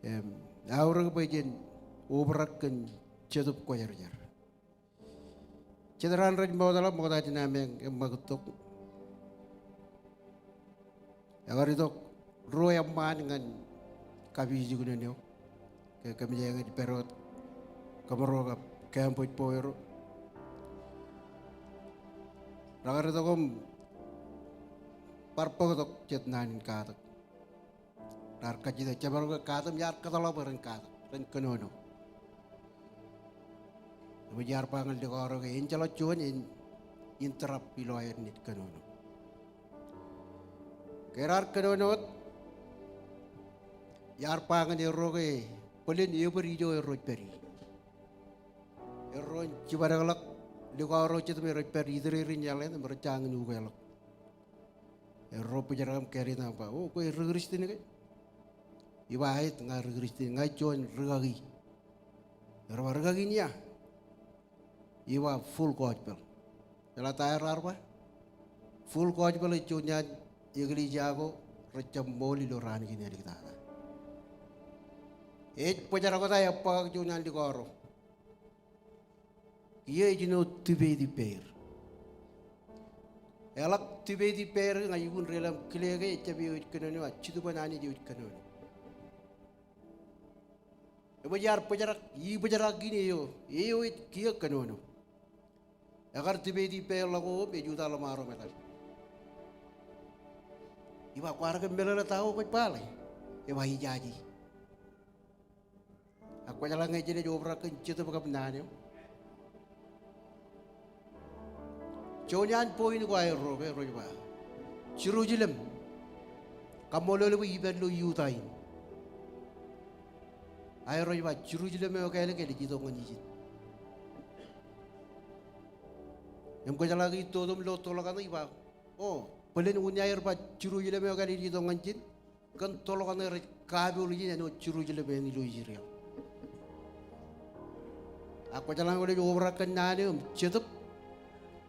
Im aorōk bwe jen obrak kōn Jetōb Kwōjarjar. Jet raṇ rej ṃoktata, ṃokta jān ameañ eṃṃakūt tok. Ekar itok ruo eṃṃaan ñan kapijuknen eo ke kōmjeañ ej pād wōt kōmro kab campus boy ro. Rekar itok im bar bōktok jet naan in katak. Raar kajjitōk, jemaroñ ke katak im iar kōtḷọk bwe ren katak, ren kōnono. Eṃōj iar ba ñan likao ro ke en jeḷā juon, en interrupt ilo aer naaj kōnono. Ke raar kōnono wōt, iar ba ñan erro ke bōlen ebōd ijo erro ej pād ie. Erro en jibadekḷọk likao ro jet im rej pād itererin eḷaññe im rej jañin ukeḷọk. Erro bōjrak im kāālōt im ba, "O, kwe ri Kristian ke?" Iba, "Aet, ña ri Kristian, ña ij juon rūkaki." Erro ba, "Rūkaki in ia?" Iba, "Full Gospel." Eḷap ta eo raar ba? Full Gospel ej juon iaan eklejia ko rejjab ṃool ilo raan kein āliktata. Ej bōjrak wōt aō ebbakak juon iaan likao ro. Kiiō ej jino debate ippāer. Eḷak debate ippāer ke ña ij lukkuun deḷọñ kile ke ejjab eo ej kōnono, a Jetōb an Anij eo ej kōnono. Eṃōj iar bōjrak, ibōjrak in eo, eo ej kiiō kōnono. Ekar debate ippāer ḷọk wōt im ej uta ḷōṃaro metal. Iba, "Kwaar ke meḷeḷe ta ko kwōj ba ḷe?" Ewa, "Ijaje." Ak kwōjeḷā ñe jenaaj obrak kōn Jetōb kab naan eo. Juon iaan point ko aerro ke erro ej ba, Jerusalem, kaṃṃoolol bwe ippān ilo Juda in. Aerro ej ba Jerusalem eo ekālik enaaj itok ñan ijin. Im kwōjeḷā ke ij totok im lo tōl kaṇe, iba, "O, bōlen unin aer ba Jerusalem eo ekālik enaaj itok ñan ijin, kōn tōl kaṇe rej kapoor ijin āinwōt Jerusalem eṇ ilo Israel." Ak kwōjeḷā ñe kwōnaaj obrak kōn naan eo im Jetōb,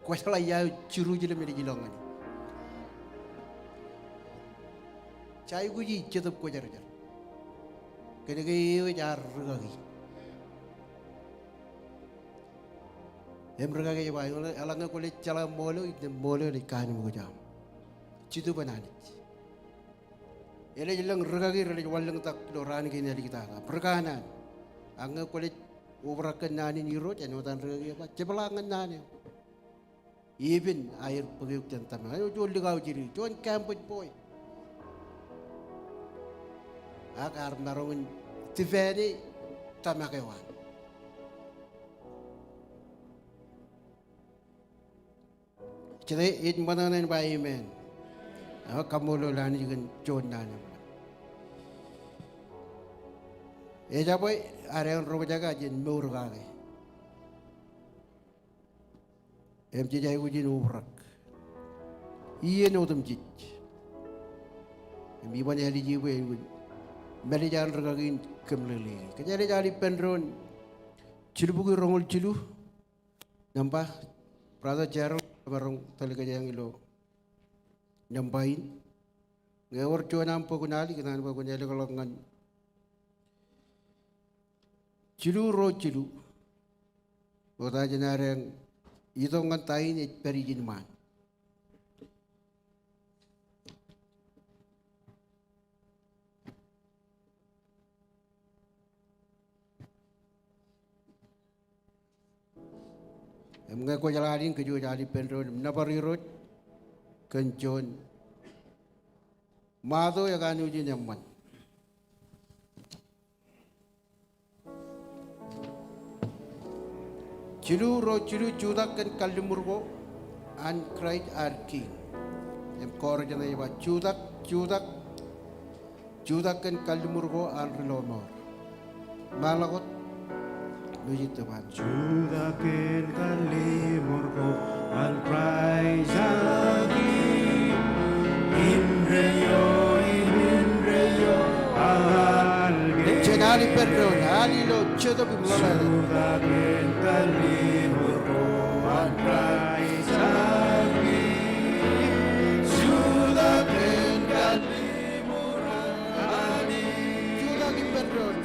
kwōjeḷā ia eo Jerusalem enaaj ilọk ñan e. Jej aikuji Jetōb Kwōjarjar. Kōnke eo ej ad rūkaki. Im rūkaki ej ba, "Eḷaññe kwōnaaj jeḷā ṃool eo, innem ṃool eo enaaj kanooj aṃ." Jetōb an Anij. Enaaj lōñ rūkaki renaaj wanlōñtak ilo raan kein āliktata. Rūkanaan. Ak ñe kwōnaaj obrak kōn naan in Irooj, āinwōt an rūkaki ej ba, jepḷaak ñan naan eo. Epen aer bōk eok jān tōmak. Āinwōt juon likao jidik, juon campus boy. Ak ear maroñ in defend e tōmak eo an. Jete ej ṃōṇōṇō in ba amen. Ak kaṃṃoolol Anij kōn juon naan eṃṃan. Ejabwe ad eoon roñjake ak jen mour kake. Im jej aikuj in obrak iien otemjej. Im iban ālije bwe ālij mālij an rūkaki in kōmeḷeḷeiki. Kōj ālij al ippān doon Jilubukwi roñoul jilu. Nōṃba, Brother Gerald, emaroñ tōl kōjeañ ilo nōṃba in. Ñe ewōr juon aṃ bwe kwōn al, ikōṇaan bwe kwōn ālōkḷọk ñan jilu ruo jilu. Ṃokta jān ad eañ itok ñan ta in ej pād ijin ṃaan. Im ñe kwōj ḷak in, kōj wōj al ippān doon im nōbar Irooj kōn juon ṃato ekanooj in eṃṃan. Jilu ruo jilu, jutak kōn kalliṃur ko an Kraist ad Kiiñ. Im chorus ṇe ej ba, jutak, jutak, jutak kōn kalliṃur ko an ri lọmọọr. Ṃaḷọk wōt, ṃōj itōb an. Jutak kōn kalliṃur ko an Kraist ad Kiiñ. Im rej ioon, im rej ioon, al ke. Jen al ippān doon, al ilo Jutak ippān doon.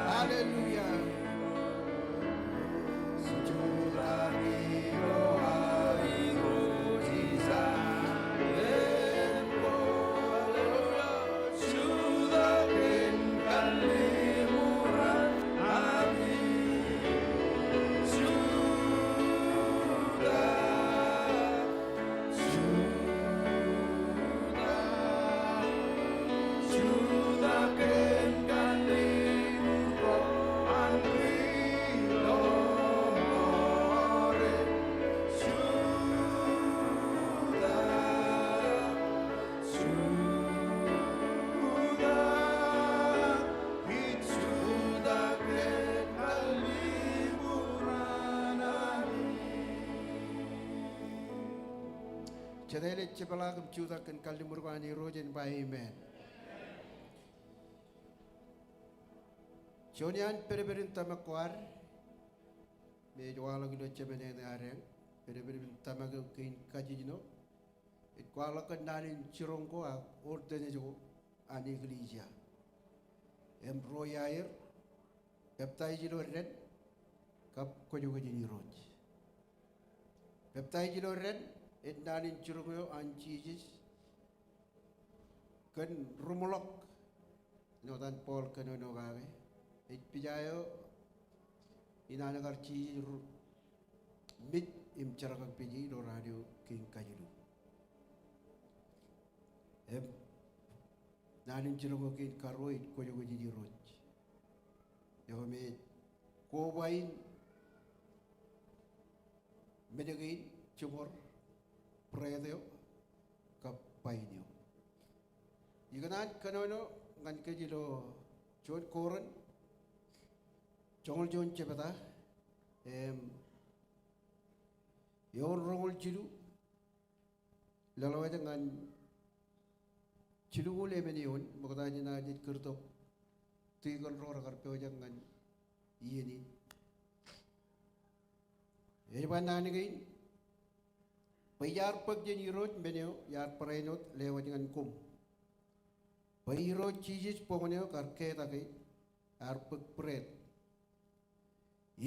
Hallelujah. Jete ej jepḷaak im jutak kōn kalliṃur ko an Irooj en ba amen. Juon iaan pedped in tōmak ko ad, me ej waḷọk ilo jemān eo eadeañ, pedped in tōmak eo kein kajijino, ej kwaḷọk kōn naan in jiroñ ko ak ordained ko an eklejia. Im ruo iaer, peptaij ilo dān, kab kwōjkwōj in Irooj. Peptaij ilo dān, ej naan in jiroñ eo an Jisōs, kōn ruṃḷọk, āinwōt an Paul kōnono kake, ej pija eo in an kar Jisōs ri-, mej im jerkakpeje ilo raan eo kein kajilu. Im naan in jiroñ eo kein karuo ej kwōjkwōj in Irooj. Eo me ej koba in men kein, jibor, bread eo, kab wain eo. Ikōṇaan kōnono ñan kōj ilo juon Korint, joñoul juon jebta, im eoon roñoul jilu, lelọk ej ñan jilñuul emān eoon, ṃokta jān ad kūrtok tikōn ro rekar pojak ñan iien in. Ej ba naan kein, bwe iar bōk jān Irooj men eo iar barāinwōt lewōj ñan koṃ. Bwe Irooj Jisōs boñōn eo kar ketake, ear bōk bread.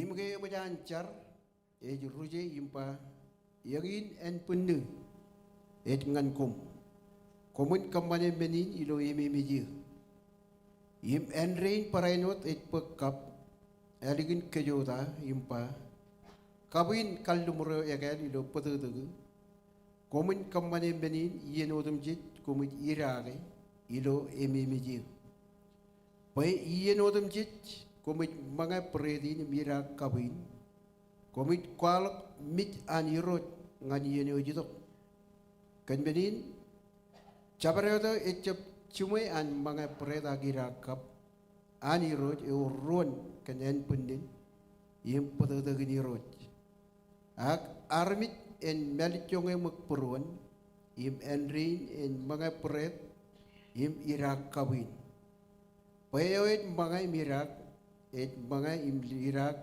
Im ke eṃōj an jar, ej ruje im ba, eñin ānbwinnū ej ñan koṃ. Koṃwin kōṃṃane men in ilo ememej eō. Im āindein barāinwōt ej bōk kab, ālikin kōjota im ba, kab in kalliṃur eo ekāāl ilo bōtōktōk eō. Koṃwin kōṃṃane men in iien otemjej koṃij idaake ilo ememej eō. Bwe iien otemjej koṃij ṃōñā bread in im idaak kab in, koṃij kwaḷọk mej an Irooj ñan iien eo ej itok. Kōn men in, jabdewōt eo ejjab jiṃwe an ṃōñā būreet ak idaak kab an Irooj ewōr ruōn kōn ānbwinnin im bōtōktōkin Irooj. Ak armej en mālejjoñe ṃōk būruon, im āindein en ṃōñā būreet im idaak kab in. Bwe eo ej ṃōñā im idaak, ej ṃōñā im idaak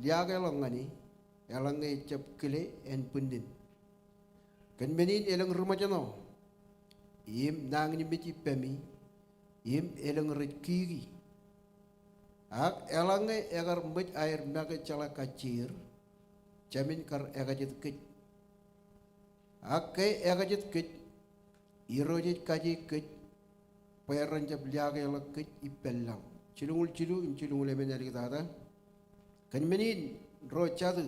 liaakḷọk ñan e, eḷaññe ejjab kile ānbwinnin. Kōn men in elōñ ri ṃōjṇọ, im nañinmej ippemi, im elōñ rej kiki. Ak eḷaññe ekar ṃōj aer make jeḷā kajjier, Jāmin kar ekajet kōj. Ak ke ekajet kōj, Irooj ej kaje kōj, bwe ren jab liaakḷọk kōj ippān lañ. Jilñuul jilu im jilñuul emān āliktata. Kōn men in ro jatū,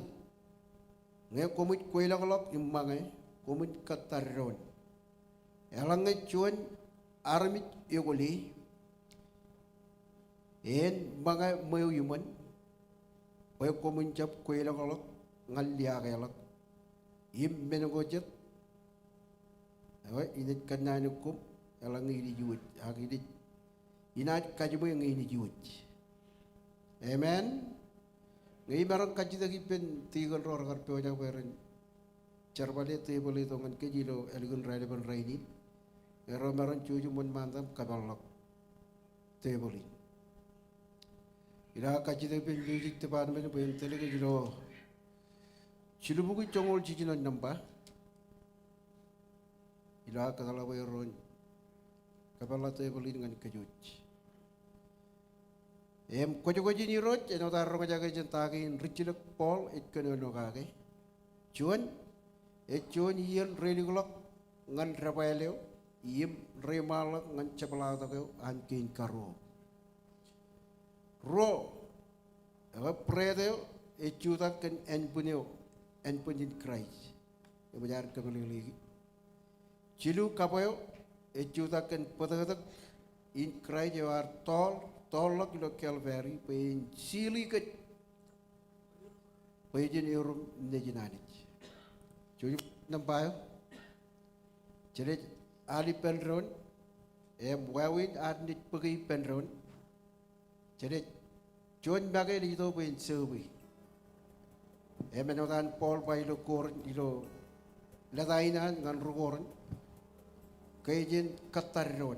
ñe koṃij kweilọkḷọk im ṃōñā, koṃwin kōttar doon. Eḷaññe juon armej ekole, en ṃōñā ṃweo iṃōn, bwe koṃwin jab kweilọkḷọk ñan liaakḷọk. Im men ko jet, ewe, inaaj kōnnaan koṃ, eḷaññe inaaj iwōj, ak inaaj, inaaj kajiṃwe ñe inaaj iwōj. Amen. Ñe imaroñ kajjitōk ippān tikōn ro rekar pojak bwe ren jerbale tebōḷ eo itok ñan kōj ilo ālikin raelepen rainin. Eo ro maroñ jouj im wōnṃaantak im kōpeḷḷọk tebōḷ in. Ilo aō kajjitōk ippān music department bwe en tōl kōj ilo Silubukwi joñoul jiljino nōṃba. Ilo aō kōtḷọk bwe ren kōpeḷḷọk tebōḷ in ñan kōj wōj. Im kwōjkwōj in Irooj āinwōt aō roñjake jān ta kein rijjilōk Paul ej kōnono kake. Juon, ej juon iien reilikḷọk ñan debwāāl eo, im reiṃaanḷọk ñan jepḷaaktok eo an kein karuo. Ruo, ewe būreet eo ej jutak kōn ānbwin eo, ānbwin in Kraist. Eṃōj ad kōmeḷeḷeiki. Jilu, kab eo ej jutak kōn bōtōktōk in Kraist eo ear tool, toolḷọk ilo Kalvari, bwe en sili kōj bwe jen erom nejin Anij. Jouj im nōṃba eo. Jenaaj al ippān doon, im wāween ad naaj bōke ippān doon. Jenaaj juon make ej itok bwe en sōōbwe. Im āinwōt an Paul ba ilo Korint, ilo leta in an ñan ri Korint, ke jen kōttar doon.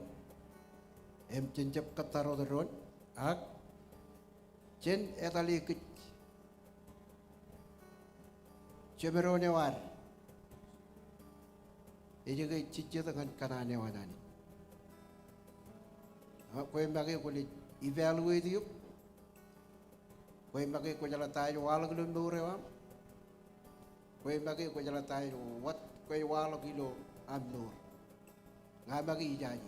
Im jen jab kōttar wōt doon, ak jen etale kōj. Jemedoon eo ad ej ke jejjet ñan kōṇaan eo an Anij. Ak kwe make kwōnaaj evaluate eok. Kwe make kwōjeḷā ta ej waḷọk ilo mour eo aṃ. Kwe make kwōjeḷā ta ej wōt kwe waḷọk ilo aṃ mour. Ña make ijaje.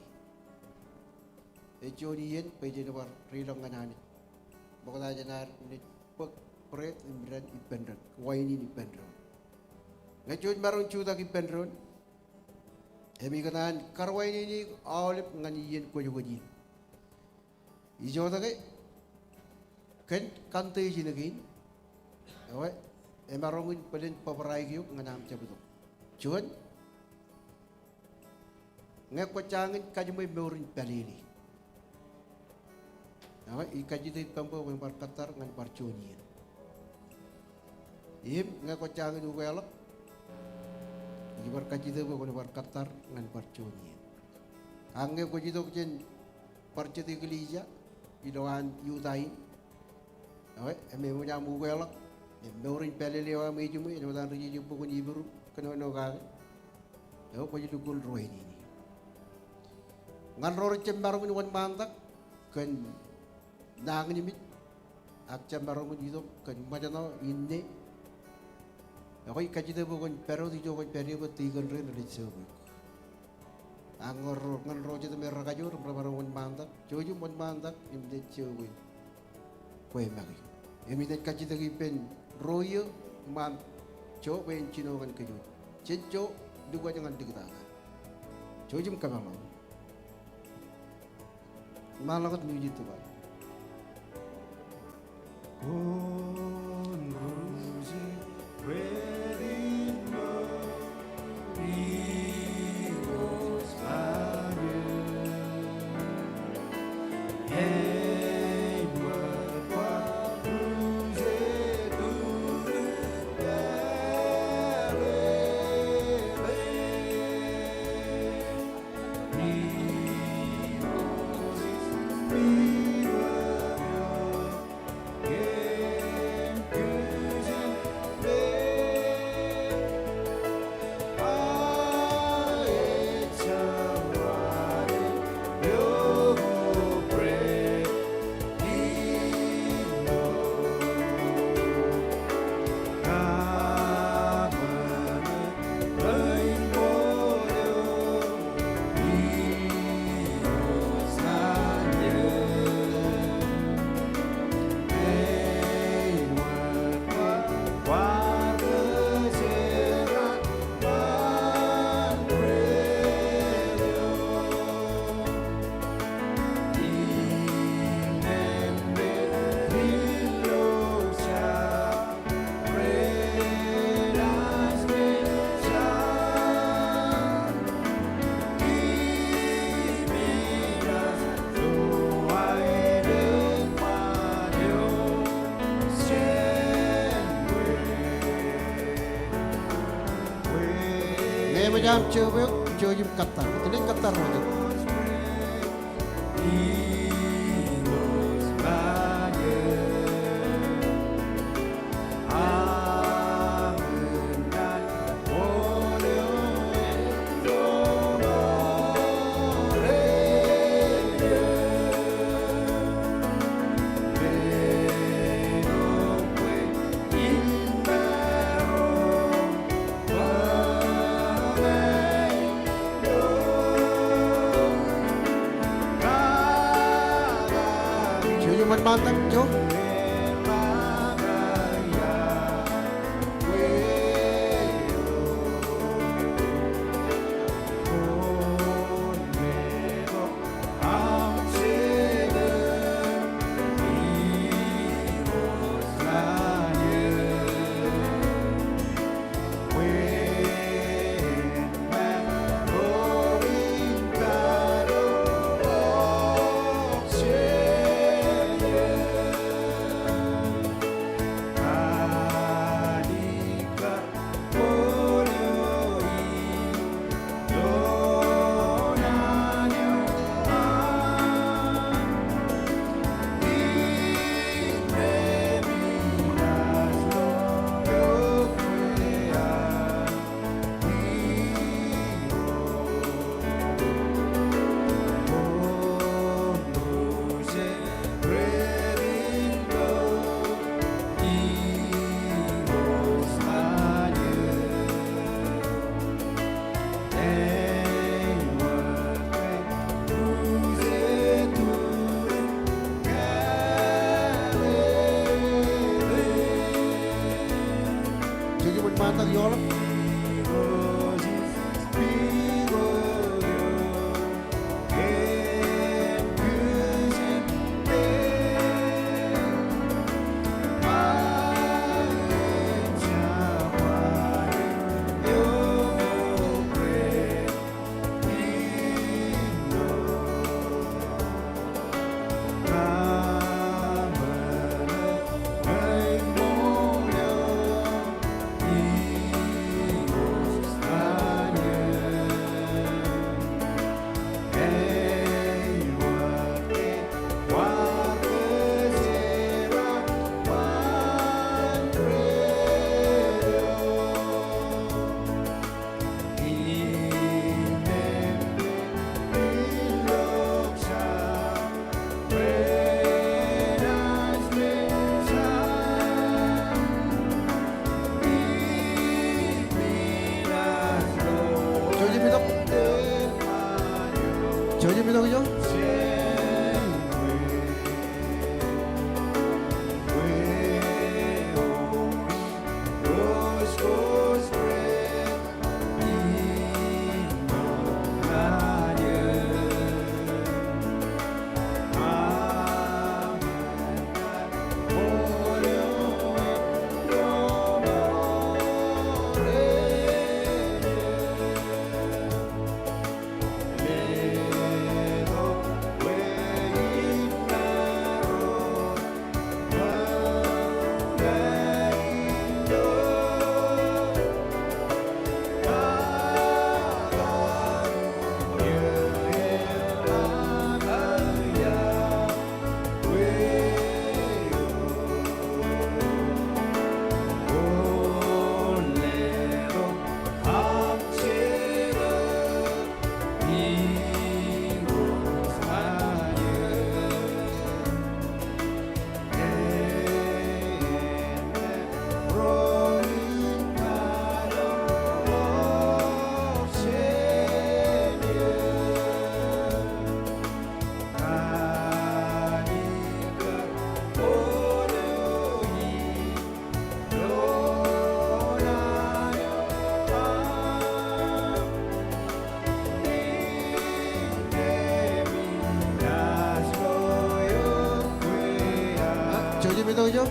Ej juon iien bwe jen bar deḷọñ ñan Anij. Ṃokta jān ad naaj bōk bread im dān ippān doon, wain in ippān doon. Ñe jouj maroñ jutak ippān doon, im ikōṇaan karuwainene eok aolep ñan iien kwōjkwōj in. Ijoke, kōn kantō ijin kein, ewe, emaroñ in bōlen bōbraik eok ñan aṃ jab itok. Juon, ñe kwō jañin kajiṃwe mour in pālele, ewe, ij kajjitōk ippaṃ bwe kwōn bar kōttar ñan bar juon iien. Im ñe kwō jañin ukeḷọk, ij bar kajjitōk bwe kwōn bar kōttar ñan bar juon iien. Ak ñe kwōj itok jān bar jet eklejia ilo an Utah in, ewe, im eṃōj aṃ ukeḷọk im mour in pālele eo aṃ ejiṃwe, āinwōt an ri jeje bok in Hibru kōnono kake, ewe, kwōj lukkuun ruwainene. Ñan ro rej jab maroñ in wōnṃaantak kōn nañinmej ak jab maroñ in itok kōn ṃōjṇọ inne, ekwe, ij kajjitōk bwe kwōn pād wōt ijo kwōn pād ie bwe tikōn rein rej sōōbwe eok. Ak ñan ro, ñan ro jet me rekajoor im remaroñ wōnṃaantak, jouj im wōnṃaantak im naaj sōōbwe kwe make. Im inaaj kajjitōk ippān ro iiō iṃaan jo bwe en jino ñan kōj wōj. Jen jo lukkuun ñan likūtata. Jouj im kōpeḷḷọk. Ṃaanḷọk wōt music tok an. Jab jab eok, jouj im kōttar. Jouj im kōttar. Jouj im wōnṃaantak, jouj. Jouj im wōnṃaantak, ioḷọk. Jouj im itok. Jouj im itok, jouj. Jouj im itok, jouj.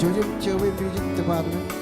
Jouj im jọọbe music department.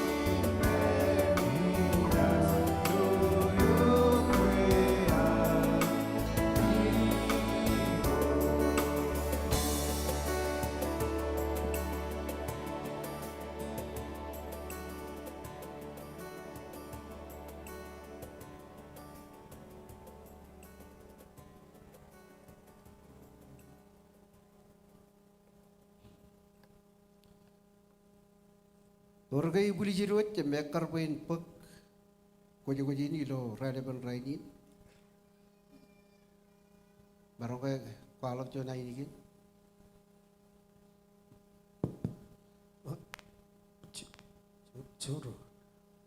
Ewōr ke ibwiljid wōj im ekkar bwe in bōk kwōjkwōj in ilo raelepen rainin? Maroñ ke kwaḷọk juon ainikien? J-, j-, jero.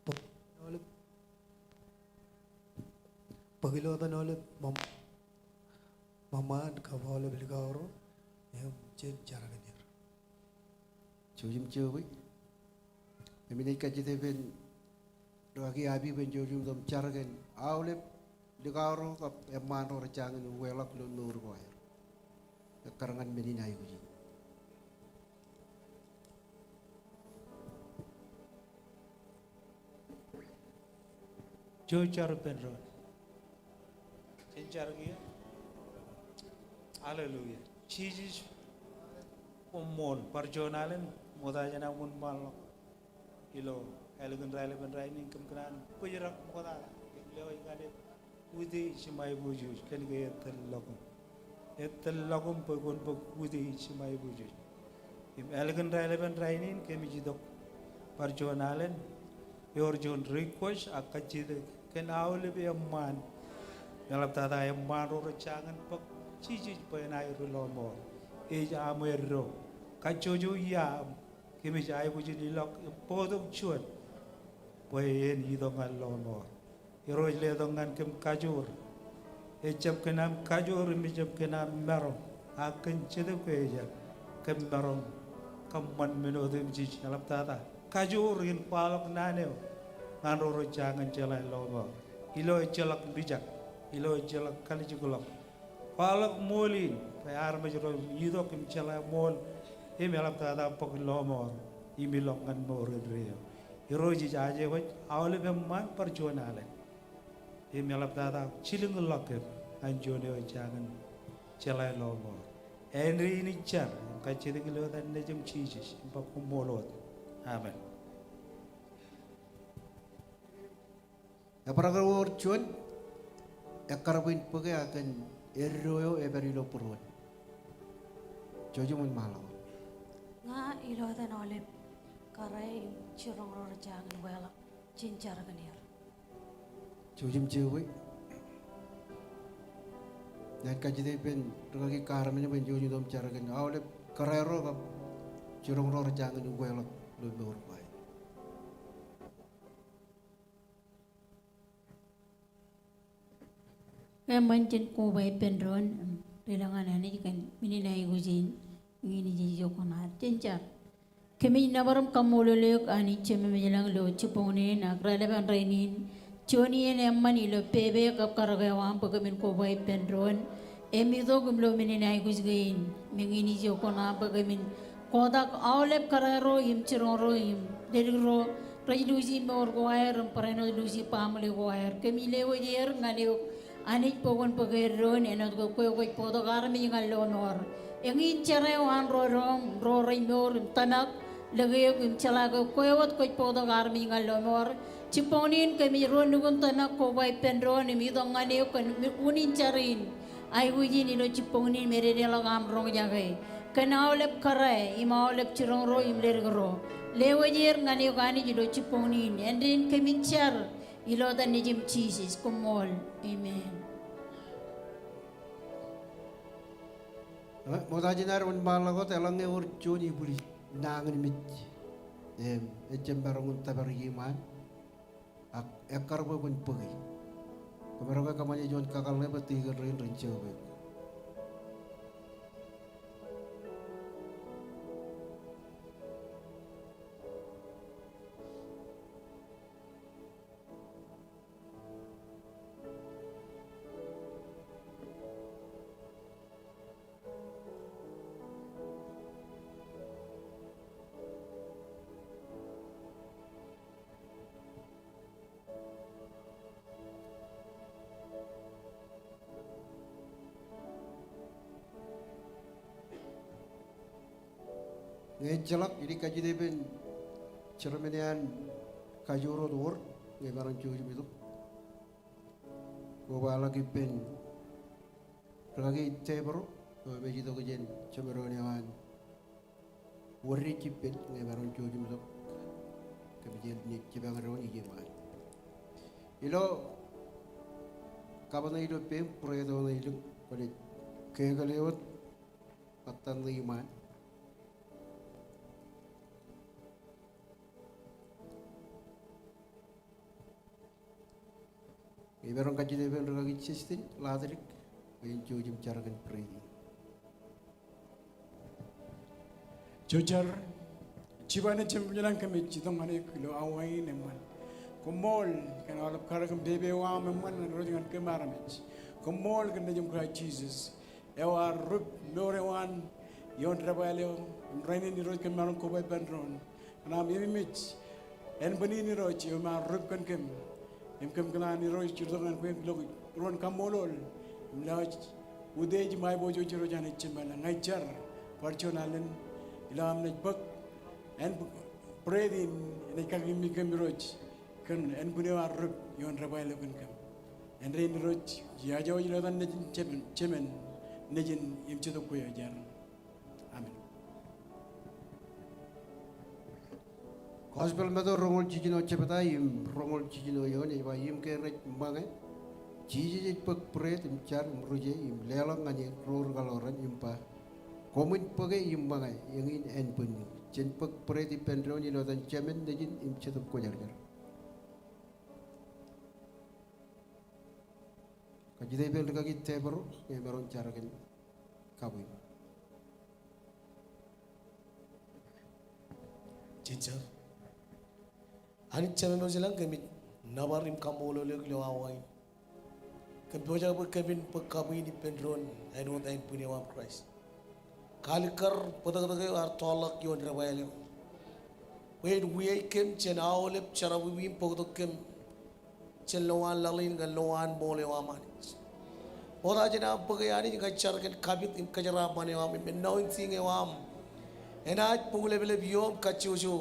Bōk, aolep. Bōk ilo etan aolep ṃōṃ-, ṃōṃaan kab aolep likao ro, im jen jar kōn er. Jouj im jọọbe. Im inaaj kajjitōk ippān rūkaki Abi bwe en jouj im jar kōn aolep likao ro kab eṃṃaan ro rej jañin ukeḷọk ilo mour ko aer. Ekkar ñan men in aikuj in. Jouj jar ippān doon. Jen jar kiiō. Hallelujah. Jisōs, koṃṃool bar juon alen ṃokta jān aṃ wōnṃaanḷọk ilo ālikin raelepen rainin kōm kōṇaan bōjrak ṃoktata im lewōj ñan eok utiej im aiboojoj kōn ke ej tōl ḷọkūṃ. Ej tōl ḷọkūṃ bwe kwōn bōk utiej im aiboojoj. Im ālikin raelepen rainin kōmij itok bar juon alen ewōr juon request ak kajjitōk kōn aolep eṃṃaan im eḷaptata eṃṃaan ro rej jañin bōk Jisōs bwe en aer ilọmọọr. Ej aṃ eddo. Kajjojo ia aṃ kōmij aikuj in ilọk im bōktok juon bwe en itok ñan lọmọọr. Irooj letok ñan kōm kajoor. Ejjab kōn aṃ kajoor im ejjab kōn aṃ maroñ, ak kōn Jetōb Kwōjarjar, kōm maroñ kōṃṃan men otemjej eḷaptata kajoor in kwaḷọk naan eo ñan ro rej jañin jeḷā lọmọọr. Ilo ejjeḷọk lijak, ilo ejjeḷọk kalijekḷọk. Kwaḷọk ṃool in bwe armej ro itok im jeḷā ṃool im eḷaptata bōk lọmọọr im ilọk ñan mour indeeo. Irooj ij aje wōj aolep eṃṃaan bar juon alen im eḷaptata jilkinḷọk kōm ñan juon eo ej jañin jeḷā lọmọọr. Āindein ij jar im kajjitōk ilo etan Nejiṃ Jisōs im ba koṃṃool wōt. Amen. Ebar ke ewōr juon ekkar bwe in bōke ak kōn eddo eo epād ilo būruon. Jouj im wōnṃaanḷọk. Ña ilo etan aolep kōrā im jiroñ ro rej jañin ukeḷọk, jen jar kōn er. Jouj im jọọbe. Inaaj kajjitōk ippān rūkaki Carmen bwe en jouj im jar kōn aolep kōrā ro kab jiroñ ro rej jañin ukeḷọk ilo mour ko aer. Eṃṃan, jen koba ippān doon im ri-lōñ an Anij kōn men in aikuj in, eñin ij ijo koṇaad. Jen jar. Kōmij nōbar im kaṃṃoolol eok Anij Jemem ilañ ilo jibboñin ak raelepen rainin. Juon iien eṃṃan ilo pepe kab karōk eo aṃ bwe kōmin koba ippān doon im itok im lo men in aikuj kein. Im eñin ijo koṇaad bwe kōmin kotak aolep kōrā ro im jiroñ ro im ledik ro rej luuji mour ko aer im barāinwōt luuji baaṃle ko aer. Kōmij lewōj er ñan eok Anij bwe kwōn bōk eddoin āinwōt ke kwe kwōj bōktok armej ñan lọmọọr. Eñin jerā eo an ro doṃ, ro rej mour im tōmak, lōke eok im jeḷā ke kwe wōt kwōj bōktok armej ñan lọmọọr. Jibboñin kōmij ruo nukun tōmak koba ippān doon im itok ñan eok kōn unin jar in aikuj in ilo jibboñin im ededeḷọk aṃ roñjake kōn aolep kōrā im aolep jiroñ ro im ledik ro. Lewōj er ñan eok Anij ilo jibboñin. Āindein kōmij jar ilo etan Nejiṃ Jisōs, koṃṃool. Amen. Ṃokta jān ad wōnṃaanḷọk wōt, eḷaññe ewōr juon ibwiljid nañinmej im ejjab maroñ in tōpar iṃaan ak ekkar bwe kwōn bōke, kwōmaroñ ke kōṃṃane juon kakōḷḷe bwe tikōn rein ren jọọbe. Ñe ejjeḷọk, idik kajjitōk ippān chairman eo an kajoor wōt wōr, ñe emaroñ jouj im itok. Kobaḷọk ippān rikaki Tebro, eo emej itok jān jemdoon eo an wōr rej ippān, ñe emaroñ jouj im itok. Kōmij naaj jipañ doon ijeṃaan. Ilo kaban eo ilo peiṃ, būreet eo ṇe ilo kwōnaaj kekele wōt ṃōttan ṇe iṃaan. Emaroñ kajjitōk ippān rikaki Justin Ḷaatdik, bwe en jouj im jar kōn būreet in. Jar, Jeova Anij Jemem ilañ, kōmij itok ñan eok ilo awa in eṃṃan. Koṃṃool kōn aolep karōk im pepe eo aṃ eṃṃan ñan Irooj ñan kōm armej. Koṃṃool kōn Nejiṃ Kraist Jisōs. Eo ear rup mour eo an ioon debwāāl eo, im rainin Irooj kōm maroñ koba ippān doon. Kōn aṃ ememej ānbwin in Irooj eo ear rup kōn kōm. Im kōm kōṇaan Irooj itok ñan kwe ilo ruo in kaṃṃoolol. Im lewōj utiej im aiboojoj Irooj Anij Jemem ilañ, ña ij jar bar juon alen ilo aṃ naaj bōk ānbwin, būreet in enaaj kakememej kōm Irooj kōn ānbwin eo ear rup ioon debwāāl eo kōn kōm. Āindein Irooj, iar jewōj ilo etan Nejin, Jemān, Nejin im Jetōb ko eo jar. Amen. Gospel Matu roñoul jiljino jebta im roñoul jiljino eoon ej ba, im ke rej ṃōñā, Jisōs ej bōk būreet im jar im ruje im leḷọk ñan er ro rikaḷoran im ba, koṃwin bōke im ṃōñā, eñin ānbwinnin. Jen bōk būreet ippān doon ilo etan Jemān, Nejin im Jetōb Kwōjarjar. Kajjitōk ippān rikaki Tebro, ñe emaroñ jar kōn kabuñ. Jen jar. Anij Jemem ilañ, kōmij nōbar im kaṃṃoolol eok ilo awa in. Kōm pojak bwe kōmin bōk kabuñ in ippān doon āinwōt ānbwin eo aṃ Kraist. Kaalikkar bōtōktōk eo ear tọọrḷọk ioon debwāāl eo bwe en wiaik kōm jān aolep jerọwiwi im bōktok kōm jān lowaan laḷ in ñan lowaan ṃool eo aṃ Anij. Bōtab jān aṃ bōke Anij, ña ij jar kōn kapit im kōjeraaṃṃan eo aṃ im anointing eo aṃ enaaj bōk leplep ioom kajjojo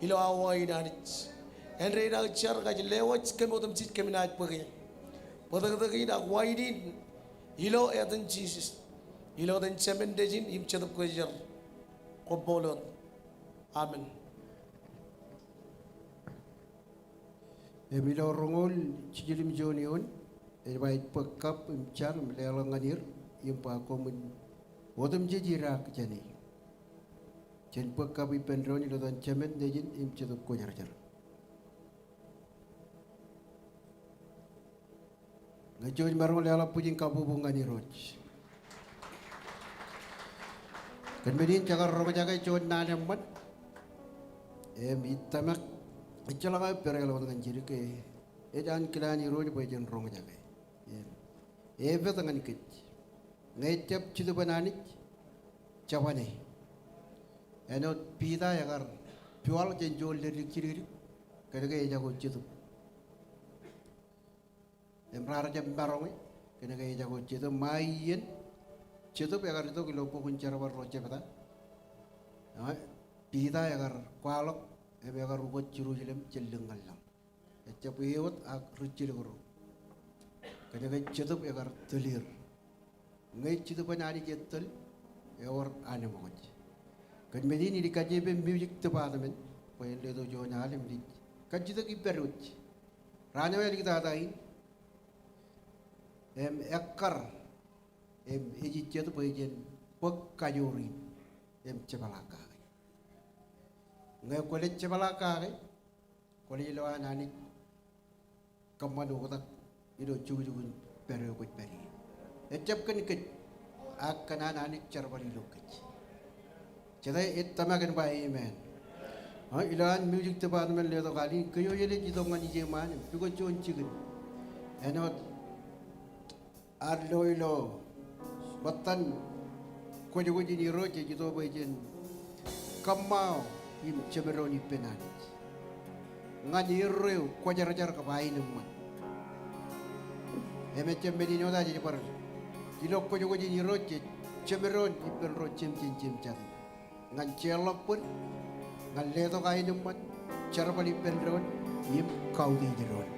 ilo awa in Anij. Āindein aō jar ña ij lewōj kōm otemjej kōm naaj bōke bōtōktōk in ak wain in ilo etan Jisōs, ilo etan Jemān, Nejin im Jetōb Kwōjarjar. Koṃṃool wōt. Amen. Im ilo roñoul jiljilimjuon eoon, ej ba ij bōk kab im jar im leḷọk ñan er, im ba koṃwin otemjej idaak jāne. Jen bōk kab ippān doon ilo etan Jemān, Nejin im Jetōb Kwōjarjar. Ñe jej maroñ leḷọk bwijin kabbokbok ñan Irooj. Kōn men in jekar roñjake juon naan eṃṃan. Im ij tōmak, ejjeḷọk aō pād ḷọk wōt ñan jidik ke ej ankilaan Irooj bwe jen roñjake. Im epet ñan kōj. Ñe ejjab Jetōb an Anij, jabane. Āinwōt Piter ekar puwaḷ jān juon ledik jidikdik, kōnke ejako Jetōb. Im raar jab maroñe, kōnke ejako Jetōb. Ṃae iien, Jetōb ekar itok ilo bok in Jerbal ruo jebta. Eo, Piter ekar kwaḷọk, im ekar ukōt Jerusalem jān lōñ ñan laḷ. Ejjab eōt ak rijjilōk ro. Kōnke Jetōb ekar tōl er. Ñe Jetōb an Anij etōl, ewōr anemkwōj. Kōn men in idik kajjitōk ippān music department, bwe en letok juon al im ij kajjitōk ippād wōj. Raan eo āliktata in, im ekkar, im ej ijjitōk bwe jen bōk kajoor in, im jepḷaak kake. Ñe kwōle jepḷaak kake, kwōle ilowaan Anij kōṃṃan oktak ilo jukjuk in pād eo kwōj pād ie. Ejjab kōn kōj, ak kōn an Anij jerbal ilo kōj. Jete ej tōmak in ba amen. Eo, ilowaan music department letok al in, kōj eo enaaj itok ñan ijin ṃaan im pukot juon jikin. Āinwōt ad lo ilo ṃōttan kwōjkwōj in Irooj ej itok bwe jen kōṃṃao im jemdoon ippān Anij. Ñan erreo kwōjarjar kab aenōṃṃan. Im ejjab men in wōt, ak ej bar ilo kwōjkwōj in Irooj jej jemdoon ippān ro jemjen jemjatin. ñan jeorḷọk bōd, ñan letok aenōṃṃan, jerbal ippān doon, im kautiej doon.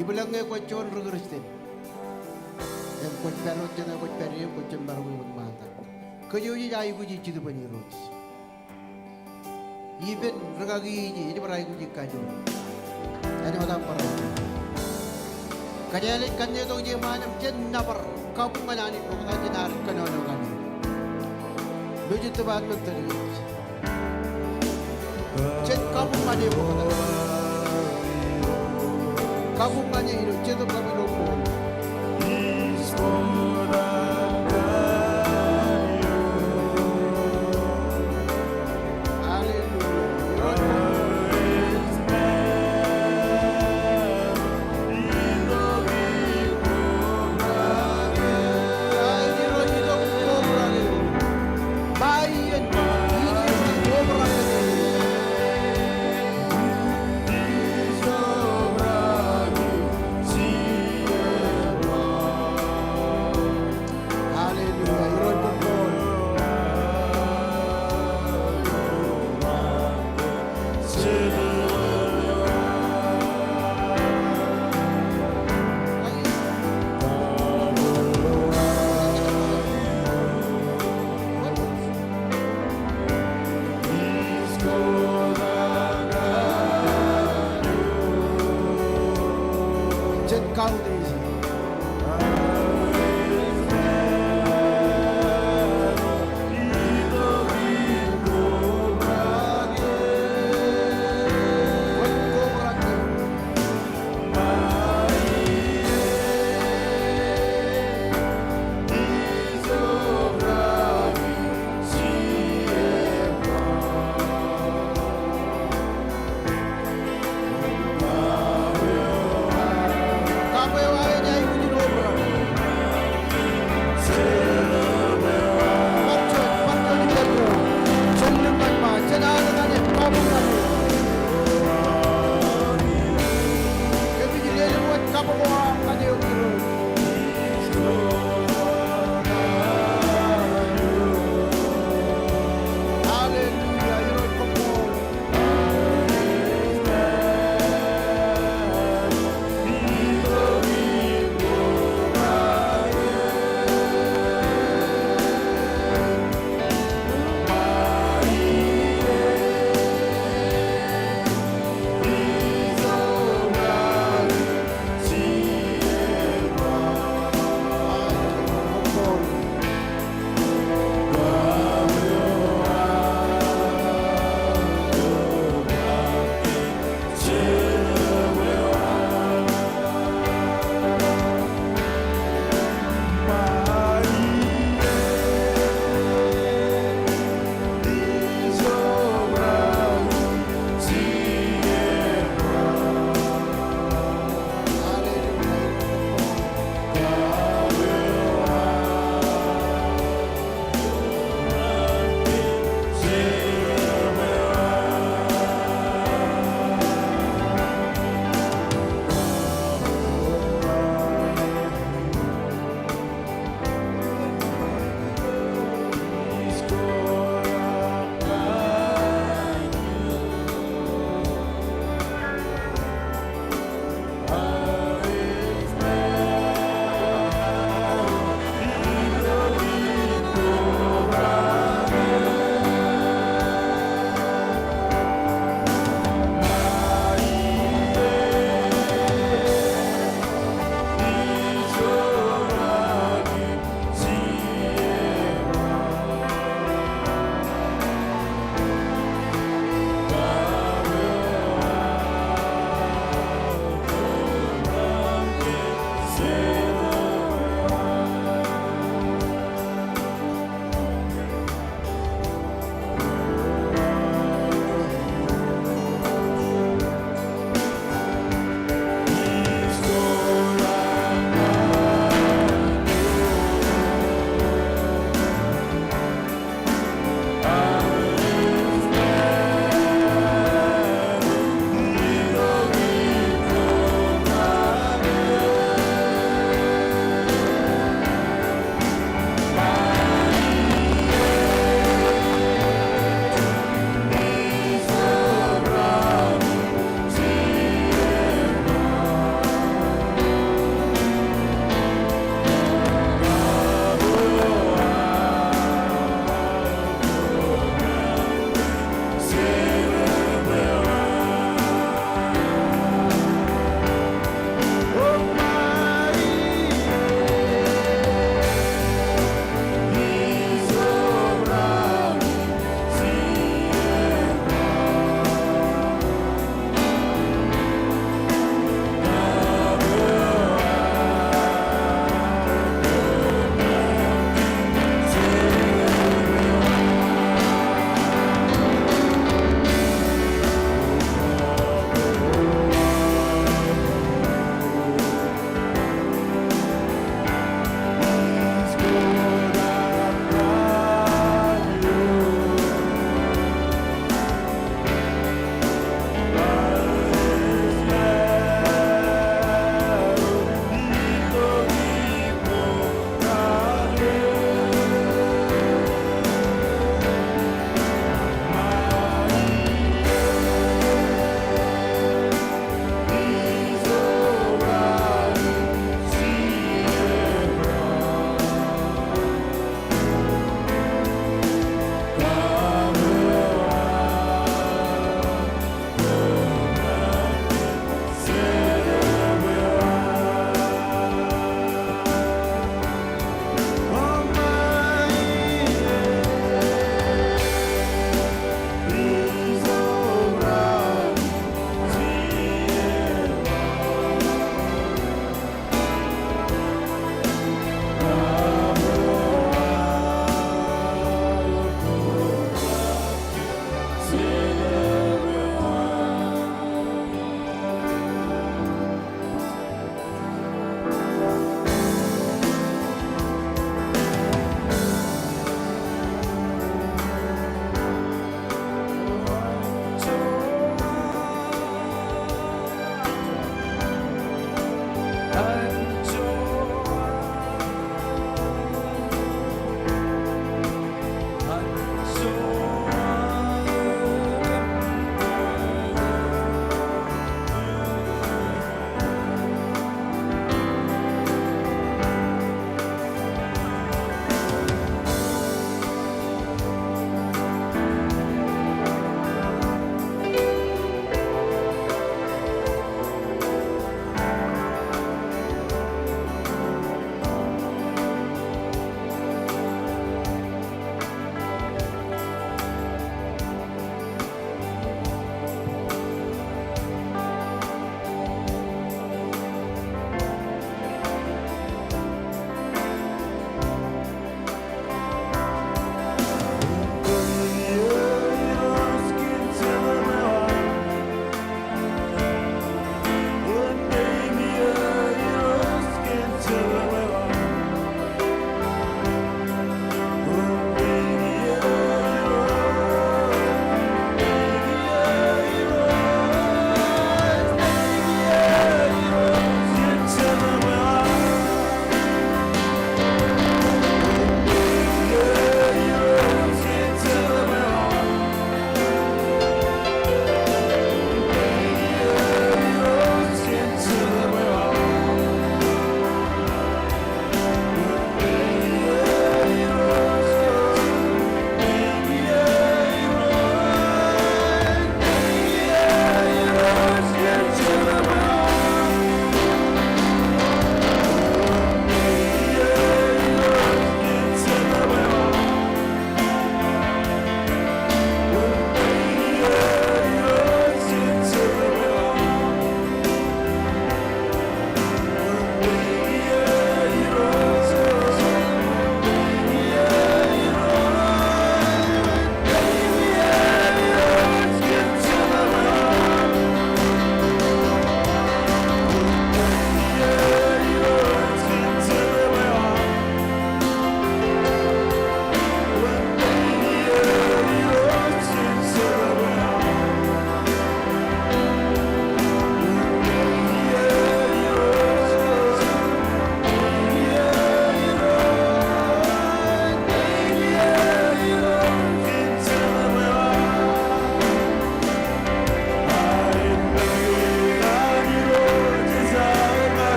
Ibwiljek ñe kwōj juon ri Kristian im kwōj pād wōt jān aō kwōj pād ie, kwōj jab maroñ wōt ṃaantak. Kōjwōj ej aikuj ej Jetōb an Irooj. Ippān rūkaki eo ej bar aikuj ej kajoor. Āinwōt aō bar. Kōjeañ ej kannetok ijin ṃaan im jen nōbar kabuñ ñan Anij ṃokta jān ad kōnono ñan e. Ilo jet department tōl ej. Jen kabuñ ñan e ṃokta. Kabuñ ñan e ilo Jetōb kab ilo ṃool. Hallelujah. Hallelujah. Irooj bōk ṃool. Jen kautiej. Kaṃṃoolol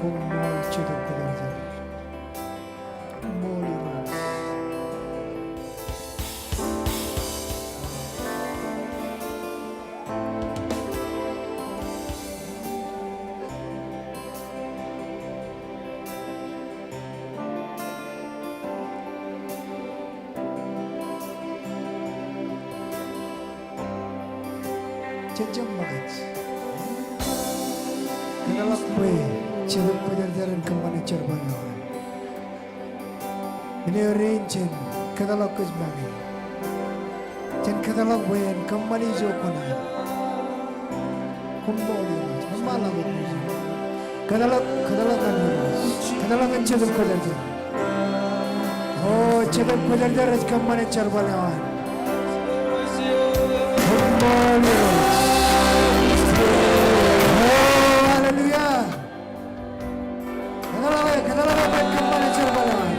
Koṃṃool Jetōb Kwōjarjar. Koṃṃool Irooj. Jejjab ṃōkaj. Kōtḷọk bwe Jetōb Kwōjarjar en kōṃṃane jerbal eo an. Men eo rein jen kōtḷọk kōj make. Jen kōtḷọk bwe en kōṃṃane ijo kuṇaan. Koṃṃool Irooj. Koṃṃool Irooj. Kōtḷọk, kōtḷọk ñan Irooj. Kōtḷọk ñan Jetōb Kwōjarjar. O, Jetōb Kwōjarjar ej kōṃṃane jerbal eo an. Koṃṃool Irooj. O, hallelujah. Kōtḷọk e, kōtḷọk e bwe en kōṃṃane jerbal eo an.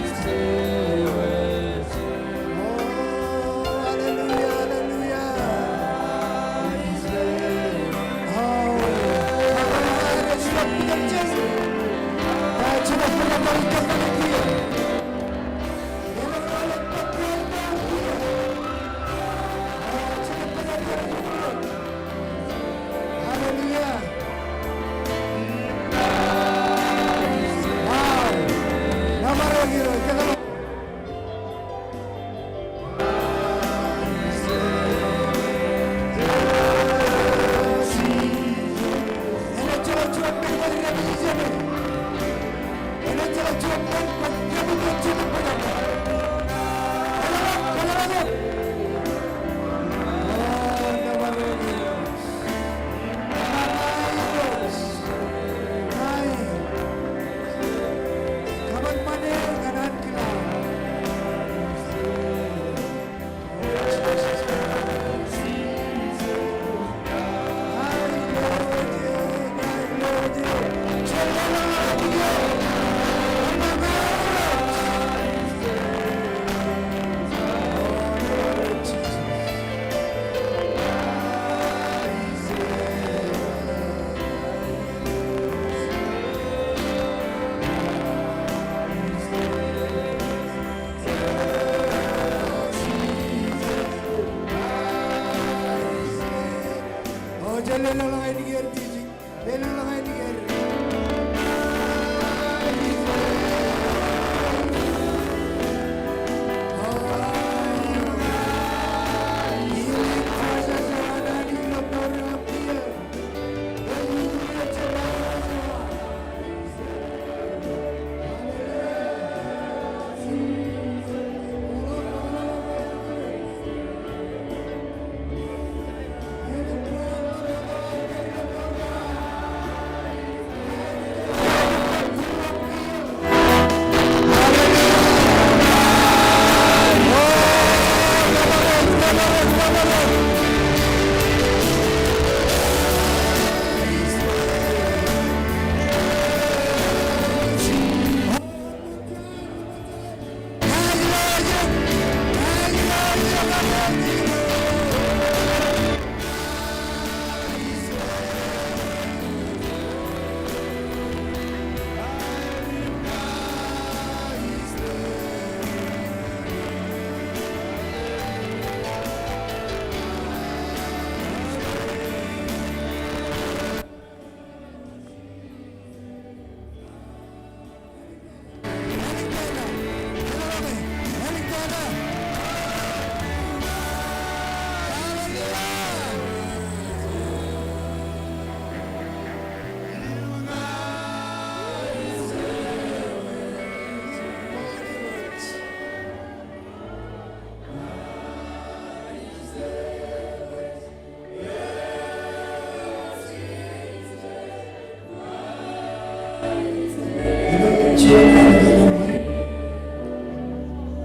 O, hallelujah, hallelujah. O, Hallelujah. Wow. Nōbar eok Irooj. O, jen lelōñḷọk ainikien, jen lelōñḷọk ainikien.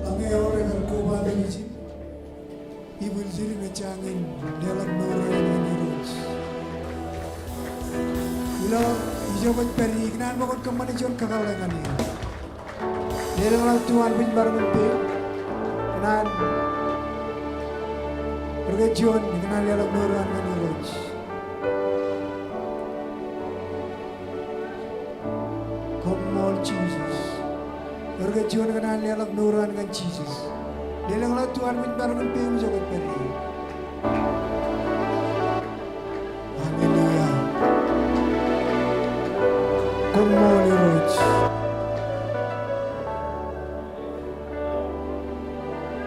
Ak ñe ewōr ekar kobatok ijin, ibwiljin im ejjañin leḷọk mour eo an ñan Irooj. Ilo ijo kwōj pād ie, ikōṇaan bwe kwōn kōṃṃane juon kakōḷḷe ñan eō. Lelōñḷọk tuwaan bwij maroñ in pein. Ikōṇaan bōk juon, ikōṇaan leḷọk mour eo an ñan Irooj. Juon kōn an leḷọk mour eo an kōn Jisōs. Lelōñḷọk tu an bwe ij maroñ in peiṃ ijo kwōj pād ie. Hallelujah. Koṃṃool Irooj.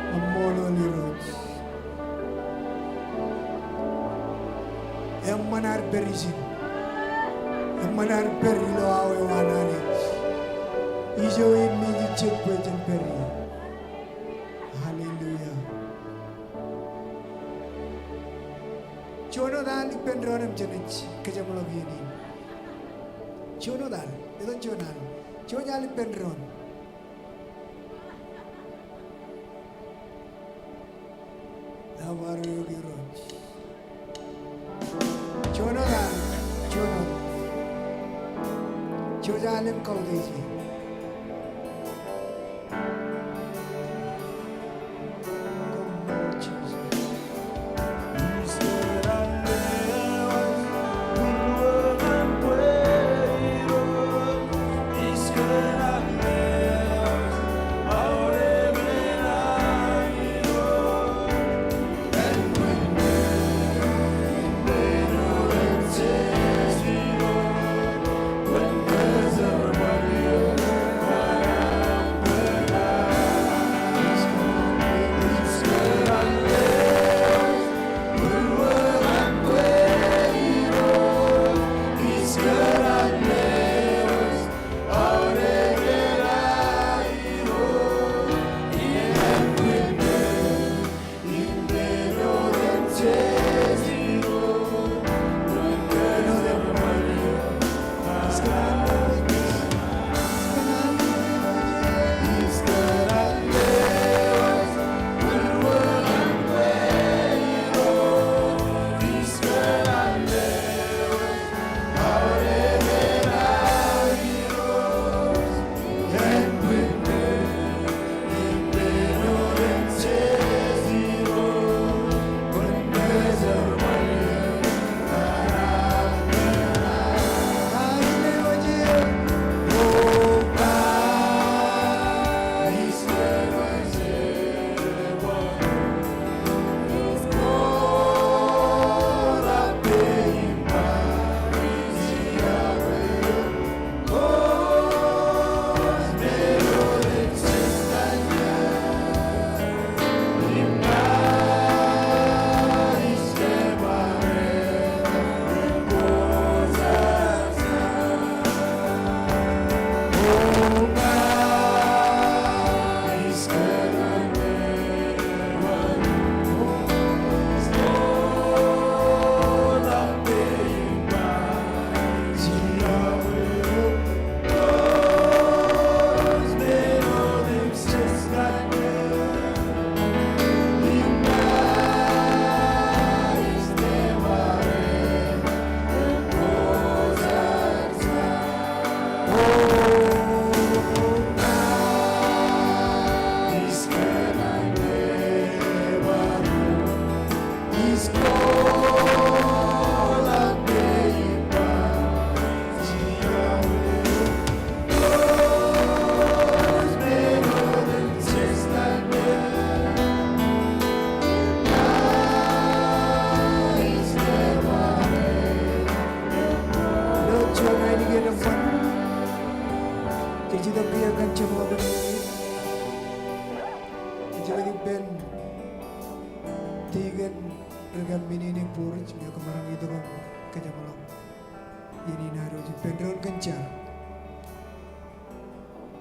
Koṃṃool Irooj. Eṃṃan ad pād ijin. Eṃṃan ad pād ilo aō eo an Anij. Ijo in Nejū jet bwe jen pād ie. Hallelujah. Juon wōt al ippān doon im jenaaj kōjeṃḷọk iien in. Juon wōt al, etan juon al. Jouj al ippān doon. Ebar eok Irooj. Juon wōt al, juon wōt. Jouj al im kautiej e. Jej itok kiiō kōn jeṃḷọkin Anij. Ejjeḷọk ippān tikōn ri-kōmmenin eo Būrij im eo kwōmaroñ itok im kōjeṃḷọk iien in ad wōj ippān doon kōn jar.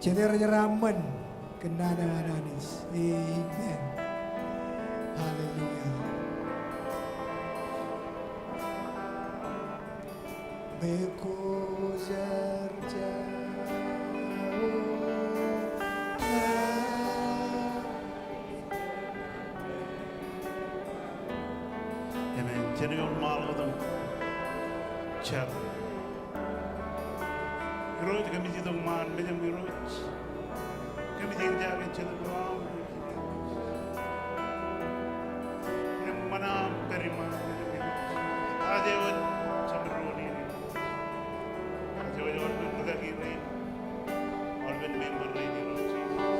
Jete rej jeraaṃṃan kōn naan eo an Anij. Amen. Hallelujah. Meḷeḷe jar. Amen. Jen wōnṃaanḷọk wōt im jar. Irooj, kōmij itok ṃaan mejaṃ Irooj. Kōmij eñjake jetōb eo aṃ. Eṃṃan aṃ pād iṃaan mejaṃ Irooj. Aje wōt jeṃdoon in Irooj. Aje wōt aolepen ri-kaki rein. Aolepen member rein Irooj.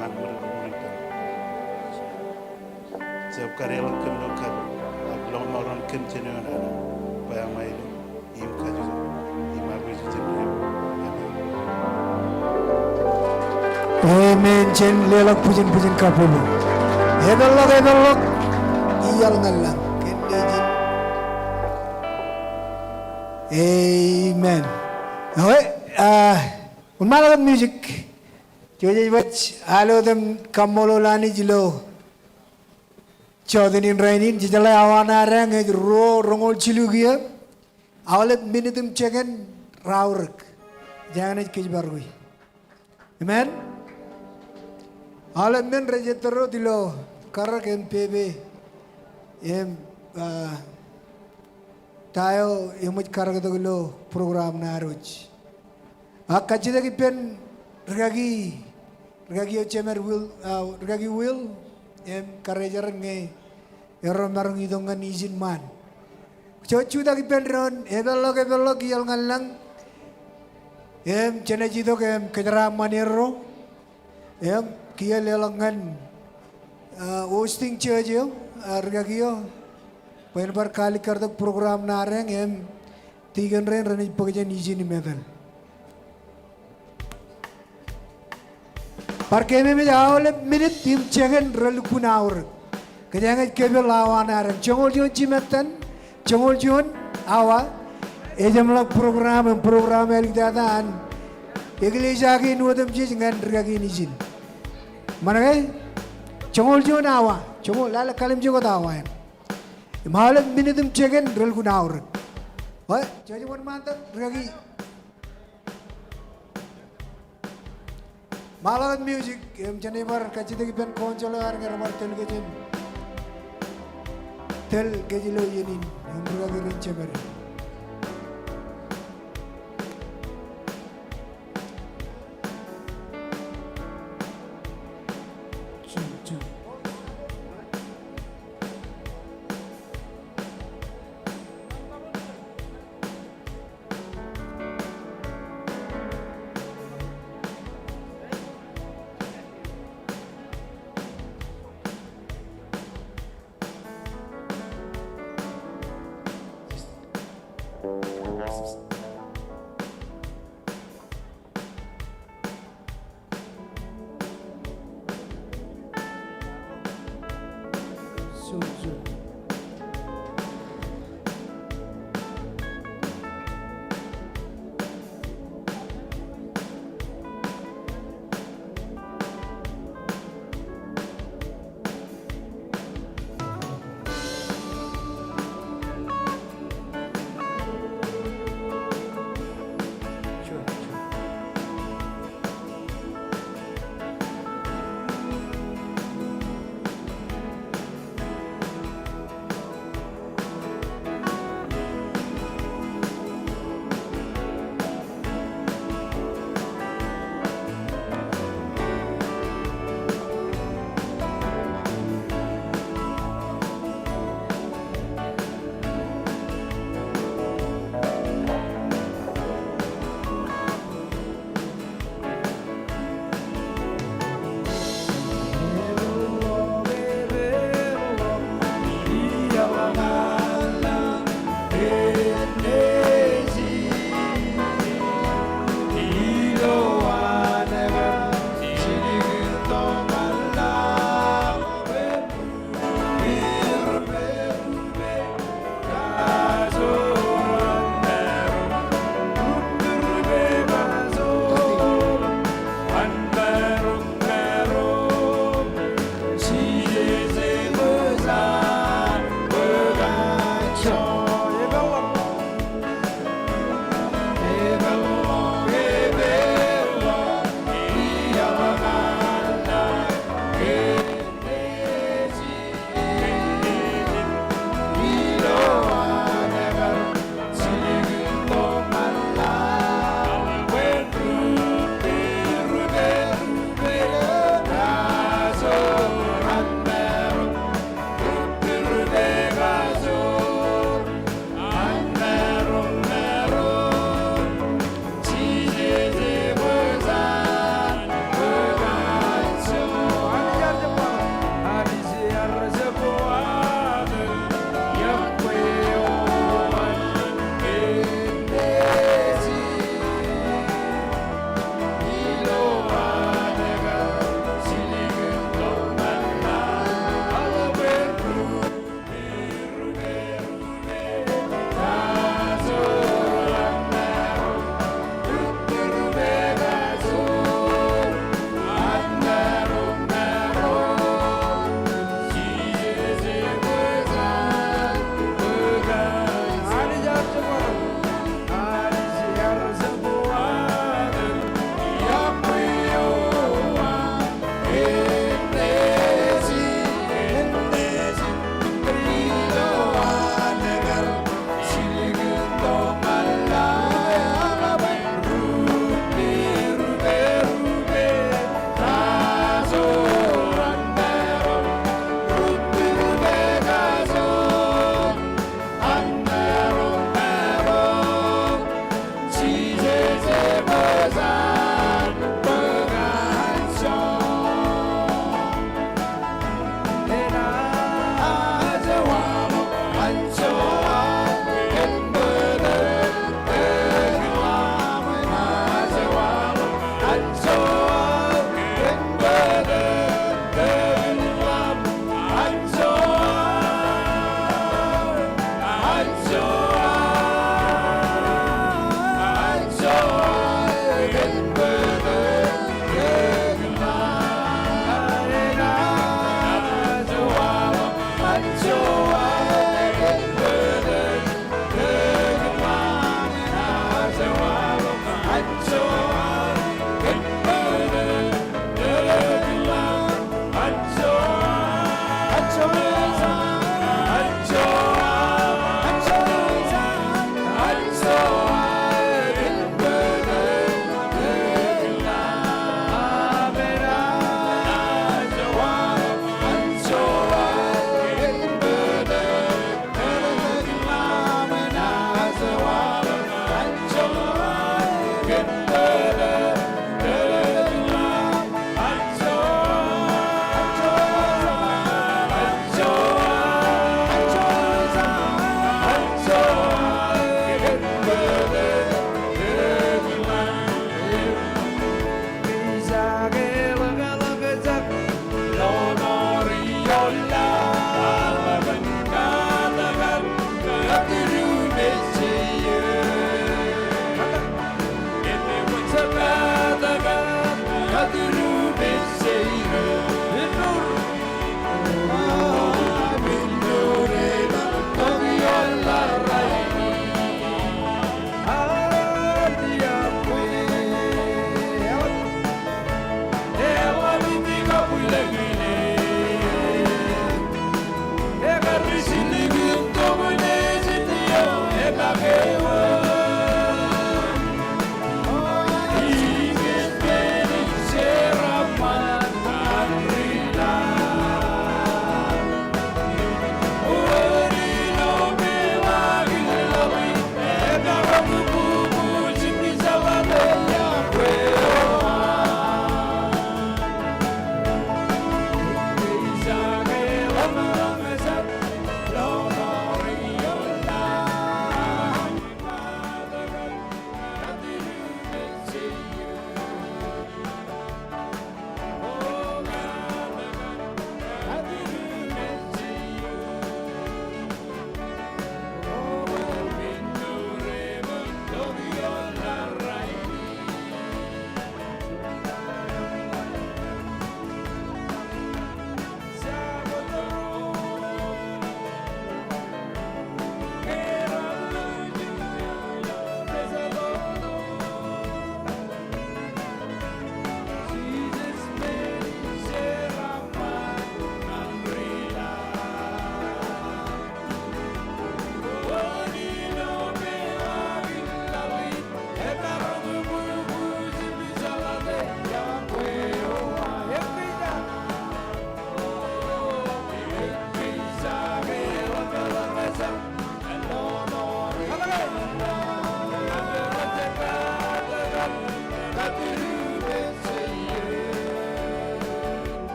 an ṃōṇōṇō in. Jab kadeḷọñ kōm ilo kapo, ak lọmọọren kōm jān eoon an bwe eṃṃan ilo im kajjitōk im aikuj jān eoon. Amen. Jen leḷọk bwijin bwijin kabbokbok. Epeḷḷọk, epeḷḷọk. Iar ñan lañ. Kōn nejin. Amen. Okay, ah, wōnṃaanḷọk music. Jej baj aloot im kaṃṃoolol Anij ilo jota in rainin. Jej jeḷā awa ṇa eo ej ruo roñoul jilu kiiō, aolep minit im jekōn raorōk. Jej aō naaj kōjparok e. Amen. Aolep men rej ettōr wōt ilo karōk im pepe im, ah, ta eo eṃōj karōktok ilo program ṇa adwōj. Ak kajjitōk ippān rikaki, rikaki eo Jemed Will, ah, rikaki Will, im karijeraṃ ñe erro maroñ itok ñan ijin ṃaan. Jej jutak ippān doon, epeḷḷọk, epeḷḷọk, iar ñan lañ. Im jenaaj itok im kōjeraaṃṃan erro. Im kiiō leḷọk ñan, ah, hosting church eo, ah, rikaki eo. Bwe en bar kaalikkar tok program ṇa rein im tikōn rein renaaj bōk jān ijin im etal. Bar keememej aolep minit im jekōn relukkuun aorōk. Kōjeañ ej kōpeḷ awa ṇa rein. Joñoul juon jimettan, joñoul juon awa, ejjeḷọk program im program āliktata an eklejia kein otemjej ñan rikaki in ijin. Ṃōṇōṇō ke? Joñoul juon awa, joñoul, lale kalimjek wōt awa eṇ. Im aolep minit im jekōn relukkuun aorōk. Eo, jej wōnṃaantak rikaki. Ṃaanḷọk music, im jenaaj bar kajjitōk ippān council eo ad ñe rej bar tōl kōj im tōl kōj ilo iien in, im rikaki rein jemed.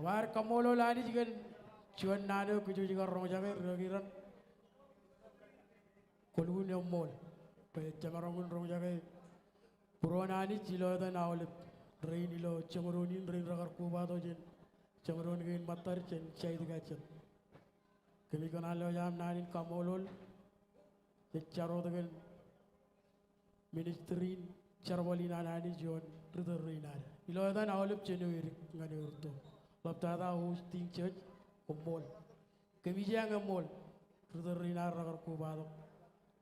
Bar kaṃṃoolol Anij kōn juon naan eo kōj wōj kar roñjake, rūkaki raṇ. Kwōlukkuun eṃṃool bwe jemaroñ in roñjake būruon Anij ilo etan aolep rein ilo joñoul in, rein rekar kobatok jān joñoul kein ṃōttad jān side ko jet. Kōmij kōṇaan lewōj aṃ naan in kaṃṃoolol. Jej jar wōt kōn ministry in jerbal in an Anij ioon ritōl rein ad ilo etan aolep jān eo edik ñan eo erūtto. Ḷaptata hosting church, koṃṃool. Kōmij eṃṃool ritōl rein ad rekar kobatok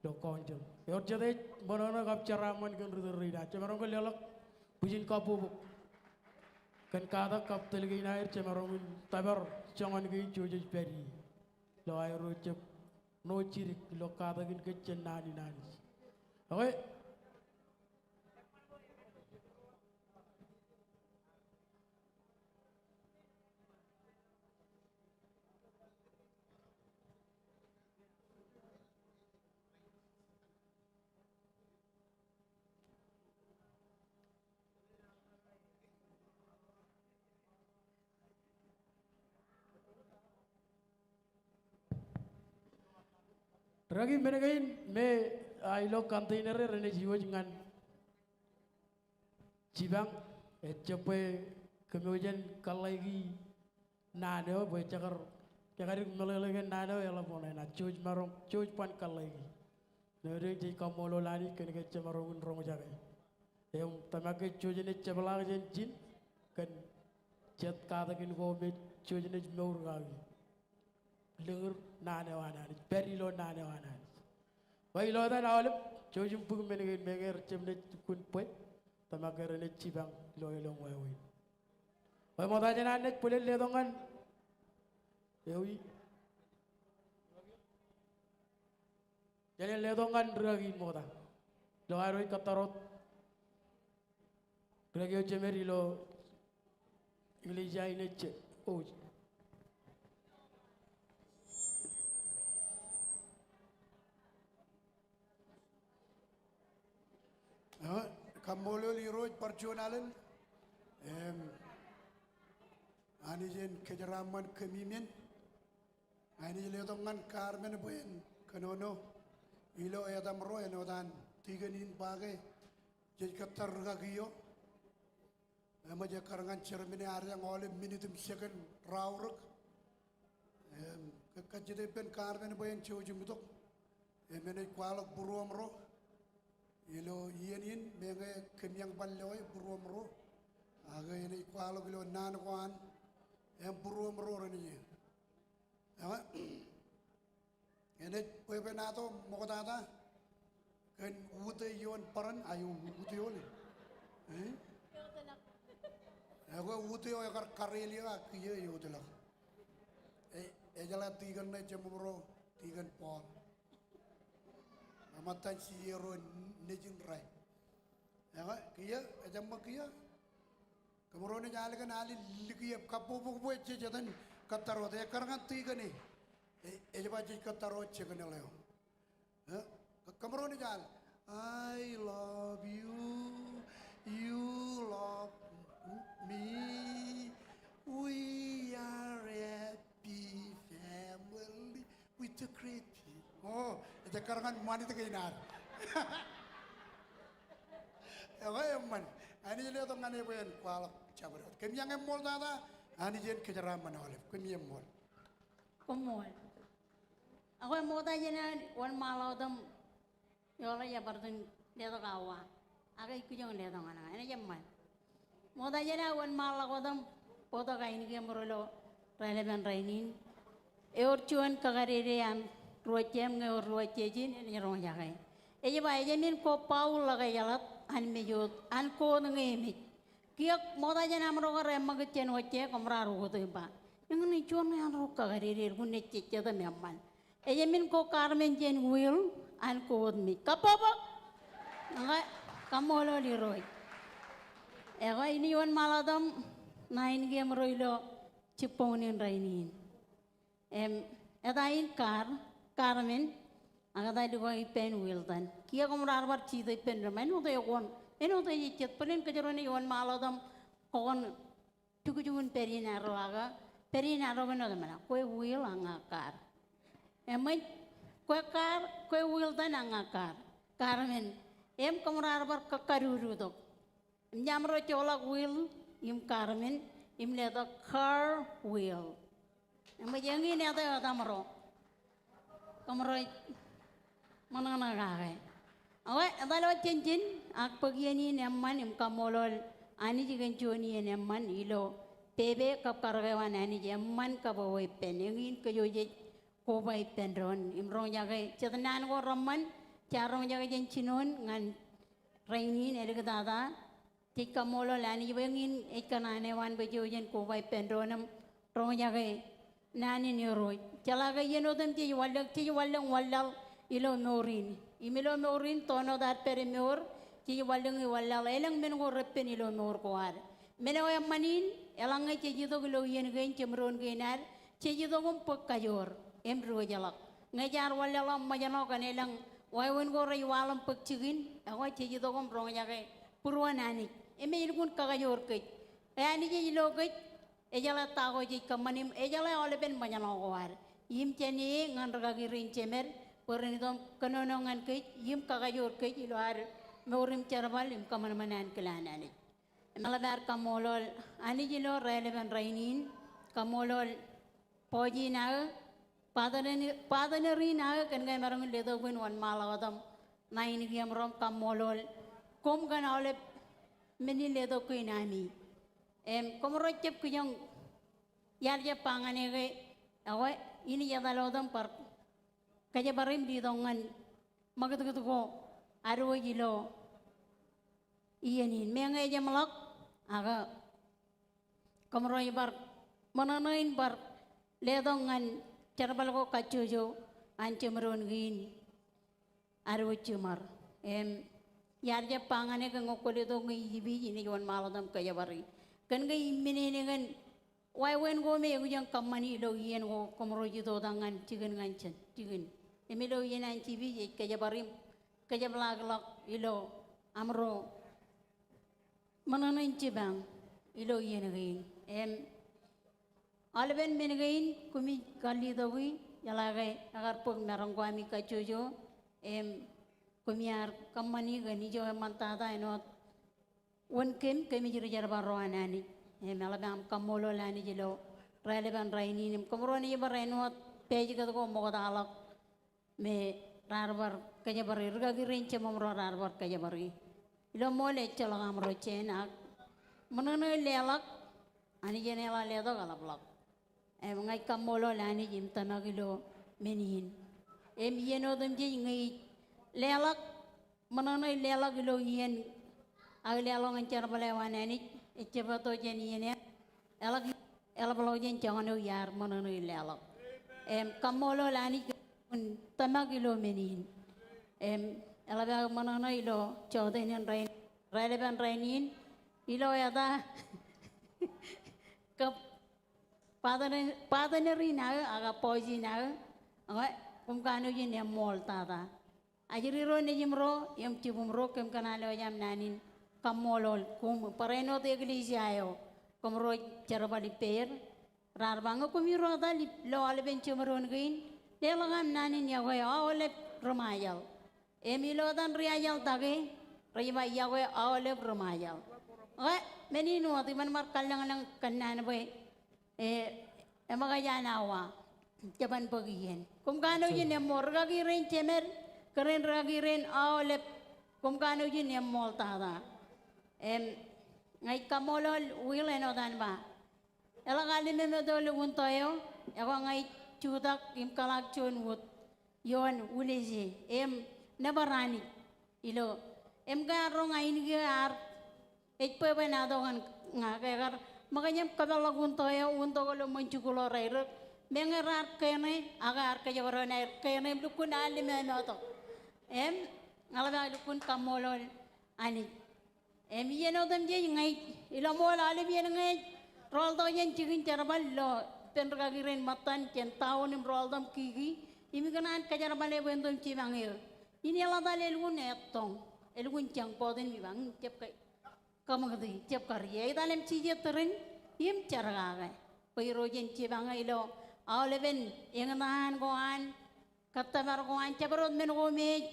ilo council. Ewōr jet ej ṃōṇōṇō kab jeraaṃṃan kōn ritōl rein ad. Jemaroñ ke leḷọk bwijin kabbokbok kōn katak kab tōl kein aer, jemaroñ in tōpar joñan kein jej pād ie ilo aerro jab ṇo jidik ilo katakin kōj jān naan in Anij. Okay. Rūkaki, men kein me, ah, ilo container e renaaj iwōj ñan jipañ, ejjab bwe kōmwōj en kōḷḷāiki naan eo, bwe jekar, jekar meḷeḷe kōn naan eo eḷap oṇāān, ak jouj maroñ, jouj ban kōḷḷāiki. Āinwōt eo jej kaṃṃoolol Anij kōn ke jemaroñ in roñjake. Im tōmak ke jej naaj jepḷaak jān ijin kōn jet katakin ko me jej naaj mour kaki. Liñir naan eo an Anij, pād ilo naan eo an Anij. Bwe ilo etan aolep, jouj im bōk men kein, meñe rej jab naaj lukkuun bwe, tōmak ke renaaj jipañ ilo elōñ wāween. Bwe ṃokta jān an naaj bōlen letok ñan, ewi. Jen letok ñan rūkaki ṃokta ilo aerro ej kōttar wōt. Rūkaki eo jemed ilo eklejia in ej, ej. Eo, kaṃṃoolol Irooj bar juon alen. Im, Anij en kōjeraaṃṃan kōm iien. Inaaj letok ñan Carmen bwe en kōnono ilo etaṃro āinwōt an tikōn in ba ke jej kōttar rūkaki eo. Eṃōj ekkar ñan Germany, ear eañ aolep minit im second raorōk. Im, kajjitōk ippān Carmen bwe en jouj im itok. Im enaaj kwaḷọk būruoṃro ilo iien in, meñe kōm eañ bar lewōj būruoṃro. Ak enaaj kwaḷọk ilo naan ko an im būruoṃro renaaj ie. Ewe, enaaj bwebwenato ṃoktata kōn utiej ioon bōran, a eo utiej eo ṇe? Eh? Ekwe utiej eo ekar kariel eo, a kiiō eutiej ḷọk. E, ejeḷā tikōn ṇe, jeṃṃōro tikōn Paul. Eṃṃan taan C E ro nejin rai. Ekwe, kiiō, ejjeṃṃan kiiō. Kōmro naaj al kōn alilik im kabbokbok bwe jej etan kōttar wōt, ekkar ñan tikōn e. E, ej ba jej kōttar wōt jekōn eḷeo. Eh? Kōmro naaj al. I love you. You love me. We are happy family. With the great peace. O, ej ekkar ñan ṃanit kein ad. Ewe eṃṃan. Anij letok ñan e bwe en kwaḷọk jabdewōt. Kōm eañ eṃṃool tata, Anij en kōjeraaṃṃan aolep. Kōm eṃṃool. Koṃṃool. Ak ṃokta jān an wōnṃaanḷọk wōt im Eḷap ej bar itōn letok awa. Ak ij kōjro letok ñan ña. Enaaj eṃṃan. Ṃokta jān aō wōnṃaanḷọk wōt im bōktok ainikien ro ilo raelepen rainin. Ewōr juon kakadede an ro jeiū im ewōr ro jeiū in enaaj roñjake. Ej ba ejāmin ko Paul ḷọk ejeḷā an mej wōt, an ko wōt ñe emej. Kiiō ṃokta jān aṃro kar eṃṃakūt jān wōt jeiū, kōmro ar ukōt im ba, eñin juon ñe an ro kakadede, elukkuun ej jejjet im eṃṃan. Ejāmin ko Carmen jān wheel, an ko wōt mej. Kabbokbok. Ñe, kaṃṃoolol Irooj. Ekwe, inaaj wōnṃaanḷọk wōt im ṇa ainikien ro ilo jibboñ in rainin. Im, eta in Car, Carmen, ak eta likwa ippān Wilton. Kiiō kōmro ar bar jitōk ippān ri ṃaan, āinwōt eo kwōn, āinwōt eo ej jet, bōlen kōjro naaj wōnṃaanḷọk wōt im kwōn tukjukun pād in arro ak pād in arro kōn otemna. Kwe wheel ak ña car. Eṃōj, kwe car, kwe wheel etan ak ña car. Car men. Im kōmro ar bar kōkkadudu tok. Im jabdewōt joḷọk wheel im car men im letok car wheel. Eṃōj, eñin etan eo etamro. Kōmro ṃōṇōṇō kake. Ekwe, etal wōt jān ijin, ak bōk iien in eṃṃan im kaṃṃoolol Anij kōn juon iien eṃṃan ilo pepe kab karōk eo an Anij eṃṃan kab eweeppān. Eñin kōj eo jej koba ippān doon. Im roñjake, jet naan ko reṃṃan, jaar roñjake jān jinoin ñan rainin āliktata. Jej kaṃṃoolol Anij bwe eñin ej kōṇaan eo an bwe jouj jen koba ippān doon im roñjake naan in Irooj. Jeḷā ke iien otemjej wanlōñ, jej wanlōñ wanlaḷ ilo mour in. Im ilo mour in, toon wōt ad pād mour, jej wanlōñ i wanlaḷ. Elōñ men ko reppen ilo mour ko ad. Men eo eṃṃan in, eḷaññe jej itok ilo iien kein, jeṃdoon kein ad, jej itok im bōk kajoor im diwōjḷọk. Ñe jaar wanlaḷọk ṃōjṇọ kōn elōñ wāween ko rej waḷọk im bōk jikin, ekwe jej itok im roñjake būruon Anij. Im ej lukkuun kakajoor kōj. Ke Anij ej lo kōj, ejeḷā ta ko jej kōṃṃan im ejeḷā aolepen ṃōjṇọ ko ad. Im jān e ñan rikaki rein jemed, bwe ren itok im kōnono ñan kōj, im kakajoor kōj ilo ad mour im jerbal im kōṃanṃan ankilaan Anij. Im eḷap ad kaṃṃoolol Anij ilo raelepen rainin, kaṃṃoolol bọọj in aō, partner, partner in aō kōn ke emaroñ in letok bwe in wōnṃaanḷọk wōt im ṇa in kiiō im ro im kaṃṃoolol koṃ kōn aolep men in letok kein ami. Im kōmro jab kijoñ iar jab ba ñan e ke, ekwe, in ij etal wōt im bar kōjepar im letok ñan ṃakūtkūt ko ad wōj ilo iien in. Meñe ejjeḷọk, ak kōmro ij bar ṃōṇōṇō in bar letok ñan jerbal ko kajjojo an jeṃdoon kein ad wōj jiṃor. Im iar jab ba ñan e ke ñe kwō letok ñe ij ipiij, in ej wōnṃaanḷọk wōt im kōjepari. Kōn ke im men in kōn wāween ko me ekwōj kōṃṃani ilo iien ko, kōmro ej itoitak ñan jikin ñan jān jikin. Im ilo iien an jipiij ej kōjepari im kōjepḷaakḷọk ilo amro ṃōṇōṇō in jipañ ilo iien kein. Im aolepen men kein koṃij kar litoki, jeḷā ke ekar bōk maroñ ko ami kajjojo, im koṃi ar kōṃṃani kōn ijo eṃṃantata āinwōt wōn kōm, kōmij ri jerbal ro an Anij. Im eḷap aṃ kaṃṃoolol Anij ilo raelepen rainin im kōmro naaj bar āinwōt pāj kōt ko ṃoktaḷọk me raar bar kōjepari, rikaki rein jeṃṃan ro raar bar kōjepari. Ilo ṃool ejjeḷọk amro jān ak ṃōṇōṇō in leḷọk, Anij en eḷap letok eḷapḷọk. Im ña ij kaṃṃoolol Anij im tōmak ilo men in. Im iien otemjej ñe ij leḷọk, ṃōṇōṇō in leḷọk ilo iien ak leḷọk ñan jerbal eo an Anij, ejjab eto jān iien eo, eḷak eḷapḷọk jān joñan eo iar ṃōṇōṇō in leḷọk. Im kaṃṃoolol Anij kōn tōmak ilo men in. Im eḷap aō ṃōṇōṇō ilo jota in rainin, raelepen rainin, ilo eta kab partner, partner in aō, ak bọọj in aō, ak koṃ kanooj in eṃṃool tata. Ajri ro nejimro im jibwimro, kōm kōṇaan lewōj aṃ naan in kaṃṃoolol koṃ, barāinwōt eklejia eo kōmro jerbal ippāer. Raar ba ñe koṃiro etal ilo aolepen jeṃdoon kein, leḷọk aṃ naan in iọkwe aolep ri-Ṃajeḷ. Im ilo etan ri-Ṃajeḷ take, rej ba iọkwe aolep ri-Ṃajeḷ. Ekwe, men in wōt, iban bar kōllōñḷōñ kōnnaan bwe e, eṃōkaj an awa, jeban bōk iien. Koṃ kanooj in eṃṃool, rikaki rein jemed, kōrā in rikaki rein aolep, koṃ kanooj in eṃṃool tata. Im, ña ij kaṃṃoolol Will āinwōt an ba, eḷak alimemeto lukkuun tō eo, ekwe ña ij jutak im kōḷaak juon wōt ioon Uleje, im nōbar Anij ilo, im ke arro ña in kiiō ear ej bwebwenato ñan ña ke ekar ṃōkaj im kōpeḷḷọk un tō eo, un tō ko ilo ṃōn jikuuḷ eo rairōk, meñe raar kene, ak ear kōjparok aer kene im lukkuun alimemeto. Im ña ḷap aō lukkuun kaṃṃoolol Anij. Im iien otemjej ña ij, ilo ṃool aolep iien ñe ej rọọltok jān jikin jerbal ilo ippān rikaki rein ṃōttan jān town im rọọltok im kiki, im ikōṇaan kōjerbale bwe en tok im jipañ eō. In eḷatal elukkuun ettoñ, elukkuun jañ bọtin im ipañ, jab ke, kaṃakūti, jab kariō. Etal im jijet tūrin, im jerkake. Bwe Irooj en jipañe ilo aolepen eñtaan ko an, kōttōpar ko an, jabdewōt men ko me ej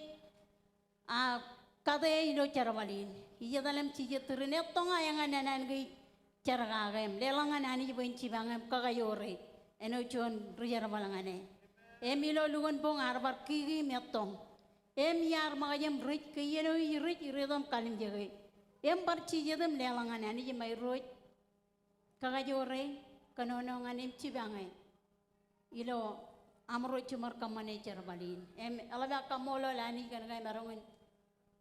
a kate ilo jerbal in. Ij etal im jijet ri-naan etto ña eñin naan kein, jerkake im leḷọk ñan Anij bwe en jipañe im kakajoore āinwōt juon ri-jerbal ñan e. Im ilo lukkuun boñ ear bar kiki im ettoñ. Im iar ṃōkaj im rej kōjjien eo ij rej, rej itok im kalimjeke. Im bar jijet im leḷọk ñan Anij im Irooj kakajoore, kōnono ñan e im jipañe ilo aṃro jiṃor kōṃṃane jerbal in. Im eḷap aō kaṃṃoolol Anij kōn ke emaroñ in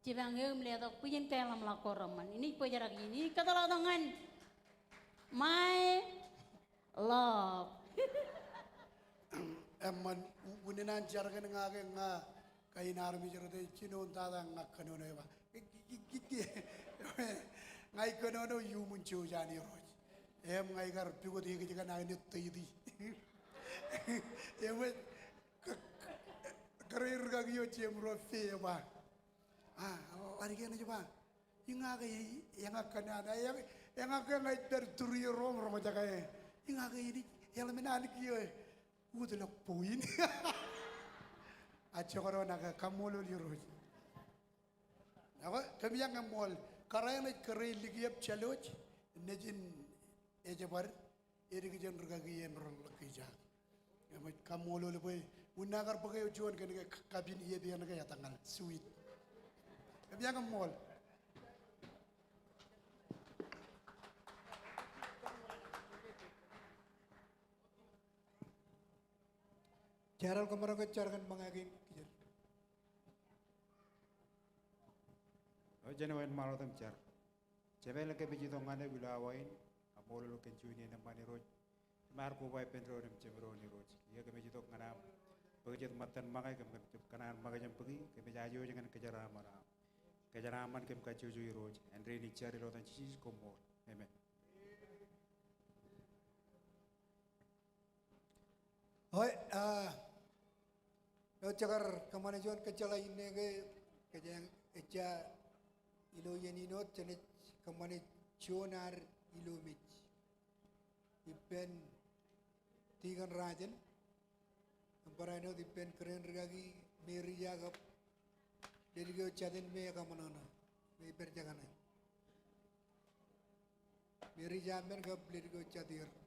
jipañ eō im letok bwijin keḷapḷọk ko reṃṃan. Inaaj bōjrak ijin, inaaj kōtḷọk tok ñan my love. Eṃṃan, u-, unin an jar kōn ña ke ña kain armej ro te, jinoin tata ña kōnono ej ba, ña ij kōnono iuṃwin jouj an Irooj. Im ña ikar pukot ekōjkan aō ṇe tōiti. Im ke, ke, kōrā rikaki eo jeiū ro fe ej ba, a, ḷaddik eṇ ej ba, ña ke eñak kōn an, eñak, eñak ke ña ij pād turi ro im roñjake. Ña ke enaaj eḷmen an kiiō ut ḷọk point. A jokdọọn ak kaṃṃoolol Irooj. Ak kōmij eñṃool, kōrā eṇ ej kōrā likjab Jālwōj, nejin ej bar, edik jān rikaki en ro ḷọk kiiō. Im ij kaṃṃoolol bwe unin an kar bōk eo juon kōn ke kapin iep eṇ ke etōñal, sweet. Kōmij eñṃool. Jeral kōṃro ke jar kōn ṃōñā kein kijer. O, jen wōnṃaanḷọk im jar. Jemem ilañ, kōmij itok ñan eok ilo awa in, kaṃṃoolol eok kōn juon iien eṃṃan Irooj. Im ad koba ippān doon im jemdoon Irooj. Kiiō kōmij itok ñan aṃ bōk jet ṃōttan ṃōñā kōm, kōmij kōṇaan ṃōkaj im bōki, kōmij ajooj ñan kōjeraaṃṃan aṃ. Kōjeraaṃṃan kōm kajjojo Irooj. Āindein ij jar ilo etan Jisōs koṃṃool. Amen. Oi, a, eo jekar kōṃṃane juon kōjjeḷā inne ke, kōj ejja ilo iien in wōt, jenaaj kōṃṃane juon ad ilo mej. Ippān Deacon Rajen, im barāinwōt ippān kōrā in rikaki Merija kab ledik eo jatū in me ekaṃōṇōṇō, me ej pād jekane. Merija men kab ledik eo jatū er.